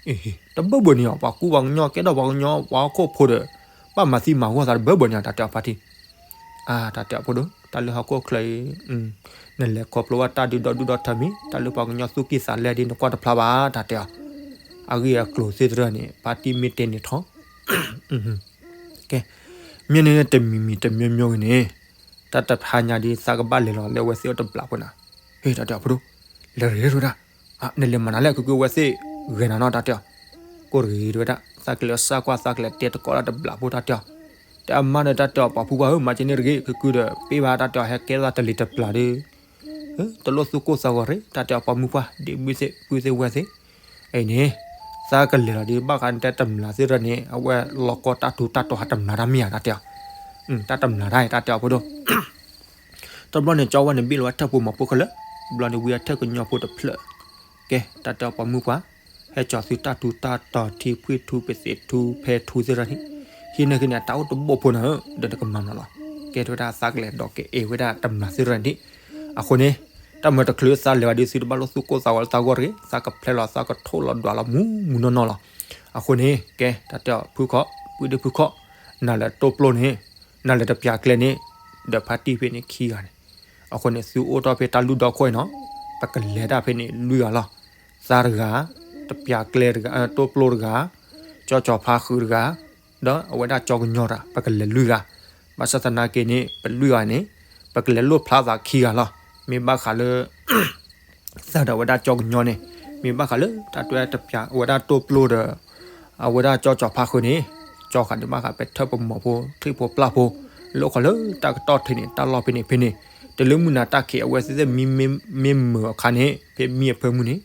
ဲအီၤ တဘၢၣ်ဘၢၣ်န့ၣ်လီၤ ပှၤကူပှၤကညီကဲထီၣ်ပှၤကညီပှၤဟီၣ်ခိၣ်ဖိဒီး ဘၣ်မၤသံမၤဂီၢ်သးတဘၢၣ်ဘၢၣ်န့ၣ်လီၤ တၢ်တဲအီၤဖါတံၢ်, အါ တၢ်တဲအီၤဖိဒိၣ် တၢ်လၢဟီၣ်ခိၣ်ချၢအံၤ နလဲၤခီဖျိဘၣ်တၢ်ဒုးဒီဒူၣ်ဒီထၢမံၤ တၢ်လၢပှၤကညီသူၣ်ကံၢ်သးလဲဒ်နကွၢ်တဖျါဘၣ် တၢ်တဲအီၤ, အဂ့ၢ်အကျိၤသ့ၣ်တဖၣ်န့ၣ် ဖါတံၢ်မ့ၢ်တဲန့ၣ်ထီၣ် ကဲ, မ့ၢ်န့ၣ်တမံၤမံၤတမံၤမံၤဂ့ၤန့ၣ်, တၢ်တဖါညါဒ်သးကဘၣ်လဲၤလီၤလၢအဝဲသ့ၣ်အတဘျးဖိနၤ, ဟ့ၣ် တၢ်တဲအီၤဖိဒိၣ်, လဲၤတဂ့ၤတဝဲဒၣ်, နလဲၤမၤနၤလဲၣ် ကကုအဝဲသ့ၣ်ဂဲၤနၤနီၤ တၢ်တဲအီၤ, ကိၢ်တဂ့ၤတဝဲဒၣ်, သးကလဲၤစၢ်ကွၢ်သးကလဲၤတဲတကိးဒၣ်တဘျးဖိတၢ်တဲအီၤ, တၢ်အမါဒီးတၢ်တဲအီၤပှၤဖုပှၢ်ဧၢ မၤက့န့ၣ်တဂ့ၤ ကကုဒီး ပ့ၢ်ဘၣ်တၢ်တဲအီၤ ဟဲကဲသးတလံၤတပျၢ်ဒီး တလိၣ်သူၣ်ကိၢ်သးဂီၤရ့ၣ် တၢ်တဲအီၤပှၤမုၢ်ပှၢ် ဒ့မုၢ်သ့ၣ် ပုၢ်သ့ၣ်ဝဲၢ်သ့ၣ်, အံၤန့ၣ်, သးကလဲၤလီၤဒ်ဘၣ်ဃးနတဲတမျၢ်သ့ၣ်တဖၣ်န့ၣ် အဝဲလီၤကီတၢ်ထူးတၢ်တီၤဟးတမျၢ်တၢ်မ့ၢ်ဧါ တၢ်တဲအီၤ, တၢ်တမျၢ်တၢ် တၢ်တဲအီၤဖိဒိၣ်, တဘျီန့ၣ် ကၠီဝါန့ၣ် ဘ့ၣ်လီၤဝဲထၢၣ်ဖိမီၤဖိခဲလၢာ်, တဘျီန့ၣ် ဝံအထၢၣ်ကညီဖိတဖျၢၣ်, ကဲ တၢ်တဲအီၤပှၤမုၢ်ပှၢ်, ဟဲကၠီၤသုတၢ်ထူးတၢ်တီၤထံဖှံထူပသ့ၣ်ထူဖဲထူသ့ၣ်တဖၣ်န့ၣ်, ဟံးန့ၢ်က့ၤန့ၣ် အတၢ်အိၣ်တဘိၣ်ဖိနၤဧၢ ဒီးနကမၤမနုၤလီၤ, ကဲထီၣ်ဝဲဒၣ်သးကလဲၤဒီးကအဲၣ်ဝဲဒၣ်တမျၢ်သ့ၣ်တဖၣ်န့ၣ်, အဃိန့ၣ်, တၢ်မၤတချုးသးလဲၤဘၣ်ဒီးသုတဘၣ်လိၣ်သူၣ်ကိၢ်သးဂီၤလၢသးဂီၢ်တဂ့ၤ သးကဖျဲလီၤသးကထိၣ်လီၤဒွးလီၤမူမူနီၢ်နီၢ်လီၤ, အဃိန့ၣ် ကဲ တၢ်တဲအီၤဖုခီ, ပုၢ်ဒ့ဖုခီ, နၤလဲၤတိၢ်ပျိန့ၣ်, နၤလဲၤတပျၢ်ကျဲန့ၣ်, ဒီးဖါတံၢ်ဖဲန့ၣ်ခံဂၤန့ၣ်, အဃိန့ၣ် သုအိၣ်ထီၣ်ဖဲတၢ်လူၢ်ဒီခိၣ်အံၤနီၤ, ပကလဲၤဒၣ်ဖဲန့ၣ်လွံၢ်ဂၤလီၤ, သးတဂၤ, တပျၢ်ကျဲတဂၤ, တိၢ်ပျိတဂၤ, ကၠီကၠီၤဖါဃုာ်တဂၤ, ဒီးအဝဲဒၣ်ကၠီကညီတၢ် ပကလဲၤလွံၢ်ဂၤ, ဘၣ်ဆၣ်သနာ်က့န့ၣ် ပလွံၢ်ဂၤန့ၣ်, ပကလဲၤလိၣ်ဖျါသးခံဂၤလီၤ, မ့ၢ်ဘၣ်ဃးလၢ သးဒီးအဝဲဒၣ်ကၠီကညီန့ၣ်, မ့ၢ်ဘၣ်ဃးလၢတၢ်တွဲတပျၢ် အဝဲဒၣ်တိၢ်ပျိဒီး အဝဲဒၣ်ကၠီကၠီၤဖါဃုာ်န့ၣ်, ကၠီဃာ်န့ၣ်ဘၣ်ဃးပဲထၢၣ်ပမီၤဖိ ထံၣ်ဖိပျၢ်ဖိ, လၢအိၣ်ခိးလၢတၢ်ကတီၢ်ထံးန့ၣ် တၢ်လီၢ်ဖဲန့ၣ်ဖဲန့ၣ်, တလၢမုၢ်နၤတၢ်ခံး အဝဲသ့ၣ်သ့ၣ်မံမ့ၢ်မုာ်အခါန့ၣ် ဖဲမံအဖၢမုၢ်န့ၣ်,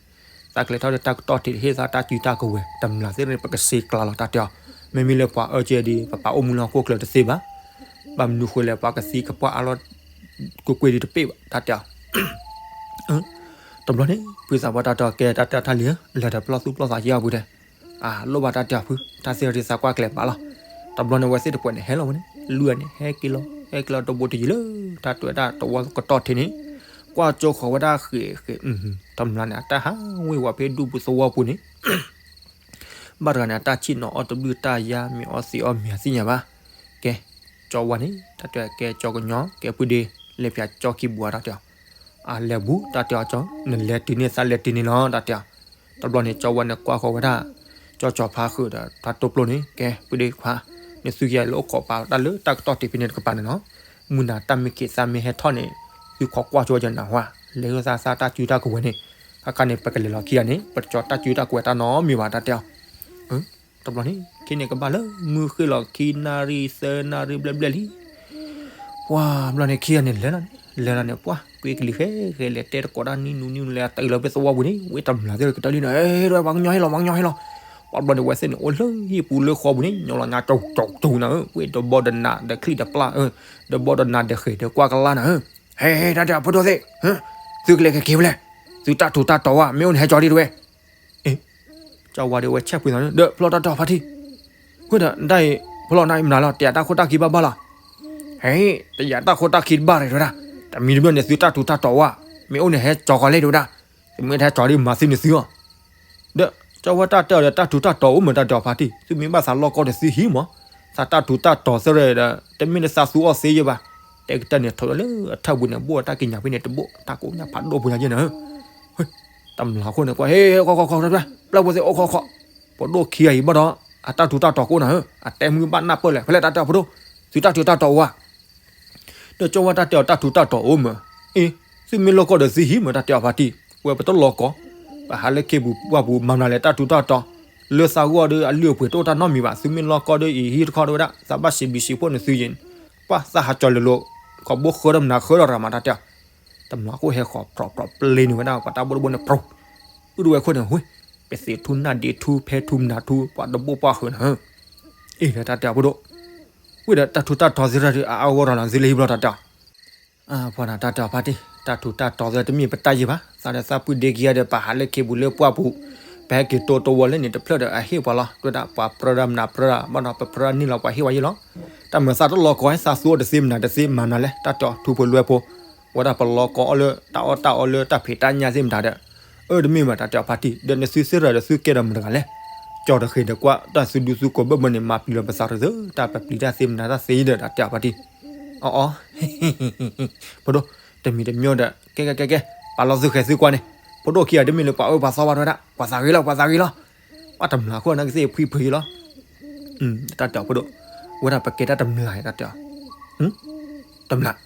သးကလဲၤထီၣ်လၢတၢ်ကတီၢ်ထံး ဟ့ၣ်သးတၢ်စုတၢ်ကဝဲၤ တမျၢ်သ့ၣ်န့ၣ် ပကစ့ကျါလီၤ တၢ်တဲအီၤ, မ့မ့ၢ်လၢပှၤအၢကဲဒ် ပပာ်အိၣ်မူလၢဟီၣ်ခိၣ်ချၢတသ့ဘၣ်, ဘၣ်မနုၤဃိလဲၣ် ပှၤကသံကပှၢ်အါလီၤ ကွ့ၢ်ကွ့ၢ်ဒ်တပ့ၢ်ဘၣ် တၢ်တဲအီၤ တဘျီန့ၣ် ဖုသးပှၢ်တၢ်တဲအီၤ ကဲတၢ်တဲအီၤတၢ်လံဧၢ, လဲၤဒီးပျီၢ်သူၣ်ပျီၢ်သးယါပူၤတဲ, အလိၣ်ဘၣ်တၢ်တဲအီၤဖု, တၢ်သ့ၣ်တဖၣ်သးကွၢ်ကျဲၤပာ်လီၤ, တဘျီန့ၣ် အဝဲသ့ၣ်တဖှဲးန့ၣ် ဟဲလီၤဝဲန့ၣ် လွံၢ်ဂၤန့ၣ် ဟဲက့ၤလီၤ ဟဲက့ၤလီၤတဘိတယံၤလၢ တၢ်တဲဝဲဒၣ်တဝီကတီၢ်ထံးန့ၣ်, ကွၢ်ကၠိဃီၤဝဲဒၣ်ဃဲးဃဲး, တမျၢ်န့ၣ် အတၢ်ဟးဝ့ၤဝဲဖဲဒူပူၤသဝီပူၤန့ၣ် ဘၣ်တဂၤန့ၣ် အတၢ်ဆံၣ်နီၤအီၣ်တဘျုၣ်တၢ်ယါ မ့ၢ်အီသံးအီမ့ၢ်အသ့ၣ်ညါဘၣ်. ကဲ, ကၠီဝါန့ၣ် တၢ်တဲကဲကၠီကညီ ကဲပုၢ်ဒ့ လဲၤပၠးကၠီခံဘိးတၢ်တဲအီၤ, အလဲၤဘူးတၢ်တဲအီၤကၠီ နလဲၤတုၤန့ၣ်သးလဲၤတုၤန့ၣ်လီၤ တၢ်တဲအီၤ. တဘျီန့ၣ် ကၠီဝါန့ၣ်ကွၢ်ဃီၤဝဲဒၣ် ကၠီကၠီဖါဃုာ်ဒီး တၢ်တိၢ်ပျိန့ၣ် ကဲ ပုၢ်ဒ့ခွါ, နသုကယၤလၢအိၣ်ခိးပာ်တၢ်လၢတၢ်ကတီၢ်ထံးဖဲန့ၣ်တကပၤန့ၣ်နီၤ, မုၢ်နၤတၢ်မ့ၢ်ခံးသးမ့ၢ်ဟဲထီၣ်န့ၣ် သုခိးကွၢ်ဆိဝဲကနၣ်ဟါ, လဲၤဟၢသးသးတၢ်စုတၢ်ကဝဲၤန့ၣ်, ခါခါန့ၣ် ပကလဲၤလီၤခံဂၤန့ၣ် ပတကၠီတၢ်စုတၢ်ကဝဲၤတၢ်နီတမံၤဘၣ် တၢ်တဲအီၤ. တဘျီန့ၣ် ခ့န့ၣ်ကဘၣ်လၢမုၢ်ဃ့ၢ်လီၤခံနၣ်ရံၣ်သၢနၣ်ရံၣ်ဘျဲၣ်ဘျဲၣ်လံ. ပှၤဘျီန့ၣ် ခံဂၤန့ၣ်လဲၤလီၤန့ၣ် လဲၤလီၤန့ၣ် ပှၤကွ့ကလံၤဃဲဃဲ လဲၤတဲတကိးတၢ်နံၣ်နူနံၣ်နူလဲၤတၢ်အံၤလီၤ ပသဝီပူၤန့ၣ် ဝဲတမျၢ်သ့ၣ်ကတၢၢ်လံန့ၣ် အဲ ဒ်ဝဲပှၤကညီဟဲလီၤ ပှၤကညီဟဲလီၤ. ပှၤဘျီန့ၣ် ဝဲသ့ၣ်န့ၣ် အိၣ်လၢဟံၣ်ပူၤလၢဃီပူၤန့ၣ် ညီလီၤညါကၠူကၠူကၠူနၤဧၢ, ဝဲဒီးဘီဒီးနၤဒီးချံဒီးပျၢ်ဧၢ, ဒီးဘီဒီးနၤဒီးဃဲၤဒီးကွၢ်ကလါနၤဧၢ, ဟဲ တၢ်တဲအီၤ ဖိဒိၣ်သ့ၣ်, သုကလဲၤကက့ၤဖဲလဲၣ်, သုတၢ်ထူးတၢ်တီၤဝဲ မ့ၢ်အိၣ်န့ၣ်ဟဲကၠီဒ်တဝဲ အ့ ကၠီဝါဒီးဝဲဆဲးပှ့ၤသးန့ၣ် ဒီးဖျီတၢ်တဲအီၤဖါတံၢ်, ဝဲဒၣ်ဒၣ်အံၤ ဖျီနၤအံၤမနုၤလီၤ တယာ်တၢ်ခိၣ်တၢ်ခံဘၣ်ဘၣ်လီၤ. ဟဲ တယာ်တၢ်ခိၣ်တၢ်ခံတဘၣ်ရ့ၣ်တဝဲဒၣ်, တမံၤတမံၤန့ၣ် သုတၢ်ထူးတၢ်တီၤဝဲ, မ့ၢ်အိၣ်န့ၣ်ဟဲကၠီကီးလဲၣ်တဝဲဒၣ်, သုမ့ၢ်တဟဲကၠီဒ်မၤသံန့ၣ်သုအီၤ ဒီးကၠီဝါတၢ်တဲအီၤဒီး တၢ်ထူးတၢ်တီၤအိၣ်မး တၢ်တဲအီၤဖါတံၢ်, သုမ့ၢ်ဘၣ်သးလီၢ်ကီၢ်ဒီးသုဟံးမး, သးတၢ်ထူးတၢ်တီၤသ့ၣ်ဒီး တမ့ၢ်လၢသးသူအီၤသ့ယဲဘၣ်, တဲကတၢၢ်န့ၣ်ထိးလၢအထၢၣ်ပူၤန့ၣ် ဘိၣ်တၢ်ကံးညာ်ဖဲန့ၣ်တဘိၣ် တၢ်ကိးညါဖးဒိၣ်ပူၤညါယဲၢ်နၤဧၢ, တမျၢ်ခိၣ်န့ၣ်ကွၢ် ဟဲ ခီခီခီ ပျၢ်ဖိသ့ၣ်အိၣ်ခီခီ, ဖိဒိၣ်ခံဂၤအံၤဘၣ်ဒီး အတၢ်ထူးတၢ်တီၤကအိၣ်နၤဧၢ, အတဲမုၢ်ဘၣ်နၢ်ပၢၢ်လဲၣ်, ဖဲလဲၣ်တၢ်တဲအီၤဖိဒိၣ်, သုတၢ်ထူးတၢ်တီၤအိၣ်ဧါ ဒီးကၠီဝါတၢ်တဲအီၤတၢ်ထူးတၢ်တီၤအိၣ်မး, အ့ သုမ့ၢ်လီၢ်ကီၢ်ဒီးသုဟံးမး တၢ်တဲအီၤဖါတံၢ်, ဝဲပတလီၢ်ကီၢ်, ပဟးလၢခ့ပူၤပှၢ်ပူၤ မၤမနုၤလဲၣ် တၢ်ထူးတၢ်တီၤ, လၢသးဂီၢ်ဒီးအလုၢ်အပှ့ၤတအိၣ်တၢ်နီတမံၤဘၣ်, သုမ့ၢ်လီၢ်ကီၢ်ဒီးအံၤဟံးတခီတဝဲဒၣ်, သးဘၣ်စံးဘျုးစံးဖှိၣ်နသုယဲၢ်, ပှၤသးဟးကၠီၤလၢၤလိာ်, ခီဘိဃၢဒီးမနၤဃၢဒီးရၤမး တၢ်တဲအီၤ, တမျၢ်ခိၣ်ဟဲဃီၤဖြီဖြီပျ့ၤန့ၢ်ဝဲဒၣ် ပှၤတၢ်ဘိၣ်တဘိၣ်န့ၣ် ဖြူ အုၣ်ဒိၣ်ဝဲခိၣ်န့ၣ် ဝ့ၢ် ပသ့ၣ်ထူနၢ်ဒ့ထူဖဲထူမနၤထူ ပှၤတဘိၣ်ပှၢ်ဃုာ်နၤဧၢ, အ့ၣ်လၢတၢ်တဲအီၤဖိဒိၣ်, ဝ့ၢ်ဒီးတၢ်ထူးတၢ်တီၤသ့ၣ်တဖၣ်ဒီး အအါဂီၢ်ဒီးလီၤ သုလၢဟံၣ်ဘျီတၢ်တဲအီၤ, ပှၤနၤတၢ်တဲအီၤဖါတံၢ်, တၢ်ထူးတၢ်တီၤသ့ၣ်တမ့ၢ်ပတၢ်ယံၤဘၣ်, သးဒီးသးပုၢ်ဒ့ခံဂၤဒီး ပဟးလၢခ့ပူၤလၢပှၢ်ပူၤ, ပဟဲက့ၤတိတဝီလၢန့ၣ် တဖျၢၣ်ဒီးအဟ့ၣ်ပှၤလီၤ, တွဲဒၣ်ပှၤပြၢဒၣ်မနၤပြၢဒၣ် ဘၣ်ဒီးပပြၢဒၣ်န့ၢ်လီၤပှၤဟ့ၣ်ဝဲယဲၢ်လီၤ, တၢ်မၤသးတလီၢ်ကီၢ် သးသူအီၤတသ့မနၤတသ့ မၤနၤလဲၣ် တၢ်တဲအီၤထူဖိလွဲဖိ, ဝဲဒၣ်ပလီၢ်ကီၢ်အီၤလၢတၢ်အီၣ်တၢ်အီလၢတၢ်ဖံးတၢ်ညၣ်သ့ၣ်မတၤဒီး, အၢ တမ့ၢ်ဘၣ် တၢ်တဲအီၤဖါတံၢ်, ဒီးနသုသ့ၣ်ရၢဒီးသုကဲဒီးမတၤတဂၤလဲၣ်, ကၠီတဃ့ဒီးကွၢ်တၢ်သုဒူသုကိးဘၢၣ်ဘၢၣ်န့ၣ် မၤပျံၤလီၤပသးတသ့ တၢ်ပပျံၤတၢ်သ့မနၤတၢ်သ့ဒီး တၢ်တဲအီၤဖါတံၢ်, အီအီ ဖိဒိၣ်, တမံၤတမံၤဒီး ကဲကဲကဲကဲ, ပာ်လီၤသုဃဲၤသုကွၢ်န့ၣ်, ဖိဒိၣ်ခံဂၤတမ့ၢ်လၢပှၤအၢပှၤသီဘၣ်တဝဲဒၣ်, ပှၤသးဂ့ၤလီၤ ပှၤသးဂ့ၤလီၤ, ပှၤတမျၢ်ခိၣ်နကသ့ၣ်ဖှံဖှံလီၤ, တၢ်တဲအီၤဖိဒိၣ်, ဝဲဒၣ်ပကဲတၢ်တမျၢ် တၢ်တဲအီၤ, တမျၢ်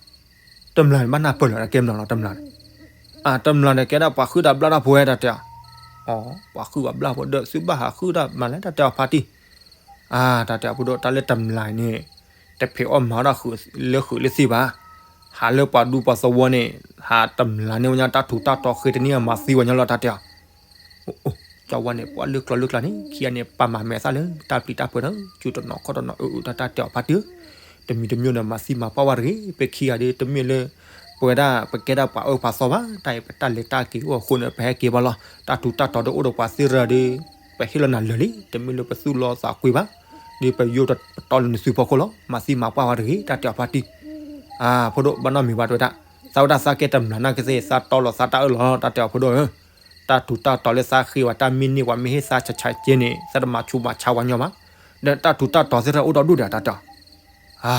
တမျၢ်န့ၣ်ဘၣ်နၢ်ပၢၢ်လီၤ ကဲမနုၤလီၤ တမျၢ်န့ၣ်, အတမျၢ်န့ၣ် ကဲဒၣ်ပှၤဃုတၢ်ဘျၣ်တၢ်ဖိဝဲ တၢ်တဲအီၤ, အီ ပှၤဃုပှၤဘျၣ်ဖိဒီး သုဘၣ်ဟးဃုတၢ်မၤလဲၣ် တၢ်တဲအီၤဖါတံၢ်, အါ တၢ်တဲအီၤဖိဒိၣ် တၢ်လၢတမျၢ်န့ၣ် တဖံးအီၣ်မၤအီၣ်ဒၣ်ဃုာ်လၢဃုာ်လၢသ့ဘၣ်, ဟးလၢပှၤဒူပှၤသဝီန့ၣ် ဟးတမျၢ်န့ၣ်ဝဲညါ တၢ်ထူးတၢ်တီၤဃ့တန့ၢ်အမၤသံဝဲညါလီၤ တၢ်တဲအီၤ ကၠီဝါန့ၣ် ပှၤလၢကျီလၢကျါန့ၣ် ခံဂၤန့ၣ် ပာ်မၤမဲာ်သၣ်လၢတၢ်ပျံၤတၢ်ဖုးဒီး စုတနီၤခီၣ်တနီၤ အၢ အၢ တၢ်တဲအီၤဖါတံၢ်ဧၢ, တမံၤတမံၤဒီး မၤသံမၤပှၢ်ဝဲတဂ့ၤ, ပခံဂၤဒီး တမ့ၢ်လၢ ပဝဲဒၣ် ပကဲဒၣ်ပှၤအၢပှၤသီဘၣ်, တၢ်အံၤပတၢ်လဲၤတၢ်က့ၤအိၣ်အဃိန့ၣ် ပဟဲက့ၤဘၣ်လီၤ, တၢ်ထူးတၢ်တီၤဒီးအိၣ်ဒီးပှၤသ့ၣ်ရၢဒီး ပဟ့ၣ်လီၤနၤလၢာ်လံ, တမ့ၢ်လၢပသူၣ်လီသးကွံဘၣ်, ဒီးပယိၣ်ပတီလၢနစုဖီခိၣ်လီၤ, မၤသံမၤပှၢ်ဝဲတဂ့ၤ, တၢ်တဲအီၤဖါတံၢ် အါ ဖိဒိၣ် ဘၣ်နီတမံၤဘၣ်တဝဲဒၣ်, သးဝဲဒၣ်သးကဲတမျၢ်နာ်က့သ့ၣ် သးတီလီၤသးတၢ်အၢၣ်လီၤ တၢ်တဲအီၤဖိဒိၣ်ဧၢ, တၢ်ထူးတၢ်တီၤလၢသးဃ့ဝဲတၢ်မ့ၢ်န့ၢ်ပှၤမ့ၢ်ဟ့ၣ်သးဆးဆးကဲန့ၣ် သးတမၤဆူးမၤဆါဝဲညီဘၣ်, ဒီးတၢ်ထူးတၢ်တီၤသ့ၣ်တဖၣ်အိၣ်ဒီဒူၣ်ဒီး တၢ်တဲအီၤ အါ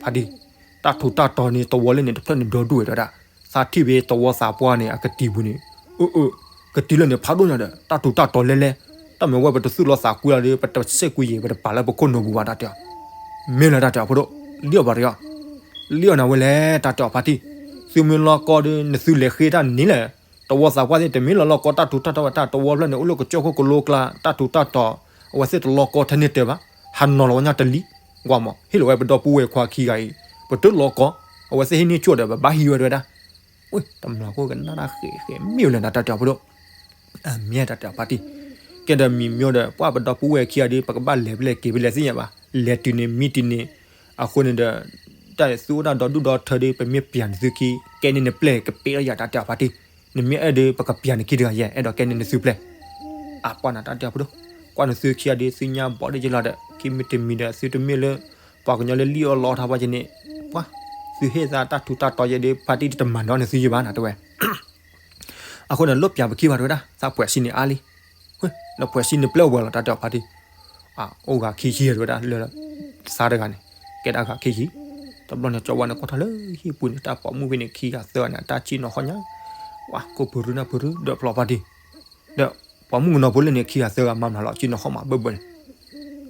ဖါတံၢ်, တၢ်ထူးတၢ်တီၤန့ၣ် တဝီလၢန့ၣ် တဖျၢၣ်န့ၣ်ဒီဒူၣ်ဝဲတဝဲဒၣ်, သးထံၣ်ဖဲတဝီသးပှၢ်န့ၣ် အကတံၤပူၤန့ၣ်, အၢ အၢ ကတံၤလၢန့ၣ်ဖးဒိၣ်ညါဒီး တၢ်ထူးတၢ်တီၤလဲလဲ, တၢ်မ့ၢ်ဝဲပတသူၣ်လီသးကွံလီၤဒီး ပတစဲးကွံယဲၢ် ပတပာ်လၢပခိၣ်နူာ်ပူၤဘၣ် တၢ်တဲအီၤ, မ့ၢ်လၢတၢ်တဲအီၤဖိဒိၣ်, လံၣ်အီၣ်ဘၣ်တယီၤ, လံၣ်အီၣ်နၤဝဲလဲၣ် တၢ်တဲအီၤဖါတံၢ်, သုမ့ၢ်လီၢ်ကီၢ်ဒီး နသုလဲၤဃ့တၢ်န့ၣ်လဲၣ်, တဝီသးပှၢ်သ့ၣ် တမ့ၢ်လီၤလီၢ်ကီၢ်တၢ်ထူးတၢ်တီၤဝဲတၢ် တဝီဖျၢၣ်န့ၣ် အိၣ်လၢကစၢၢ်ခိၣ်ကလိကျါ တၢ်ထူးတၢ်တီၤ, အဝဲသ့ၣ်တလီၢ်ကီၢ်ထဲန့ၣ်တဲဘၣ်, ဟးနီၤလီၤဝဲညါတလံၤ, ကွၢ်မး ဟ့ၣ်လီၤဝဲပဒီပုၢ်ဝဲၢ်ခွါခံဂၤအံၤ, ပတလီၢ်ကီၢ်, အဝဲသ့ၣ်ဟ့ၣ်န့ၢ်ကၠိၣ်ဒီး ပဘၣ်ဟံးဝဲတဝဲဒၣ် ဝ့ၢ် တမျၢ်ခိၣ်ကနၣ်တၢ်ဃဲးဃဲးမ့ၢ်ဝဲလဲၣ် တၢ်တဲအီၤဖိဒိၣ်, အမ့ၢ်တၢ်တဲအီၤဖါတံၢ်, ကဲဒီးမံၤမၠိဒီး ပှၤပဒီပုၢ်ဝဲၢ်ခံဂၤဒီး ပကဘၣ်လဲၤဖဲလဲၣ်က့ၤဖဲလဲၣ်သ့ၣ်ညါဘၣ်, လဲၤတုၤန့ၣ်မံတုၤန့ၣ်, အဃိန့ၣ်ဒီး တၢ်သုအိၣ်ဒၣ်ဒီဒူၣ်ဒီထၢဒီး ပမ့ၢ်ပျၢ်နသုခံ, ကဲန့ၢ်နပျဲၢ်ကပ့ၢ်လီၤယၤ တၢ်တဲအီၤဖါတံၢ်, နမ့ၢ်အဲၣ်ဒီး ပကပျၢ်နခံတဂၤယဲၢ် အဲၣ်ဒိးကဲန့ၢ်နသုပျဲၢ် အပှၤနၤတၢ်တဲအီၤဖိဒိၣ်, ကွၢ်နသုခံဂၤဒီး သုညါဘီဒ်ယလီၤဒီး ခံမံၤတမံၤဒီး သုတမ့ၢ်လၢ ပှၤကညီလၢလံၣ်အီၣ်လီအီၣ်ထီၣ်ဘၣ်က့ၤန့ၣ်, ပှၤ သုဟ့ၣ်သးတၢ်ထူးတၢ်တီၤယဲၢ်ဒီး ဖါတံၢ်တမၤနီၣ်န့ၣ်သုယံၤဘၣ်နၤတဲဝဲ အဃိန့ၣ် လိၣ်ပျၢ်ပခံဘၣ်တဝဲဒၣ် သးပှဲၤစံးန့ၣ်အါလံ, နပှဲၤစံးန့ၣ်ပျဲၢ်ဝဲလီၤ တၢ်တဲအီၤဖါတံၢ်, အိၣ်ဂၤခံဆံတဝဲဒၣ်လၢ သးတဂၤန့ၣ် ကဲဒၣ်ဂၤခံဆံ, တဘျီန့ၣ် ကၠီဝါန့ၣ်ကွၢ်ထီၣ်လၢဟံၣ်ပူၤန့ၣ် တၢ်ပိာ်မုၣ်ဖဲန့ၣ် ခံဂၤသၢဂၤန့ၣ် တၢ်စံၣ်နီၤဟီၣ်ညါ, ဝါ ကိၢ်ပူၤရူနၢ်ပူၤရူ ဒီးဖျီဖါတံၢ်, ဒီးပိာ်မုၣ်ကနီၤဖိလၢန့ၣ် ခံဂၤသၢဂၤမၤမနုၤလီၤ စံၣ်နီၤဟီၣ်မးဘၢၣ်ဘၢၣ်န့ၣ်,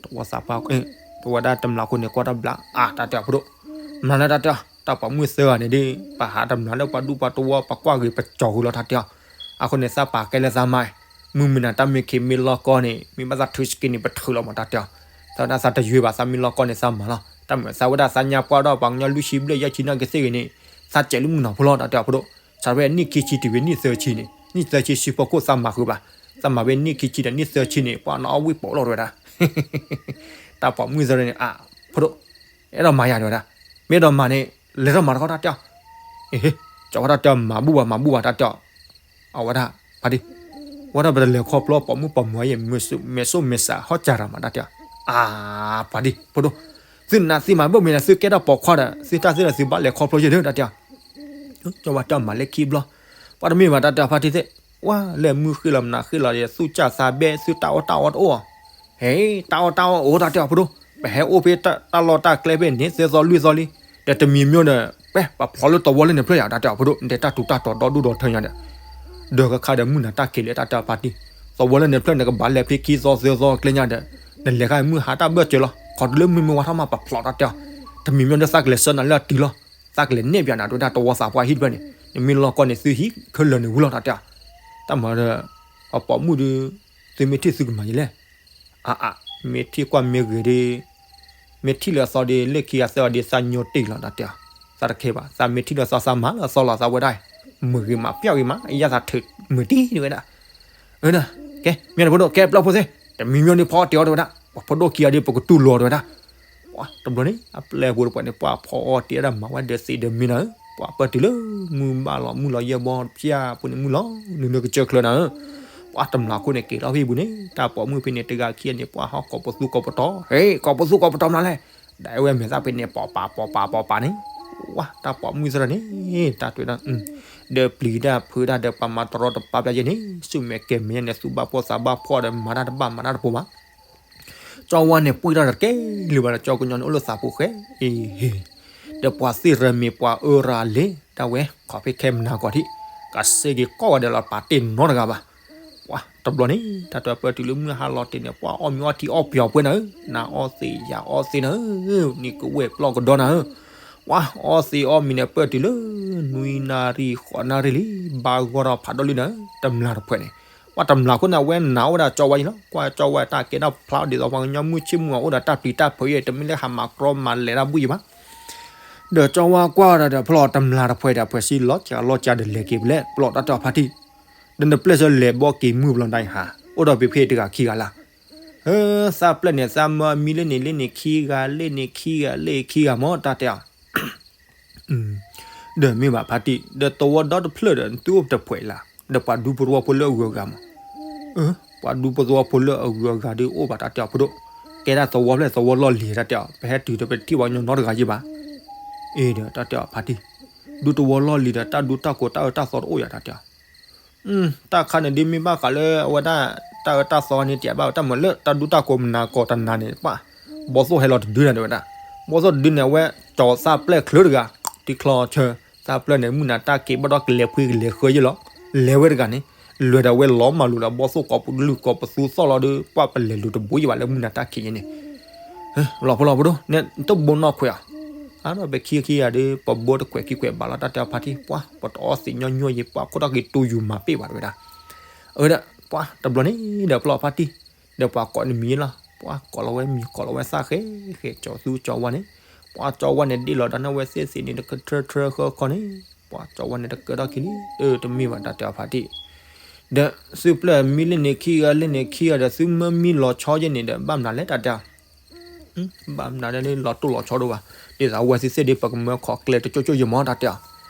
တဝီသးပှၢ် ပဝဲဒၣ်တမျၢ်ခိၣ်န့ၣ် ကွၢ်တၢ်ဘျး အါ တၢ်တဲအီၤဖိဒိၣ်, မနုၤလဲၣ်တၢ်တဲအီၤ တၢ်ပိာ်မုၣ်သၢဂၤန့ၣ်ဒ် ပဟးတမျၢ်လၢပှၤဒူပှၤတဝီ ပကွၢ်ဂ့ၤပကၠီၤဃုာ်လီၤတၢ်တဲအီၤ. အဃိန့ၣ် သးပာ်ကဲလၢသးမါ, မုၢ်မနၤတၢ်မ့ၢ်ခံးမ့ၢ်လီၢ်ကီၢ်န့ၣ် မ့ၢ်ဘၣ်သးထုးစက့န့ၣ် ပထုးလီၤမးတၢ်တဲအီၤ. သးဝဲဒၣ်သးတယွ့ဘၣ် သးမ့ၢ်လီၢ်ကီၢ်န့ၣ်သးမၤလီၤ. တၢ်မ့ၢ်သးဝဲဒၣ်သးညါပှၢ်ဒီးပှၤကညီလွံၢ်ဆံဘျဲၣ်ယဲၢ်ဆံနာ်က့သ့ၣ်ဂ့ၤန့ၣ် သးစဲးလၢမုၢ်နီၤဖိလီၤတၢ်တဲအီၤဖိဒိၣ်. စးဝဲနံၣ်ခံဆံတုၤဝဲနံၣ်သၢဆံန့ၣ် နံၣ်သၢဆံဆံဖိခိၣ်သးမၤဃုာ်ဘၣ်. သးမၤဝဲနံၣ်ခံဆံဒီးနံၣ်သၢဆံန့ၣ် ပှၤနီၣ်အီၣ်ဝံၣ်ပိာ်လီၤတဝဲဒၣ်. တၢ်ပိာ်မုၣ်သၢဂၤန့ၣ် အဖိဒိၣ် အဲၣ်ဒိးမၤယၤတဝဲဒၣ်. မ့ၢ်အဲၣ်ဒိးမၤန့ၣ် လဲၤထီၣ်မၤတခီတၢ်တဲအီၤ. ကၠီဝဲတၢ်တဲအီၤ မၤဘူၣ်ဘၣ် မၤဘူၣ်ဘၣ်တၢ်တဲအီၤ. အဝဲဒၣ် ဖါတံၢ်, ဝဲဒၣ်ပတလဲၤခီဖျိပိာ်မုၣ်ပိာ်မၢၤအံၤ မဲာ်စိၣ်မဲာ်စးဟီၣ်စၢ်ရၤမးတၢ်တဲအီၤ. အါ ဖါတံၢ် ဖိဒိၣ်, သုနးသံမးဘၣ်မ့ၢ်န့ၣ် သုကဲထီၣ်ပိာ်ခွါဒီး သုတၢ်သ့ၣ်ဒီးသုဘၣ်လဲၤခီဖျိယဲၢ်ဒၢတၢ်တဲအီၤ. ကၠီဝဲတဲအီၤမၤလၢခံဘျီ, ပှၤတမ့ၢ်ဘၣ်တၢ်တဲအီၤဖါတံၢ်သ့ၣ်, ဝဲလဲၤမုၢ်ဃ့ၢ်လီၤမနၤဃ့ၢ်လီၤဒီး သူၣ်စၢ်သးဘဲၣ် သုတၢ်အီၣ်တၢ်အီတအိၣ်အီၤ. ဟဲ တၢ်အီၣ်တၢ်အီအိၣ်တၢ်တဲအီၤဖိဒိၣ်, ပဟဲအိၣ်ဖဲတၢ်လီၢ်တၢ်ကျဲဖဲန့ၣ် သၢသီလွံၢ်သီလံ, ဒီးတမံၤမ့ၢ်ဒီး ပှဲၤပဖျိးလၢသဝီလၢန့ၣ်ဖျၢၣ်ယၤတၢ်တဲအီၤဖိဒိၣ်, နတဲတၢ်ထူးတၢ်တီၤဒီဒူၣ်ဒီထၢညါဒီး ဒီးကခါဒီးမုၢ်နၤတၢ်ခံးလၢတၢ်တဲအီၤဖါတံၢ်, သဝီလၢန့ၣ်ဖျၢၣ်န့ၣ် ကဘၣ်လဲၤဖဲခံသီသၢသီကျဲညါဒီး နလဲၤခါမုၢ်ဟါတၢ်ဘၢၣ်စၢၤလီၤ, ခီတုၤလၢမုၢ်မ့ၢ်ဝါထီၣ်မးပဖျိးတၢ်တဲအီၤ, တမံၤမ့ၢ်ဒီးသးကလဲၤဆှၢနၤလၢအတုၤလီၤ, သးကလဲၤနဲၣ်ပၠးနၤတဝဲဒၣ်တဝီသးပှၢ်ဟံၣ်တဖျၢၣ်န့ၣ်, နမ့ၢ်လီၢ်ကီၢ်န့ၣ် သုဟံၣ်ခဲလၢာ်န့ၣ်ဝံၤလီၤတၢ်တဲအီၤ. တၢ်မၤဒီး ပှၤပိာ်မုၣ်ဒုး သုမ့ၢ်ထံၣ်သုကမၤယလဲၣ်. အါအါ မ့ၢ်ထံၣ်ကွၢ်မ့ၢ်ဂ့ၤဒီး မ့ၢ်ထံၣ်လၢအသီဒီး လၢခံဂၤသၢဂၤဒီး သးညိတ့ၢ်လီၤတၢ်တဲအီၤ, သးတခဲဘၣ်, သးမ့ၢ်ထံၣ်လၢအသီသးမၤလၢအသီလီၤသးဝဲဒၣ်, မုာ်ဂ့ၤမးပျီၢ်ဂ့ၤမး အယၢ်သးထုးမုာ်တံၢ်တဝဲဒၣ်. အၢ ကဲ မ့ၢ်န့ၣ်ဖိဒိၣ် ကဲပျီၢ်ဖိသ့ၣ်, တမံၤမ့ၢ်န့ၣ်ဖီအီၣ်တ့ၢ်အီၣ်တဝဲဒၣ်, ပှၤဖိဒိၣ်ခံဂၤဒီး ပကတူၢ်လိာ်တဝဲဒၣ်. ပှၤတဘျီန့ၣ် အပျဲၢ်ဖိတပှဲၤန့ၣ် ပှၤဖီအီၣ်တ့ၢ်ဒၣ်မၤဝဲဒီးသ့ၣ်ဒီးမ့ၢ်နၤဧၢ, ပှၤပၢၢ်တုၤလၢ မုၢ်ဘၣ်လီၤမုၢ်လီၤယဲၢ်ဘီဖၠၣ်ဖိန့ၣ်မုၢ်လီၤ နုၤနုၤကစၢၢ်ချၢနၤဧၢ. ပှၤတမျၢ်ခိၣ်န့ၣ်က့ၤထီၣ်ဖဲအံၤပူၤန့ၣ် တၢ်ပိာ်မုၣ်ဖဲန့ၣ် တဂၤခံဂၤန့ၣ် ပှၤဟီၣ်ကိးပသူကိးပတီၤ, ဟဲ ကိးပသူကိးပတီၤမနုၤလဲၣ်, ဒၣ်ဝဲမဲာ်သၣ်ဖဲန့ၣ် ပိာ်ပာ်ပိာ်ပာ်ပိာ်ပာ်န့ၣ်, ဝါ တၢ်ပိာ်မုၣ်သရၣ်န့ၣ် တၢ်တွဲၤဒၣ် ဒီးပျံၤတၢ်ဖုးတၢ်ဒီးပှၤမၤတရီတပါပျၢ်ယဲၢ်န့ၣ် ဆူၣ်မဲာ်ကဲၤမဲာ်ညါန့ၣ် သူၣ်ဘၣ်ဖှီၣ်သးဘၣ်ဖှီၣ်ဒီးမၤတၢ်တဘၣ်မၤတၢ်တပိၤဘၣ်. ကၠီဝါန့ၣ်ပှံၢ်တၢ်တကဲလၢၤဘၣ်ဒီး ကၠီကညီန့ၣ်အိၣ်လၢသးပူၤဃဲအံၤ, ဒီးပှၤသ့ၣ်ရၤမ့ၢ်ပှၤအၢရၤလ့ၤ ဒၣ်ဝဲ ခီဖဲခဲမနၤကီၢ်ထံး, ကစ့က့ၤကိးဂၤဒီးလီၤပာ်တ့ၢ်နီတဂၤဘၣ်. ပှၤတဘျီန့ၣ် တၢ်တပၢၢ်တုၤလၢမုၢ်ဟါလီၤတ့ၢ်န့ၣ် ပှၤအီၣ်မ့ၤအီထံအီၣ်ပှဲၤပှဲၤနၤဧၢ, နၤအီသံးယၤအီသံးနၤဧၢ, နံၤကဝဲၢ်ပျီၢ်ကဒီနၤဧၢ, ပှၤအီသံးအီမ့ၤန့ၣ် ပၢၢ်တုၤလၢ နွံနၣ်ရံၣ်ဃိးနၣ်ရံၣ်လံ, ဘၣ်ဂီၢ်ထီၣ်ဖးဒိၣ်လံနၤဧၢ, တမျၢ်တဖှဲးန့ၣ် ပှၤတမျၢ်ခိၣ်န့ၣ် အဝဲနာ်အိၣ်ဝဲဒၣ်ကၠီဝါအံၤလီၤ. ကွၢ်ကၠီဝါတၢ်ကဲထီၣ်ဖျါ ဒ်သိးပှၤကညီမုၢ်ဆ့ၣ်မုၢ်ဂီၤအိၣ်ဒီးတၢ်ပျံၤတၢ်ဖုးအံၤ တမ့ၢ်လၢဟးမၤကြီမၤလဲၤတၢ်ဘှံးယံၤဘၣ်. ဒီးကၠီဝါကွၢ်ဒီး ဖျီၣ်တမျၢ်တဖှဲးဒီး ဖှဲးစံလီၤကလီကဒီးလဲၤက့ၤဖဲလဲၣ် ပျီၢ်တၢ်တဲအီၤဖါတံၢ်, ဒီးနပျဲၢ်ဆၢလဲၤဘီက့ၤမုၢ်ဘျီဒၣ်အံၤဟါ အိၣ်ဒီးပဖဲတဂၤခံဂၤလၢ်. သးပျဲၢ်န့ၣ် သးမၢအမံလၢန့ၣ်လၢန့ၣ်ခံဂၤ လၢန့ၣ်ခံဂၤ လၢခံဂၤမ့ၢ်တၢ်တဲအီၤ ဒီးမ့ၢ်ဘၣ်ဖါတံၢ် ဒီးသဝီဒီတဖျၢၣ်ဒီး သုအိၣ်တဖှဲးလၢ် ဒီးပှၤဒူဖိသဝီဖိလၢအဂုၤအဂၤမး, ပှၤဒူဖိသဝီဖိလၢအဂုၤအဂၤဒီးအိၣ်ဘၣ်တၢ်တဲအီၤဖိဒိၣ်, ကဲဒၣ်သဝီဖျဲၣ်သဝီလီၢ်လံၤတၢ်တဲအီၤ ပဟဲတုၤဒီးပတထံၣ်ပှၤကညီနီတဂၤယံၤဘၣ်. အ့ဒီးတၢ်တဲအီၤဖါတံၢ်, ဒူသဝီလီၢ်လံၤဒီး တၢ်ဒူတၢ်ကိးတၢ်အၢတၢ်သီတအိၣ်ယၤတၢ်တဲအီၤ တၢ်ခါန့ၣ်ဒ်မ့ၢ်ဘၣ်ဃးလၢအဝဲဒၣ် တၢ်အၢတၢ်သီန့ၣ် တၢ်ဘၣ်တၢ်မၤလၢတၢ်ဒူတၢ်ကိးမနၤကိးတနၤန့ၣ် ပှၤ ဘီသိၣ်ဟဲလီၤတဒုနၤတဲဝဲဒၣ်, ဘီသိၣ်တဒုန့ၣ် အဝဲကၠီၤသးပျဲၢ်ချၢတဂၤ တံၤချီဆၢ သးပျဲၢ်န့ၣ် မုၢ်နၤတၢ်ခံးဘၣ်ဒီးကလဲၤဖှံကလဲၤဃၢယဲၢ်လီၤ, လဲၤဝဲတဂၤန့ၣ် လဲၤဒီးဝဲလီၤမၢ်လိာ်ဒီးဘီသိၣ်ကိးပသူလိာ်ကိးပသူသီၣ်လီၤဒီး ပှၤပလဲၤလူၤတဘိယံၤဘၣ်လၢမုၢ်နၤတၢ်ခံးယဲၢ်န့ၣ် လီၤဖိလီၤဖိဒိၣ် နတဘိနီၢ်ခွဲးဧါ, အါဒီးပခံခံဂၤဒီး ပဘိတခွဲးခံခွဲးဘၣ်လီၤ တၢ်တဲအီၤဖါတံၢ် ပှၤ ပတအီသံးညီညီယံၤ ပှၤခိၣ်ထီၣ်က့ၤတူၢ်ယူၤမၤပ့ၢ်ဘၣ်တဝဲဒၣ်, အဝဲဒၣ် ပှၤတဘျီန့ၣ်ဒီးဖျီၣ်ဖါတံၢ် ဒီးပှၤကိးနမံၤလီၤ ပှၤကိးလီၤဝဲမံၤကိးလီၤဝဲသၣ်ဃဲဃဲကၠီၤသူကၠီၤဝါန့ၣ်, ပှၤကၠီၤဝါန့ၣ်ဒ့ၣ်လီၤဒီး နဝဲသ့ၣ်သ့ၣ်န့ၣ် တကထၢထၢဃီခီန့ၣ်, ပှၤကၠီၤဝါန့ၣ်တကၢထီၣ်ခံလံ, အၢ တမ့ၢ်ဘၣ်တၢ်တဲအီၤဖါတံၢ် ဒီးသုပျဲၢ်မံလၢန့ၣ်ခံဂၤလၢန့ၣ်ခံဂၤဒီး သုမၢမံလီၤဆီယဲၢ်န့ၣ်ဒီး ဘၣ်မနုၤလဲၣ်တၢ်တဲအီၤ ဘၣ်မနုၤလၢလီၤတိၢ်လီၤဆီဒိၣ်ဘၣ်, ဒ်သိးအဝဲသ့ၣ်သ့ၣ်ဒီး ပကမၢခိးကျဲတကၠိကၠိယမီၤတၢ်တဲအီၤ,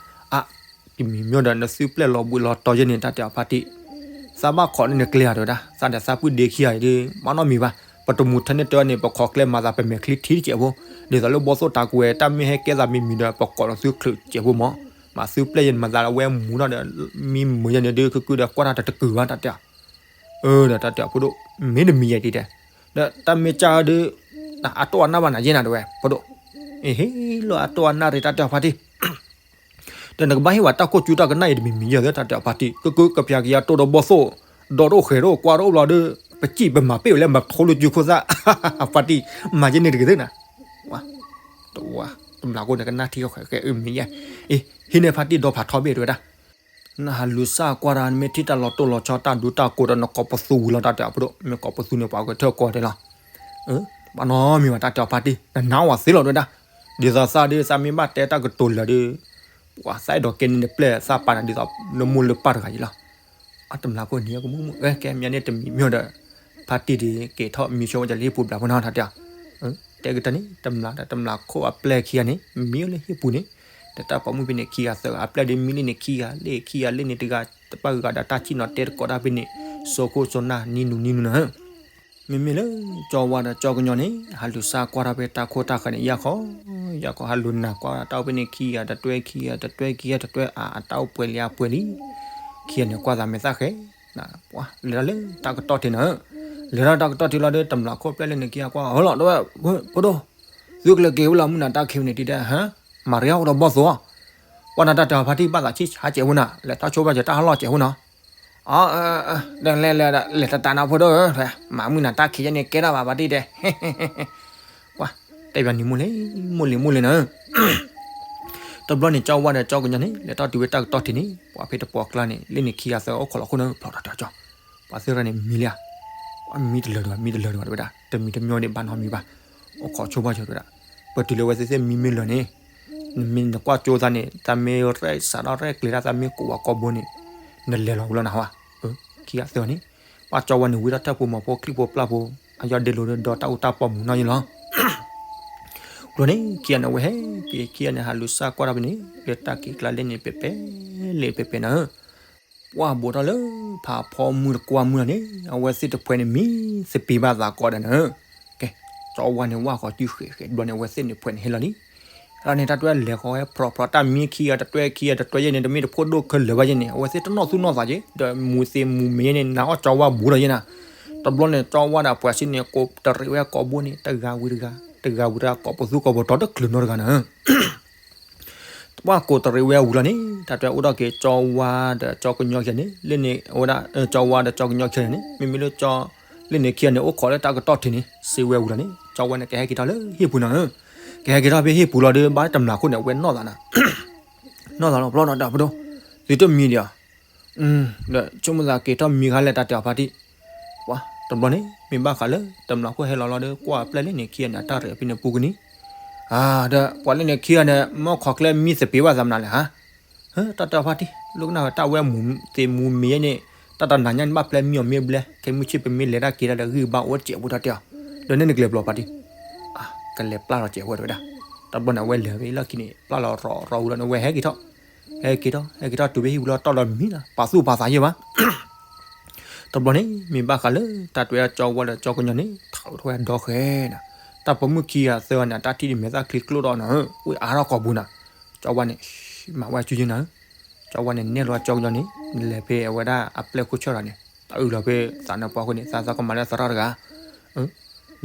အါ, တမံၤမ့ၢ်ဒီး နသုပျဲၢ်လီၤဘှံးလီၤတီၤယဲၢ်န့ၣ် တၢ်တဲအီၤဖါတံၢ်, သးဘၣ်ခိးန့ၢ်နကျဲဧါတဝဲဒၣ်, သးဒီးသးပုၢ်ဒ့ခံဂၤဒီး မၤနီတမံၤဘၣ်, ပတမူထၢန့ၢ်တၢန့ၣ် ပခိးကျဲမၤသးပမဲာ်ချံထံတစဲးဖိ, ဒ်သိးလၢဘီသိၣ်တၢ်ကွဲးတၢ်မ့ၢ်ဟဲကဲသးမံၤမံၤဒီး ပကိးလီၤသုချုးစဲးဖိမီၤ, မၤသုပျဲၢ်ယဲၢ်န့ၣ် မၤသးလၢအဝဲမူထီၣ်ဒီး မံမုာ်ယဲၢ်န့ၣ်ဒီး ခုခုဒီးကွၢ်တၢ်တတကုာ်ဘၣ်တၢ်တဲအီၤ အၢ ဒီးတၢ်တဲအီၤဖိဒိၣ် မ့ၢ်တမံၤယဲၢ်ဒ်တဲ, ဒီးတၢ်မ့ၢ်ကၢ်ဒီး အတိၢ်အနၢ်ဘၣ်နၤယဲၢ်နၤတဝဲ ဖိဒိၣ်, အ့ဟ့ၣ်လီၤအတိၢ်အနၢ်ရ့ၣ်တၢ်တဲအီၤဖါတံၢ်, ဒီးနကဘၣ်ဟ့ၣ်ဝဲတၢ်ခိၣ်ကူတၢ်ကနၣ်အံၤတမံၤမံၤယဲၢ်လၢတၢ်တဲအီၤဖါတံၢ် ကကကပျၤကယၤတိၢ်ဒီးဘီသိၣ်, ဒီးတအိၣ်ဃဲၤတအိၣ်ကွၢ်တအိၣ်ဘျီဒီး ပစံၣ်ပမၤပ့ၢ်ဝဲလၢမၤထိလၢကၠူခိၣ်သၣ်, ဖါတံၢ် မၤယဲၢ်န့ၣ်တဂ့ၤသ့ၣ်နၤ, တဝါ တမျးခိၣ်န့ၣ်ကနၣ်ထံဃဲဃဲအုၣ်မ့ၢ်ယဲ, အ့ ဟံးန့ၢ်ဖါတံၢ်ဒီဖးထီဘ့ၣ်တဲဝဲဒၣ်, နဟးလူၤစၢ်ကွၢ်တၢ် နမ့ၢ်ထံၣ်တၢ်လီၤတိၢ်လီၤဆီတၢ်ဒူတၢ်ကိးဒီးနကိးပသူဝံၤလီၤတၢ်တဲအဖိဒိၣ်, မ့ၢ်ကိးပသူန့ၣ် ပှၤကထၢၣ်ကီးတဲလီၤ. ဘၣ်နီတမံၤဘၣ်တၢ်တဲအီၤဖါတံၢ် နနာ်ဝဲသ့လီၤတဲဝဲဒၣ်, ဒ်သိးသးဒီးသးမ့ၢ်ဘၣ်တဲတၢ်ကတိၤလၢာ်ဒီး ပှၤသးအဲၣ်ဒိးကဲန့ၣ်နပျဲၢ်သးပာ်နၤဒ်သိး နမိၢ်လၢပၢ်တဂၤအံၤလီၤ. အတမျးခိၣ်န့ၣ်ကမူၣ်မူၣ် ကဲမ့ၢ်န့ၣ်တမံၤမ့ၢ်ဒီး ဖါတံၢ်ဒ်က့ၤထီၣ်မံဆိဝဲဒၣ်လၢဟံၣ်ပူၤဘျးဖိနီၤတၢ်တဲအီၤ, တဲကတၢၢ်န့ၣ် တမျးဒီးတမျးခိၣ်အပျဲၢ်ခံဂၤန့ၣ် မံလၢဟံၣ်ပူၤန့ၣ်, ဒီးတၢ်ပိာ်မုၣ်ဖဲန့ၣ်ခံဂၤသၢဂၤ အပျဲၢ်ဒီးမံလံန့ၣ်ခံဂၤလၢခံဂၤလၢန့ၣ်တဂၤ တပၣ်ဂၤဒီးတၢ်ထံၣ်နီၤတဲတကိးတၢ်ဖဲန့ၣ် စိခိၣ်စိနၢ်နံနူနံနူနီၤ မ့မ့ၢ်လၢကၠီဝါဒီးကၠီကညီန့ၣ် ဟးလူၤစၢ်ကွၢ်တၢ်ဖဲတၢ်ခိၣ်တၢ်ဃၢၤန့ၣ် ယၢ်ခီ ယၢ်ခီ ဟးလူၤနၤကွၢ်တၢ်အိၣ်ဖဲန့ၣ်ခံဂၤတတွဲခံဂၤတတွဲခံဂၤတတွဲအါအတၢ်အိၣ်ပှဲၤလံအပှဲၤလံ, ခံဂၤန့ၣ်ကွၢ်သးမဲာ်သၣ်ဃဲ, ပှၤလဲၤထီၣ်လၢတၢ်ကတီၢ်ထံးနီၤ, လဲၤထီၣ်တၢ်ကတီၢ်ထံးလီၤဒီး တမျးခိၣ်ပျဲၢ်လၢန့ၣ်ခံဂၤကွၢ်အီၤလီၤ ဒီးဝဲ ဖိဒိၣ်, သုကလဲၤက့ၤဝဲလီၤမုၢ်နၤတၢ်ခံးန့ၣ်ဒ်တဲဟါ, မၤရံအီၣ်ကဒီးဘီၣ်သိး, ကွၢ်နၤတၢ်တဲအီၤဖါတံၢ်ဘၣ်သးဆံၣ်ဆါစဲးဖိနၤ လဲၤထီၣ်ဆိဘၣ်စၢၤတၢ်ဟးလီၢ်စဲးဖိနီၤ အ လဲၤလဲၤလဲၤ လဲၤတတးနၤဖိဒိၣ်ဧၢ, မၤမုၢ်နၤတၢ်ခံးယဲန့ၣ်ကဲထီၣ်ဘၣ်ဖါတံၢ်တဲ, ပှၤတဲပၠးနံၤမိၢ်လံ မိၢ်လံမိၢ်လံနီၤ, တဘျီန့ၣ်ကၠီဝါဒီးကၠီကညီန့ၣ် လဲၤထီၣ်တုၤဝဲတၢ်ကတီၢ်ထံးန့ၣ် ပှၤဖဲတပှီၢ်ကျါန့ၣ် လၢန့ၣ်ခံဂၤသၢဂၤအိၣ်ခိးလီၤခိၣ်နီၤ ဖျိးထီၣ်တၢ်ကၠီ, ပှၤသ့ၣ်ရၣ်န့ၣ်မံလံဧါ, မံတလၢာ်ဒီး မံတလၢာ်ဒီးဝဲဒၣ် တမံၤတမံၤန့ၣ်ဘၣ်နီတမံၤဘၣ်, အိၣ်ခိးဆိဘၣ်စၢၤဝဲဒၣ်, ပတုၤလၢဝဲသ့ၣ်သ့ၣ်မံမ့ၢ်လၢာ်န့ၣ် နမ့ၢ်နကွၢ်ကၠိသးန့ၣ် သးမ့ၢ်ရဲၣ်စးထီၣ်ရဲၣ်ကျဲၤတၢ် သးမ့ၢ်ကိးဝဲကိးဘိန့ၣ် နလဲၤလီၤဝံၤလီၤနဟါ, ခံဂၤသၢဂၤန့ၣ်, ပှၤကၠီဝါန့ၣ် ဝံထီၣ်တၢ်ထၢၣ်ဖိမီၤဖိချံၣ်ဖိပျၢ်ဖိ, အယီၢ်ဒ့လိာ်ဒီးတၢ်အူတၢ်ပီာ်မူနီၢ်ယံလီၤ ကျိန့ၣ် ခံဂၤန့ၣ် အဝဲဟဲက့ၤ ခံဂၤန့ၣ် ဟးလူၤစၢ်ကွၢ်တၢ်ဖဲန့ၣ် လၢတၢ်က့ၤကျါလၢန့ၣ် ပဲာ်ပဲာ်လၢပဲာ်ပဲာ်နၤဧၢ, ပှၢ်ဘိးထီၣ်လၢဖးဖီမုၢ်တကွၢ်မုၢ်လီၤန့ၣ် အဝဲသ့ၣ်တဖှဲးန့ၣ် မံသပ့ၤဘၣ်သးကီးဒီးနၤဧၢ, ကဲ, ကၠီဝါန့ၣ် ဝၣ်ဃီၤစုဃဲးဃဲးတဘျီန့ၣ် အဝဲသ့ၣ်န့ၣ်ဖှဲးန့ၣ်ဟဲလီၤလံ လီၤန့ၣ် တၢ်တွဲလဲၤဃီၤဝဲ ဖြီဖြီတၢ်မံခံဂၤတတွဲခံဂၤတတွဲယဲန့ၣ် တမ့ၢ်တဖိဒိၣ်ခဲလၢာ်ဘၣ်ယဲန့ၣ် အဝဲသ့ၣ်တနီၣ်သူၣ်နီၣ်သးက့ၤ ဒီးမူၤသ့မူၤမ့ၤယဲန့ၣ် နာ်အီၣ်ကၠီဝါဘူးလီၤယဲနၤ, တဘျီန့ၣ် ကၠီဝါဒီးပှၤစ့ၢ်န့ၣ် ကိးတရံးဝဲကိးဘိန့ၣ် တဂၤဝံၤတဂၤ တဂၤဝံၤတဂၤ ကိးပသူကိးပတီၤတချုးနီတဂၤနၤ ပှၤကိးတရံးဝဲဝံၤလီၤန့ၣ် တၢ်တွဲအိၣ်ထီၣ်က့ၤကၠီဝါဒီးကၠီကညီခံဂၤန့ၣ် လၢန့ၣ်ဝဲဒၣ် ကၠီဝါဒီးကၠီကညီခံဂၤန့ၣ် မ့မ့ၢ်လၢကၠီ လၢန့ၣ်ခံဂၤန့ၣ် အိၣ်ခိးလၢတၢ်ကတီၢ်ထံးန့ၣ် စံးဝဲဝံၤလီၤန့ၣ် ကၠီဝါန့ၣ် ကဟဲက့ၤထီၣ်လၢဟံၣ်ပူၤနီၤဧၢ, ကဟဲက့ၤထီၣ်ဖဲဟံၣ်ပူၤလီၤဒီး ဘၣ်တမျးခိၣ်န့ၣ် အဝဲနီၣ်သးနၤ နီၣ်သးလီၤ ဖျီနီၤဒီးပဒိၣ် သုတမံဒံးဧါ, ဒီးဆိကမိၣ်သးက့ၤထီၣ်မံခါလဲၣ် တၢ်တဲအီၤဖါတံၢ်, ပှၤတဘျီန့ၣ် မ့ၢ်ဘၣ်ဃးလၢ တမျးခိၣ်ဟဲလီၤလီၤဒီး ကွၢ်အပျဲၢ်လၢန့ၣ်ခံဂၤန့ၣ် အတၢ်ရဲၣ်ဖဲန့ၣ်ပူၤကနံၤ, ဒီးပှၤလၢန့ၣ်ခံဂၤန့ၣ် မ့ၢ်ခိးကျဲမံသပ့ၤဘၣ်သးမနုၤလဲၣ်ဟါ, တၢ်တဲအီၤဖါတံၢ် လိၣ်ကနၣ်ဝဲတၢ်ဝဲမူၤသ့မူၤမ့ၤယဲန့ၣ် တၢ်တနၤညါန့ၣ် ဘၣ်ပျဲမံအီၤမ့ၢ်ဘျဲ ခဲမုၢ်ဆ့ၣ်ပမ့ၢ်လဲၤတၢ်က့ၤတၢ်ဒီးဂံၢ်ဘါအိၣ်စဲးဖိတၢ်တဲအီၤ, ဒီးန့ၣ်နကျဲၤဘျီဖါတံၢ် ကလဲၤပျၢ်လီၤစဲးဖိတဝဲဒၣ်, တဘျီန့ၣ် အဝဲလဲၤဖဲလီၢ်ခံန့ၣ် ပျၢ်လီၤရီၤရီၤဝံၤလီၤန့ၣ် အဝဲဟဲက့ၤထီၣ်, ဟဲက့ၤထီၣ် ဟဲက့ၤထီၣ်တုၤဖဲဟံၣ်ပူၤလီၤ တီၢ်လီၤမံလီၤ ပာ်သူၣ်ပာ်သးယဲၢ်ဘၣ် တဘျီန့ၣ် မ့ၢ်ဘၣ်ဃးလၢ တၢ်တွဲကၠီဝါဒီးကၠီကညီန့ၣ် ထးအိၣ်ထီၣ်ဝဲဒီဃဲနၤ, တၢ်ပိာ်မုၣ်ခံဂၤသၢဂၤန့ၣ် တၢ်ထံၣ်ဒ်မဲာ်သၣ်ချံကျိၣ်ဒီးနၤဧၢ, ဝံအါထီၣ်ကိာ်ပူၤနၤ, ကၠီဝါန့ၣ် မၤဝဲစုယဲၢ်နၤဧၢ, ကၠီဝါန့ၣ် နဲၣ်လီၤကၠီကညီန့ၣ် လဲၤဖဲအဝဲဒၣ်အပျဲၢ်ခိၣ်ဆၢၣ်တဂၤန့ၣ် တၢ်အုၣ်လီၤဖဲသးနါပှၢ်အဃိန့ၣ် သးသးကမၤလၢသရၣ်တဂၤ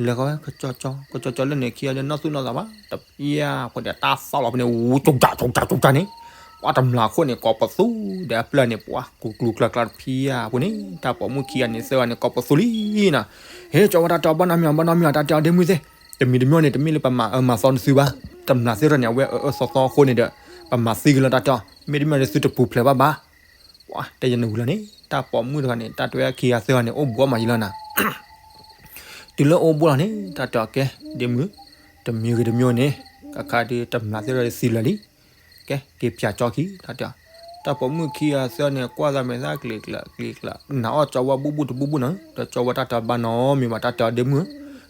လဲၤဃီဝဲ ကကၠီကၠီလၢန့ၣ်ခံဂၤန့ၣ် နီၢ်သူၣ်နီၢ်သးဘၣ် တဖျါဖဲန့ၣ် တၢ်သီၣ်လီၤဖဲန့ၣ် ဝူကၠူကၠူကၠူကၠူန့ၣ် ပှၤတမျးခိၣ်န့ၣ် ကိးပသူ ဒီးအပျဲၢ်န့ၣ် ပှၤကူၤကျူၤကျါကျါတဖျါဖဲန့ၣ် တၢ်ပိာ်မုၣ်ခံဂၤန့ၣ် သၢဂၤန့ၣ် ကိးပသူလံနၤ, ဟဲ ကၠီဝါတၢ်တဲအီၤဘၣ်နီတမံၤ ဘၣ်နီတမံၤ တၢ်တဲအီၤဒ့မုၢ်သ့ၣ်, တမံၤတမံၤန့ၣ် တမ့ၢ်လၢပမၤအၢမၤသီနသုဘၣ်, တမျးသ့ၣ်ထီၣ်န့ၣ် အဝဲအၢအၢသီသီအဃိန့ၣ်ဒီး ပမၤသံက့ၤလီၤတၢ်တဲအီၤ, မ့တမ့ၢ်ဒီးသုတပူၤဖျဲးဘၣ်ဘၣ် ပှၤတဲယနဝံၤလီၤန့ၣ် တၢ်ပိာ်မုၣ်တဂၤန့ၣ် တၢ်တွဲခံဂၤသၢဂၤန့ၣ် အိၣ်ဘှီမးယံၤလီၤနၤ, တုၤလၢအိၣ်ဘှီလီၤန့ၣ် တၢ်တဲအီၤကဲ ဒ့မုၢ်, တမံၤဂ့ၤတမံၤန့ၣ် ကခါဒုးတမျးသ့ၣ်ထီၣ်သံလၢာ်လံ, ကဲ က့ၤပၠးကၠီခံ တၢ်တဲအီၤ, တၢ်ပိာ်မုၣ်ခံဂၤသၢဂၤန့ၣ် ကွၢ်သးမဲာ်သၣ်ကျ့ကျၢၤကျ့ကျၢၤ နာ်အီၣ်ကၠီဝါဘူၣ်ဘူၣ်တဘူၣ်ဘူၣ်နၤ, ဒီးကၠီဝါတၢ်တဲအီၤဘၣ်နီတမံၤဘၣ် တၢ်တဲအီၤဒ့မုၢ်,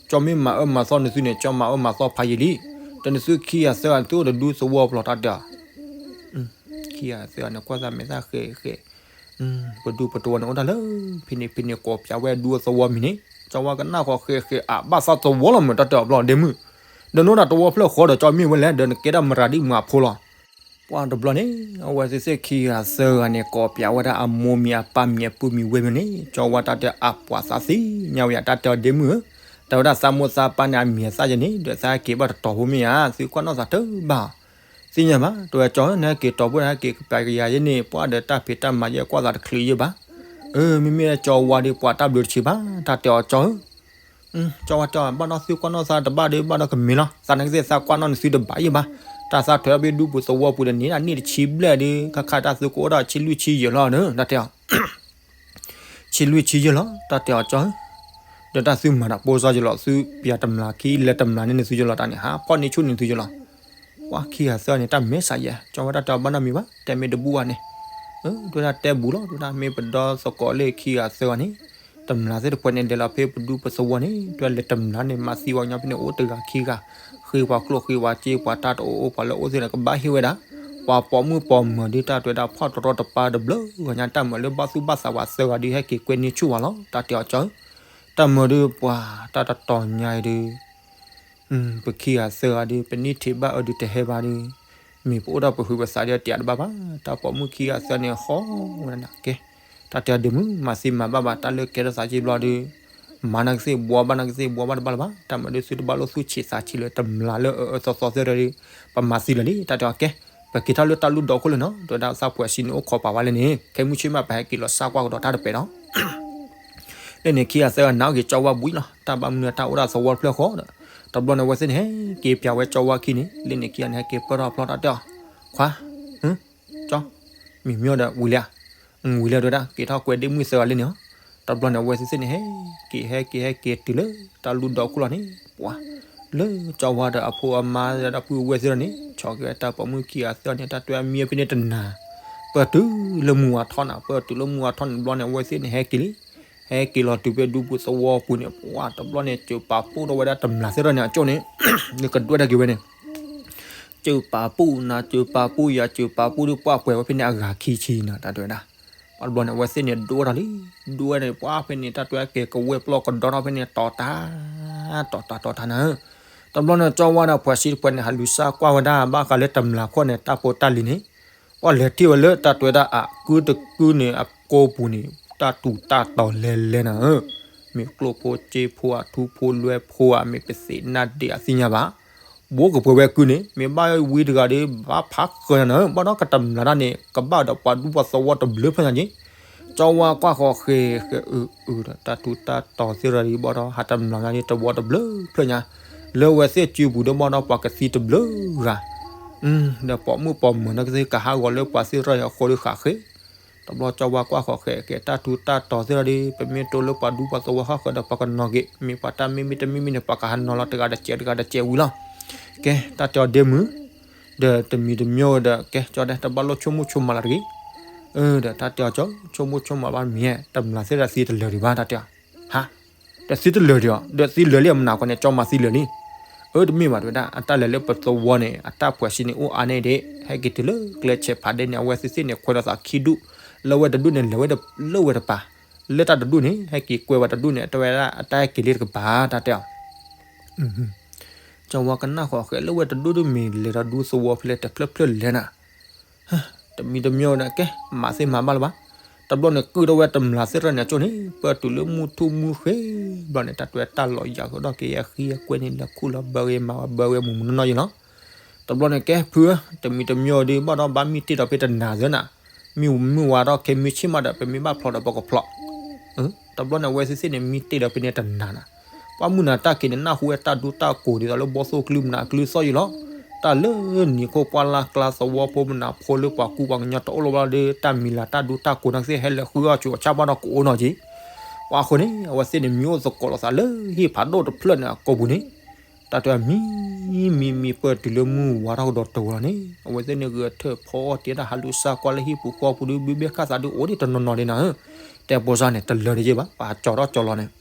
ကၠီမ့ၢ်မၤအၢမၤသီနသုန့ၣ် ကၠီမၤအၢမၤသီဖးယံာ်လံ, ဒီးနသုခံဂၤသၢဂၤန့ၣ် သုအိၣ်တဒူသဝီပျီ တၢ်တဲအီၤ ခံဂၤသၢဂၤန့ၣ် ကွၢ်သးမဲာ်သၣ်ဃဲးဃဲး, ပဒူပတဝီန့ၣ် အိၣ်တၢ်လၢ ဖဲန့ၣ်ဖဲန့ၣ် ကိးပၠးဝဲဒူသဝီမံၤန့ၣ် ကၠီဝါကနၣ်ဃီဃဲးဃဲး အဘၣ်သီသဝီလီၤမး တၢ်တဲအီၤဘျီဒ့မုၢ်, ဒီးနအိၣ်တၢ်သဝီဖျၢၣ်ဃီဒီး ကၠီမ့ၢ်ဝဲလဲၣ် ဒီးနကဲဒၣ်မရၤဒ်မၤဖိလီၤ. ပှၤတဘျီန့ၣ် အဝဲသ့ၣ်သ့ၣ်ခံဂၤသၢဂၤန့ၣ် ကိးပၠးဝဲဒၣ်အမိၢ်မံၤအပၢ်မံၤအပုၢ်မံၤဝဲၢ်မံၤန့ၣ် ကၠီဝါတၢ်တဲအီၤ အပှၤသးသ့ၣ်ညါဝဲယၤ တၢ်တဲအီၤဒ့မုၢ်ဧၢ, တၢ်ဝဲဒၣ်သးမိၢ်သးပၢ်န့ၣ် အမံၤအသၣ်ယဲန့ၣ် ဒီးသးဟဲက့ၤဘၣ်တတီၤဖိမ့ၢ်ဧါ သုကွၢ်နီၣ်သးတဘၣ် သ့ၣ်ညါဘၣ် တဝဲကၠီဧၢ နဟဲက့ၤတီၤဖိ ဟဲက့ၤကပၠးကယၤယဲန့ၣ် ပှၤဒီးတၢ်ဖံးတၢ်မၤယဲၢ်ကွၢ်သးတချုးယဲၢ်ဘၣ်, အၢ မ့မ့ၢ်ကၠီဝါဒီး ပှၤတၢ်ဘျုးတဆံးဘၣ် တၢ်တဲအီၤကၠီဧၢ, ကၠီဝါတဲအီၤ ဘၣ်ဒီးသုကွၢ်နီၣ်သးတဘၣ်ဒီး ဘၣ်ဒီးကမ့ၢ်လီၤ သးနာ်က့သ့ၣ်သးကွၢ်နီၣ်န့ၣ်သုတဘၣ်ယဲၢ်ဘၣ်, တၢ်သၣ်ထွဲဖဲဒူပူၤသဝီပူၤဒီးန့ၣ် အနံၣ်တဆံဘျဲၣ်ဒုး ခါခါတၢ်သုကအိၣ်ဒီးဆံလွံၢ်ဆံယဲၢ်လီၤန့ၣ် တၢ်တဲအီၤ ဆံလွံၢ်ဆံယဲၢ်လီၤ တၢ်တဲအီၤကၠီဧၢ, ဒီးတၢ်သုမၤတၢ်ပိၢ်စၢ်ယလီၤ သုပျၢၤတမျၢ်ခံလဲၤတမျၢ်န့ၣ်န့ၣ်သုယလီၤတၢ်န့ၣ် ဟးဖီၣ်န့ၢ်ဆူၣ်န့ၣ်သုယလီၤ, ပှၤခံဂၤသၢဂၤန့ၣ် တၢ်မဲာ်ဆှးယဲၢ် ကၠီဝဲတၢ်တဲအီၤဘၣ်နီတမံၤဘၣ် တဲမ့ၢ်တဘူၣ်ဘၣ်န့ၣ်, တဲဝဲဒၣ်တဲဘူးလီၤ တဲဝဲဒၣ်မ့ၢ်ပဒီသကိးလၢခံဂၤသၢဂၤန့ၣ် တမျၢ်သ့ၣ်တဖၣ်န့ၣ် လဲၤလီၤဖဲပဒူပသဝီန့ၣ် တဲဝဲလဲၤတမျၢ်န့ၣ် မၤသံဝဲညီဖဲန့ၣ် အိၣ်တဂၤခံဂၤ, ဃ့ပှၤကျိၣ်ဃ့ပှၤစ့ ပှၤတၢ်တအိၣ်အိၣ် ပှၤလၢအိၣ်သ့ၣ်န့ၣ် ကဘၣ်ဟ့ၣ်ဝဲဒၣ်, ပှၤပိာ်မုၣ်ပိာ်မၢၤဒုး တၢ်တဲဝဲဒၣ်ဖီၣ်တရီတပါတဘျုးဂၤညါ တၢ်မၤလၢဘၣ်သူၣ်ဘၣ်သးပှၤသၢဂၤဒုး ဟဲက့ၤကွဲန့ၢ်ဆူၣ်ဝဲလီၤ တၢ်တဲအီၤကၠီဧၢ, တၢ်မၤဒုး ပှၤတၢ်တတီၤညါအံၤဒုး ပခံဂၤသၢဂၤဒုး ပန့ၢ်ထံးဘၣ်အၢဒုးတဟဲဘၣ်ဒုး, မ့ၢ်ပအိၣ်ဒီးပဟုးပသးဒီးတယးတဘၣ်ဘၣ်, တၢ်ပိာ်မုၣ်ခံဂၤသၢန့ၣ် ဟီဝဲဒၣ်န့ၣ် ကဲ, တၢ်တဲအီၤဒ့မုၣ် မၤသံမၤဘၣ်ဘၣ် တၢ်လၢကဲထီၣ်သးက့ဘျီဒုး, မၤနာ်ကသ့ၣ်ဘှီဘၣ်နာ်ကသ့ၣ်ဘှီဘၣ်တဘၣ်လၢၤဘၣ်, တၢ်မၤဒုးသုတဘၣ်လိၣ်သူၣ်ဆံးသးဆံးလၢၤ တမျၢ်လၢအအၢအၢသီသီသ့ၣ်ဒီး ပမၤသံလၢၤလံ တၢ်တဲအီၤကဲ, ပက့ၤထီၣ်လၢတၢ်လူၢ်ဒီခိၣ်လၢနီၤ တဲဝဲဒၣ်သးပှဲၤစံးန့ၣ်အိၣ်ခိးပာ်ဝဲလၢန့ၣ် ခဲမုၢ်ဆ့ၣ်မးပဟဲက့ၤလီၤစၢ်ကွၢ်ကဒီးတၢ်တပဲာ်ဒီး လၢန့ၣ် ခံဂၤသၢဂၤနာ်က့ၤကၠီဝါဘှံးလီၤ တၢ်ဘၣ်မနုၤတၢ်အိၣ်ဒၣ်သဝီတဖျၢၣ်ဃီဒီး, တဘျီန့ၣ်အဝဲသ့ၣ်န့ၣ် ဟဲက့ၤပျးဝဲကၠီဝါခံန့ၣ် လၢန့ၣ်ခံဂၤန့ၣ် ဟဲက့ၤပၢၢ်ထီၣ်ဖျီတၢ်တဲအီၤ, ခွါ, ကၠီ, မံၤမ့ၢ်ဒီးဝံၤလံဧါ, ဝံၤလံတဲဝဲဒၣ် က့ၤထီၣ်ကွဲဒ့မုၣ်သၢဂၤလၢန့ၣ်လီၤ, တဘျီန့ၣ် အဝဲသ့ၣ်သ့ၣ်န့ၣ် ဟဲက့ၤဟဲက့ၤဟဲက့ၤတုၤလၢတၢ်လူၢ်ဒီခိၣ်လီၤန့ၣ် ပှၤ လၢကၠီဝါဒီးအဖိအမါဒီးပုၢ်ဝဲၢ်သ့ၣ်ဒီးန့ၣ် ဆီၣ်က့ၤဝဲတၢ်ပိာ်မုၣ်ခံဂၤသၢဂၤန့ၣ် တၢ်တဲအမံၤဖဲန့ၣ်တနၤ, ပၢၢ်တုၤလၢမုၢ်ဝါထီၣ်နၤ ပၢၢ်တုၤလၢမုၢ်ဝါထီၣ်န့ၣ် တဘျီန့ၣ် အဝဲသ့ၣ်န့ၣ် ဟဲက့ၤလံ ဟဲက့ၤလီၤတုၤဖဲဒူပူၤသဝီပူၤန့ၣ် ပှၤတဘျီန့ၣ် စၢၤပာ်ပူၣ်ထီၣ်ဝဲဒၣ်တမျၢ်သ့ၣ်ဒီးန့ၣ် အကၠိန့ၣ် လၢကဒွဲၣ်တၢ်က့ၤဝဲန့ၣ် စၢၤပာ်ပူၣ်နၤ စၢၤပာ်ပူၣ်ယၤ စၢၤပာ်ပူၣ်ဒုး ပှၢ်ပှဲၤဝဲဖဲန့ၣ်အဂၤခံဆံနၤ တၢ်တဲဝဲဒၣ်, ပှၤတဘျီန့ၣ် အဝဲသ့ၣ်န့ၣ် ဒိၣ်ထီၣ်လံ, ဒိၣ်ဝဲန့ၣ် ပှၢ်ဖဲန့ၣ် တၢ်တဲဝဲကဲကဝဲၢ်ပျီကဒီထီၣ်ဖဲန့ၣ် တီၤတၢ်, တီၤတၢ်တီၤတၢ်နၤဧၢ, တဘျီန့ၣ် ကၠီဝါဒီးပှၤစံတပှဲၤန့ၣ် ဟးလူၤစၢ်ကွၢ်ဝဲဒၣ် ဘၣ်ဃးလၢတမျၢ်ခိၣ်န့ၣ် တၢ်ဖိတၢ်လံၤန့ၣ် ပှၤလဲၤထံၣ်ဝဲလၢတၢ်တဲဝဲဒၣ်အကုတကုန့ၣ် အကိာ်ပူၤန့ၣ် တၢ်တူၢ်တၢ်တီၤလဲၤလဲၤနၤဧၢ, မ့ၢ်ကျိၣ်ဖိစ့ဖိအထူဖိလွဲဖိဧါ မ့ၢ်ပသ့ၣ်နၢ်ဒ့ၣ်အသ့ၣ်ညါဘၣ် ဘိကပှဲၤဝဲကုန့ၣ် မ့ၢ်ဘၣ်ဝံတဂၤဒီး ဘၣ်ဖးဃၢၤနၤနၤဧၢ, ဘၣ်ဒီးကတမျၢ်တၢ်န့ၣ် ကဘၣ်ဒီးပှၤဒူပှၤသဝီတဘျုးဖျၢၣ်ညါက့ၤ, ကၠီဝါကွၢ်ဃီၤဃဲၤဃဲၤအုးအုးဒီး တၢ်ထူးတၢ်တီၤသ့ၣ်တဖၣ်ဒီး ဘၣ်ဒီးဟးတမျၢ်ညါန့ၣ် တဝီတဘျုးဖျၢၣ်ညါ, လၢဝဲသ့ၣ်စုပူၤဒီး ဘၣ်ဒီးပှၤကသံတဘျုးဂၤ, ဒီးပိာ်မုၣ်ပိာ်မၢၤန့ၣ်ကသ့ၣ် ကဟးဂီၤလၢပှၤသ့ၣ်တဖၣ်အဃိဒီးဃးဃ့ တဘျီကၠီဝါကွၢ်ဃီၤဃဲၤကဲ တၢ်ထူးတၢ်တီၤသ့ၣ်တဖၣ်ဒီး ပမ့ၢ်တိၢ်လၢပှၤဒူပှၤသဝီဃၣ်ဃၢၤဒီး ပှၤကနီၤက့ၤ မ့ၢ်ပှၤတၢ်မ့ၢ်မ့ၢ်တမ့ၢ်မ့ၢ်န့ၣ် ပှၤကဟးနီၤလီၤတဂၤတစဲးတဂၤတစဲးဝံၤလီၤ. ကဲ တၢ်တဲအီၤဒ့မုၣ်, ဒီးတမံၤတမံၤဒီး ကဲ ကၠီဒဲး တဘၣ်လိၣ်ဆိကမိၣ်ဆိကမးလၢၤတဂ့ၤ. အၢ ဒီးတၢ်တဲအီၤကၠီ ဆိကမိၣ်ဆိကမးဘၣ်မ့ၢ် တမျၢ်သ့ၣ်တဖၣ်သံတလၢာ်ဒံးဘၣ် တၢ်တဲအီၤ, ဟါ ဒီးသံတလၢာ်ဒံးအီၤ ဒီးသံလၢာ်လံအမနုၤအဃိန့ၣ် ကၠီမၤသံလၢာ်လံ. အၢ တမ့ၢ်ဘၣ်တဲဝဲဒၣ် အတၢ်လဲၤလၢပသဝီန့ၣ် အတၢ်ပှဲၤစံးန့ၣ်အိၣ်အါန့ၢ်ဒံး ဟဲက့ၤတုၤလၢကျဲဆဲးဖးဒဲးန့ၣ် အဝဲသ့ၣ်သ့ၣ်န့ၣ် ခွဲးလိာ်သးခံဒူၣ်, လၢဝဲတဒူၣ်န့ၣ် လဲၤဝဲလၢဝဲတပၤ, လၢတၢ်တဒူၣ်န့ၣ် ဟဲက့ၤကွဲးဝဲတဒူၣ်န့ၣ် တဲဝဲဒၣ် အတၢ်ဟဲက့ၤလံတကပၤ တၢ်တဲအီၤ ကၠီဝါကနၣ်ဃီၤဃဲၤလၢဝဲတဒူၣ်ဒုး မ့ၢ်လဲၤဒီးဒူသဝီဖဲလဲၣ် တဖျၢၣ်ဖျၢၣ်လဲၣ်နၤ တမံၤတမံၤဒီး ကဲ မၤသ့မၤဘၣ်လၢၤဘၣ်. တဘျီန့ၣ် ကုၢ်ထီၣ်ဝဲတမျၢ်သ့ၣ်တဖၣ်န့ၣ် အကၠိန့ၣ် ပၢၢ်တုၤလၢမုၢ်ထူၣ်မုၢ်ဃ့ဘျီန့ၣ် တၢ်တဲဝဲတၢ်လီၤယၤဃုာ်ဒီးက့ၤ အဃံအကွဲၢ်န့ၣ် လဲၤခူၣ်လီၤဘၢဂ့ၤမၤဝဲဘၢဂ့ၤမုၢ်မုၢ်နီၢ်နီၢ်ယံၤလီၤ. တဘျီန့ၣ် ကဲဖုဧၢ တမံၤတမံၤဒီး ဘၣ်ဒီးဘၣ်မံတ့ၢ်ဒီးဖဲတနၤသ့နၤ, မ့ၢ်မုၢ်ဝါထီၣ်ခဲမုၢ်ဆ့ၣ်မးဒီး ပမ့ၢ်ဘၣ်ဖျိးဒီးပကဖျိး တဘျီန့ၣ် အဝဲသ့ၣ်သ့ၣ်န့ၣ် မံတ့ၢ်ဒီးဖဲန့ၣ်တနၤနၤ, ပှၢ်မုၢ်နၤတၢ်က့ၤန့ၣ် နၢ်ဟူဝဲတၢ်ဒူတၢ်ကိးဒ်သိးလၢဘီသိၣ်ကလုၢ်မနုၤကလုၢ်သီၣ်ယံၤလီၤ. တၢ်လၢနံၤခိၣ်ပှၢ်လၢ်ကျါသဝီဖိမနုၤဖိလၢပှၤကူပှၤကညီတအိၣ်လၢၤဘၣ်ဒီး တၢ်မံၤလၢ်တၢ်ဒူတၢ်ကိးနၢ်ကသ့ၣ်ဟဲလဲၤဃုအီၣ်ဆိးအီၣ်ဆၣ်ဘၣ်ဒီးကအိၣ်နီၤက့ၤ ပှၤအဃိန့ၣ် အဝဲသ့ၣ်န့ၣ် မံအိၣ်သကိးလိာ်သးလၢဟံၣ်ဖးဒိၣ်တဖျၢၣ်န့ၣ်အကိာ်ပူၤန့ၣ် တၢ်တဲဝဲမံ မံ မံ ပၢၢ်တုၤလၢမုၢ်ဝါထီၣ်ကဒီးတဝီလီၤန့ၣ် အဝဲသ့ၣ်န့ၣ်ဂဲၤထၢၣ်ဖီအီၣ်တ့ၢ်တၢ်ဟးလူၤစၢ်ကွၢ်လၢဟံၣ်ပူၤဃီပူၤဒီး ဘုဘ့ၣ်ခၣ်သးဒုးအိၣ်ဒံးတနီၤနီၤဒံးနၤဧၢ, တဲပိစၢ်န့ၣ် တလၢာ်တယ့ၢ်ဘၣ် ပှၤကၠီထီၣ်ကၠီလီၤန့ၣ်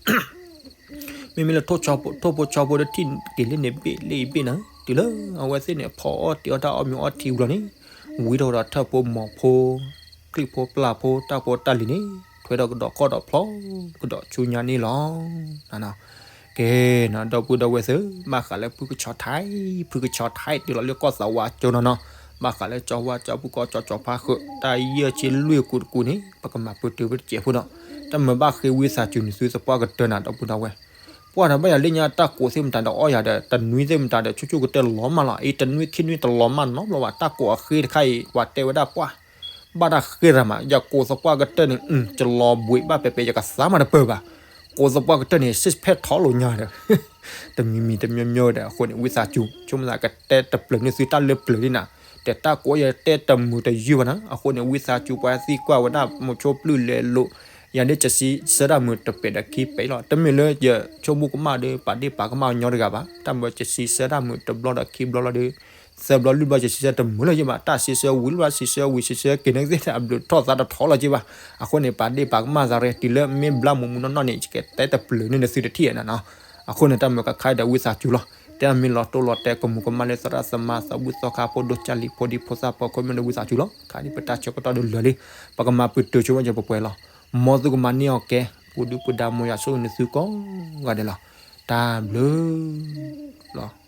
မ့မ့ၢ်လၢထိၣ်ဖိဆီဖိဒီးထံၣ်က့ၤလၢန့ၣ်ဘ့ၣ်လၢအံၤဘ့ၣ်နၤ တုၤလၢအဝဲသ့ၣ်န့ၣ် ဖီအီၣ်တ့ၢ်အီၣ်တၢ်အီၣ်မ့ၤအီထံဝံၤလီၤန့ၣ် ဝံထီၣ်ဒီးထၢၣ်ဖိမီၤဖိ ချံၣ်ဖိပျၢ်ဖိ တၢ်ဖိတၢ်လံၤန့ၣ် ထွဲဒီးကဒီးခီၣ်ဒီးဖျီကဒီးဆူညါန့ၣ်လီၤ. ကဲ ဒီပုၢ်ဒီဝဲၢ်သ့ၣ် ဘၣ်ဃးလၢဖုကဆီထဲ ဖုကဆီထဲ တုၤလီၤလၢကီၢ်သးဝးကၠိနီၤနီၤ ဘၣ်ဃးလၢကၠီဝါကၠီပူၤကီၢ်ကၠီကၠီဖးဃုာ် တၢ်ယဲၢ်ဆံလွံၢ်ကူတကူန့ၣ် ပကမၤပၢၢ်တုၤဖဲတစဲးဖိဒီး တၢ်မၤဘၣ်ဃ့ဝံသးစူၤန့ၣ် သုသပှၢ်ကတၢၢ်နၤ ဒီပုၢ်ဒီဝဲၢ် ပှၢ်ဒီးဘၣ်ယၤလၢညါတၢ်ကိးသ့ၣ်မတၤဒီးအီၣ်ယၤဒီး တနွံသ့ၣ်မတၤဒီး ဆူၣ်ဆူၣ်ကတၢၢ်လီၤမၢ်လီၤ အံၤတနွံခံနွံတလီၤမၢ်နီတဘျီဘၣ် တၢ်ကိးအဃ့တခါအံၤ ပှၤတဲဝဲဒၣ်ပှၢ် ဘၣ်တၢ်ဃ့ရၤမး ယကိးသပှၢ်ကတၢၢ်န့ၣ် ကလီၤဘှံးဘၣ်ပဲပဲ ယကသးမးတပၢၢ်ဘၣ်. ကိးသပှၢ်ကတၢၢ်န့ၣ် six pack ထီၣ်လီၤညါဒီး တမံၤမံၤတမံၤမံၤဒီး အဃိန့ၣ် ဝံသးစူၤ ဆိကမိၣ်သးကတဲတပျၢၤန့ၢ်သုတၢ်လၢပျၢၤလံနၤ, တဲတၢ်ကိးယတဲတမုာ်တယုၢ်ဘၣ်နၤ, အဃိန့ၣ် ဝံသးစူၤ ပှၤသံကွၢ်ဝဲဒၣ် မိၤဆိပျုၢ်လဲၤလိာ် ယၤဒ်ကစံးဆၢတၢ်မုာ်တပဲာ်ဒီးခံပဲာ်လီၤ, တမ့ၢ်လၢယဆိကမိၣ်ကမၣ်ဒီး ပာ်ဒ့ၣ်ပာ်ကမၣ်ညီတဂၤဘၣ်, တၢ်မ့ၢ်ကစံးဆၢတၢ်မုာ်တဘျီဒီးခံဘျီလီၤဒီး သၢဘျီလွံၢ်ဘျီ ယစံးဆၢတမုာ်လၢၤဘၣ်, တၢ်စံးဆၢဝံၤလၢဘၣ် စံးဆၢဝံၤ စံးဆၢက့ၤန့ၣ်သ့ၣ် အဘျုးထီၣ်သးတထီလီၤက့ဘၣ်, အဃိန့ၣ် ပာ်ဒ့ၣ်ပာ်ကမၣ်သးရဲ တုၤလၢမ့ၢ်ဘျါမုာ်မုာ်နီၢ်နီၢ်န့ၣ် ယကတဲတပျၢၤန့ၢ်နသုတထံၣ်နၤနီၤ, အဃိန့ၣ် တၢ်မုာ်ကခါဒီးဝံသးစူၤလီၤ, တဲအမ့ၢ်လီၤတိၢ်လီၤတဲာ် ကမူၤကမၣ်လၢသရၣ်သမါ သးဘူၣ်သီခါ ဖိဒိၣ်ကၢ်လံၤ ဖိဒံဖိသၣ် ပိာ်ခွါမုၣ်ဒီးဝံသးစူၤလီၤ, ခါဒ်ပတၢ်ဆၢကတီၢ်ဒီးလၢာ်လံ, ပကမၤပတုာ်ဆိဝဲယပှဲၤပှဲၤလီၤ, မ်သုကမၤန့ၢ်အီၤကဲ, ပူၤဒုပူၤဒါ မ်ယွၤဆိၣ်ဂ့ၤနသုကိးဂၤဒဲးလီၤ, တၢ်ဘျုးလီၤ.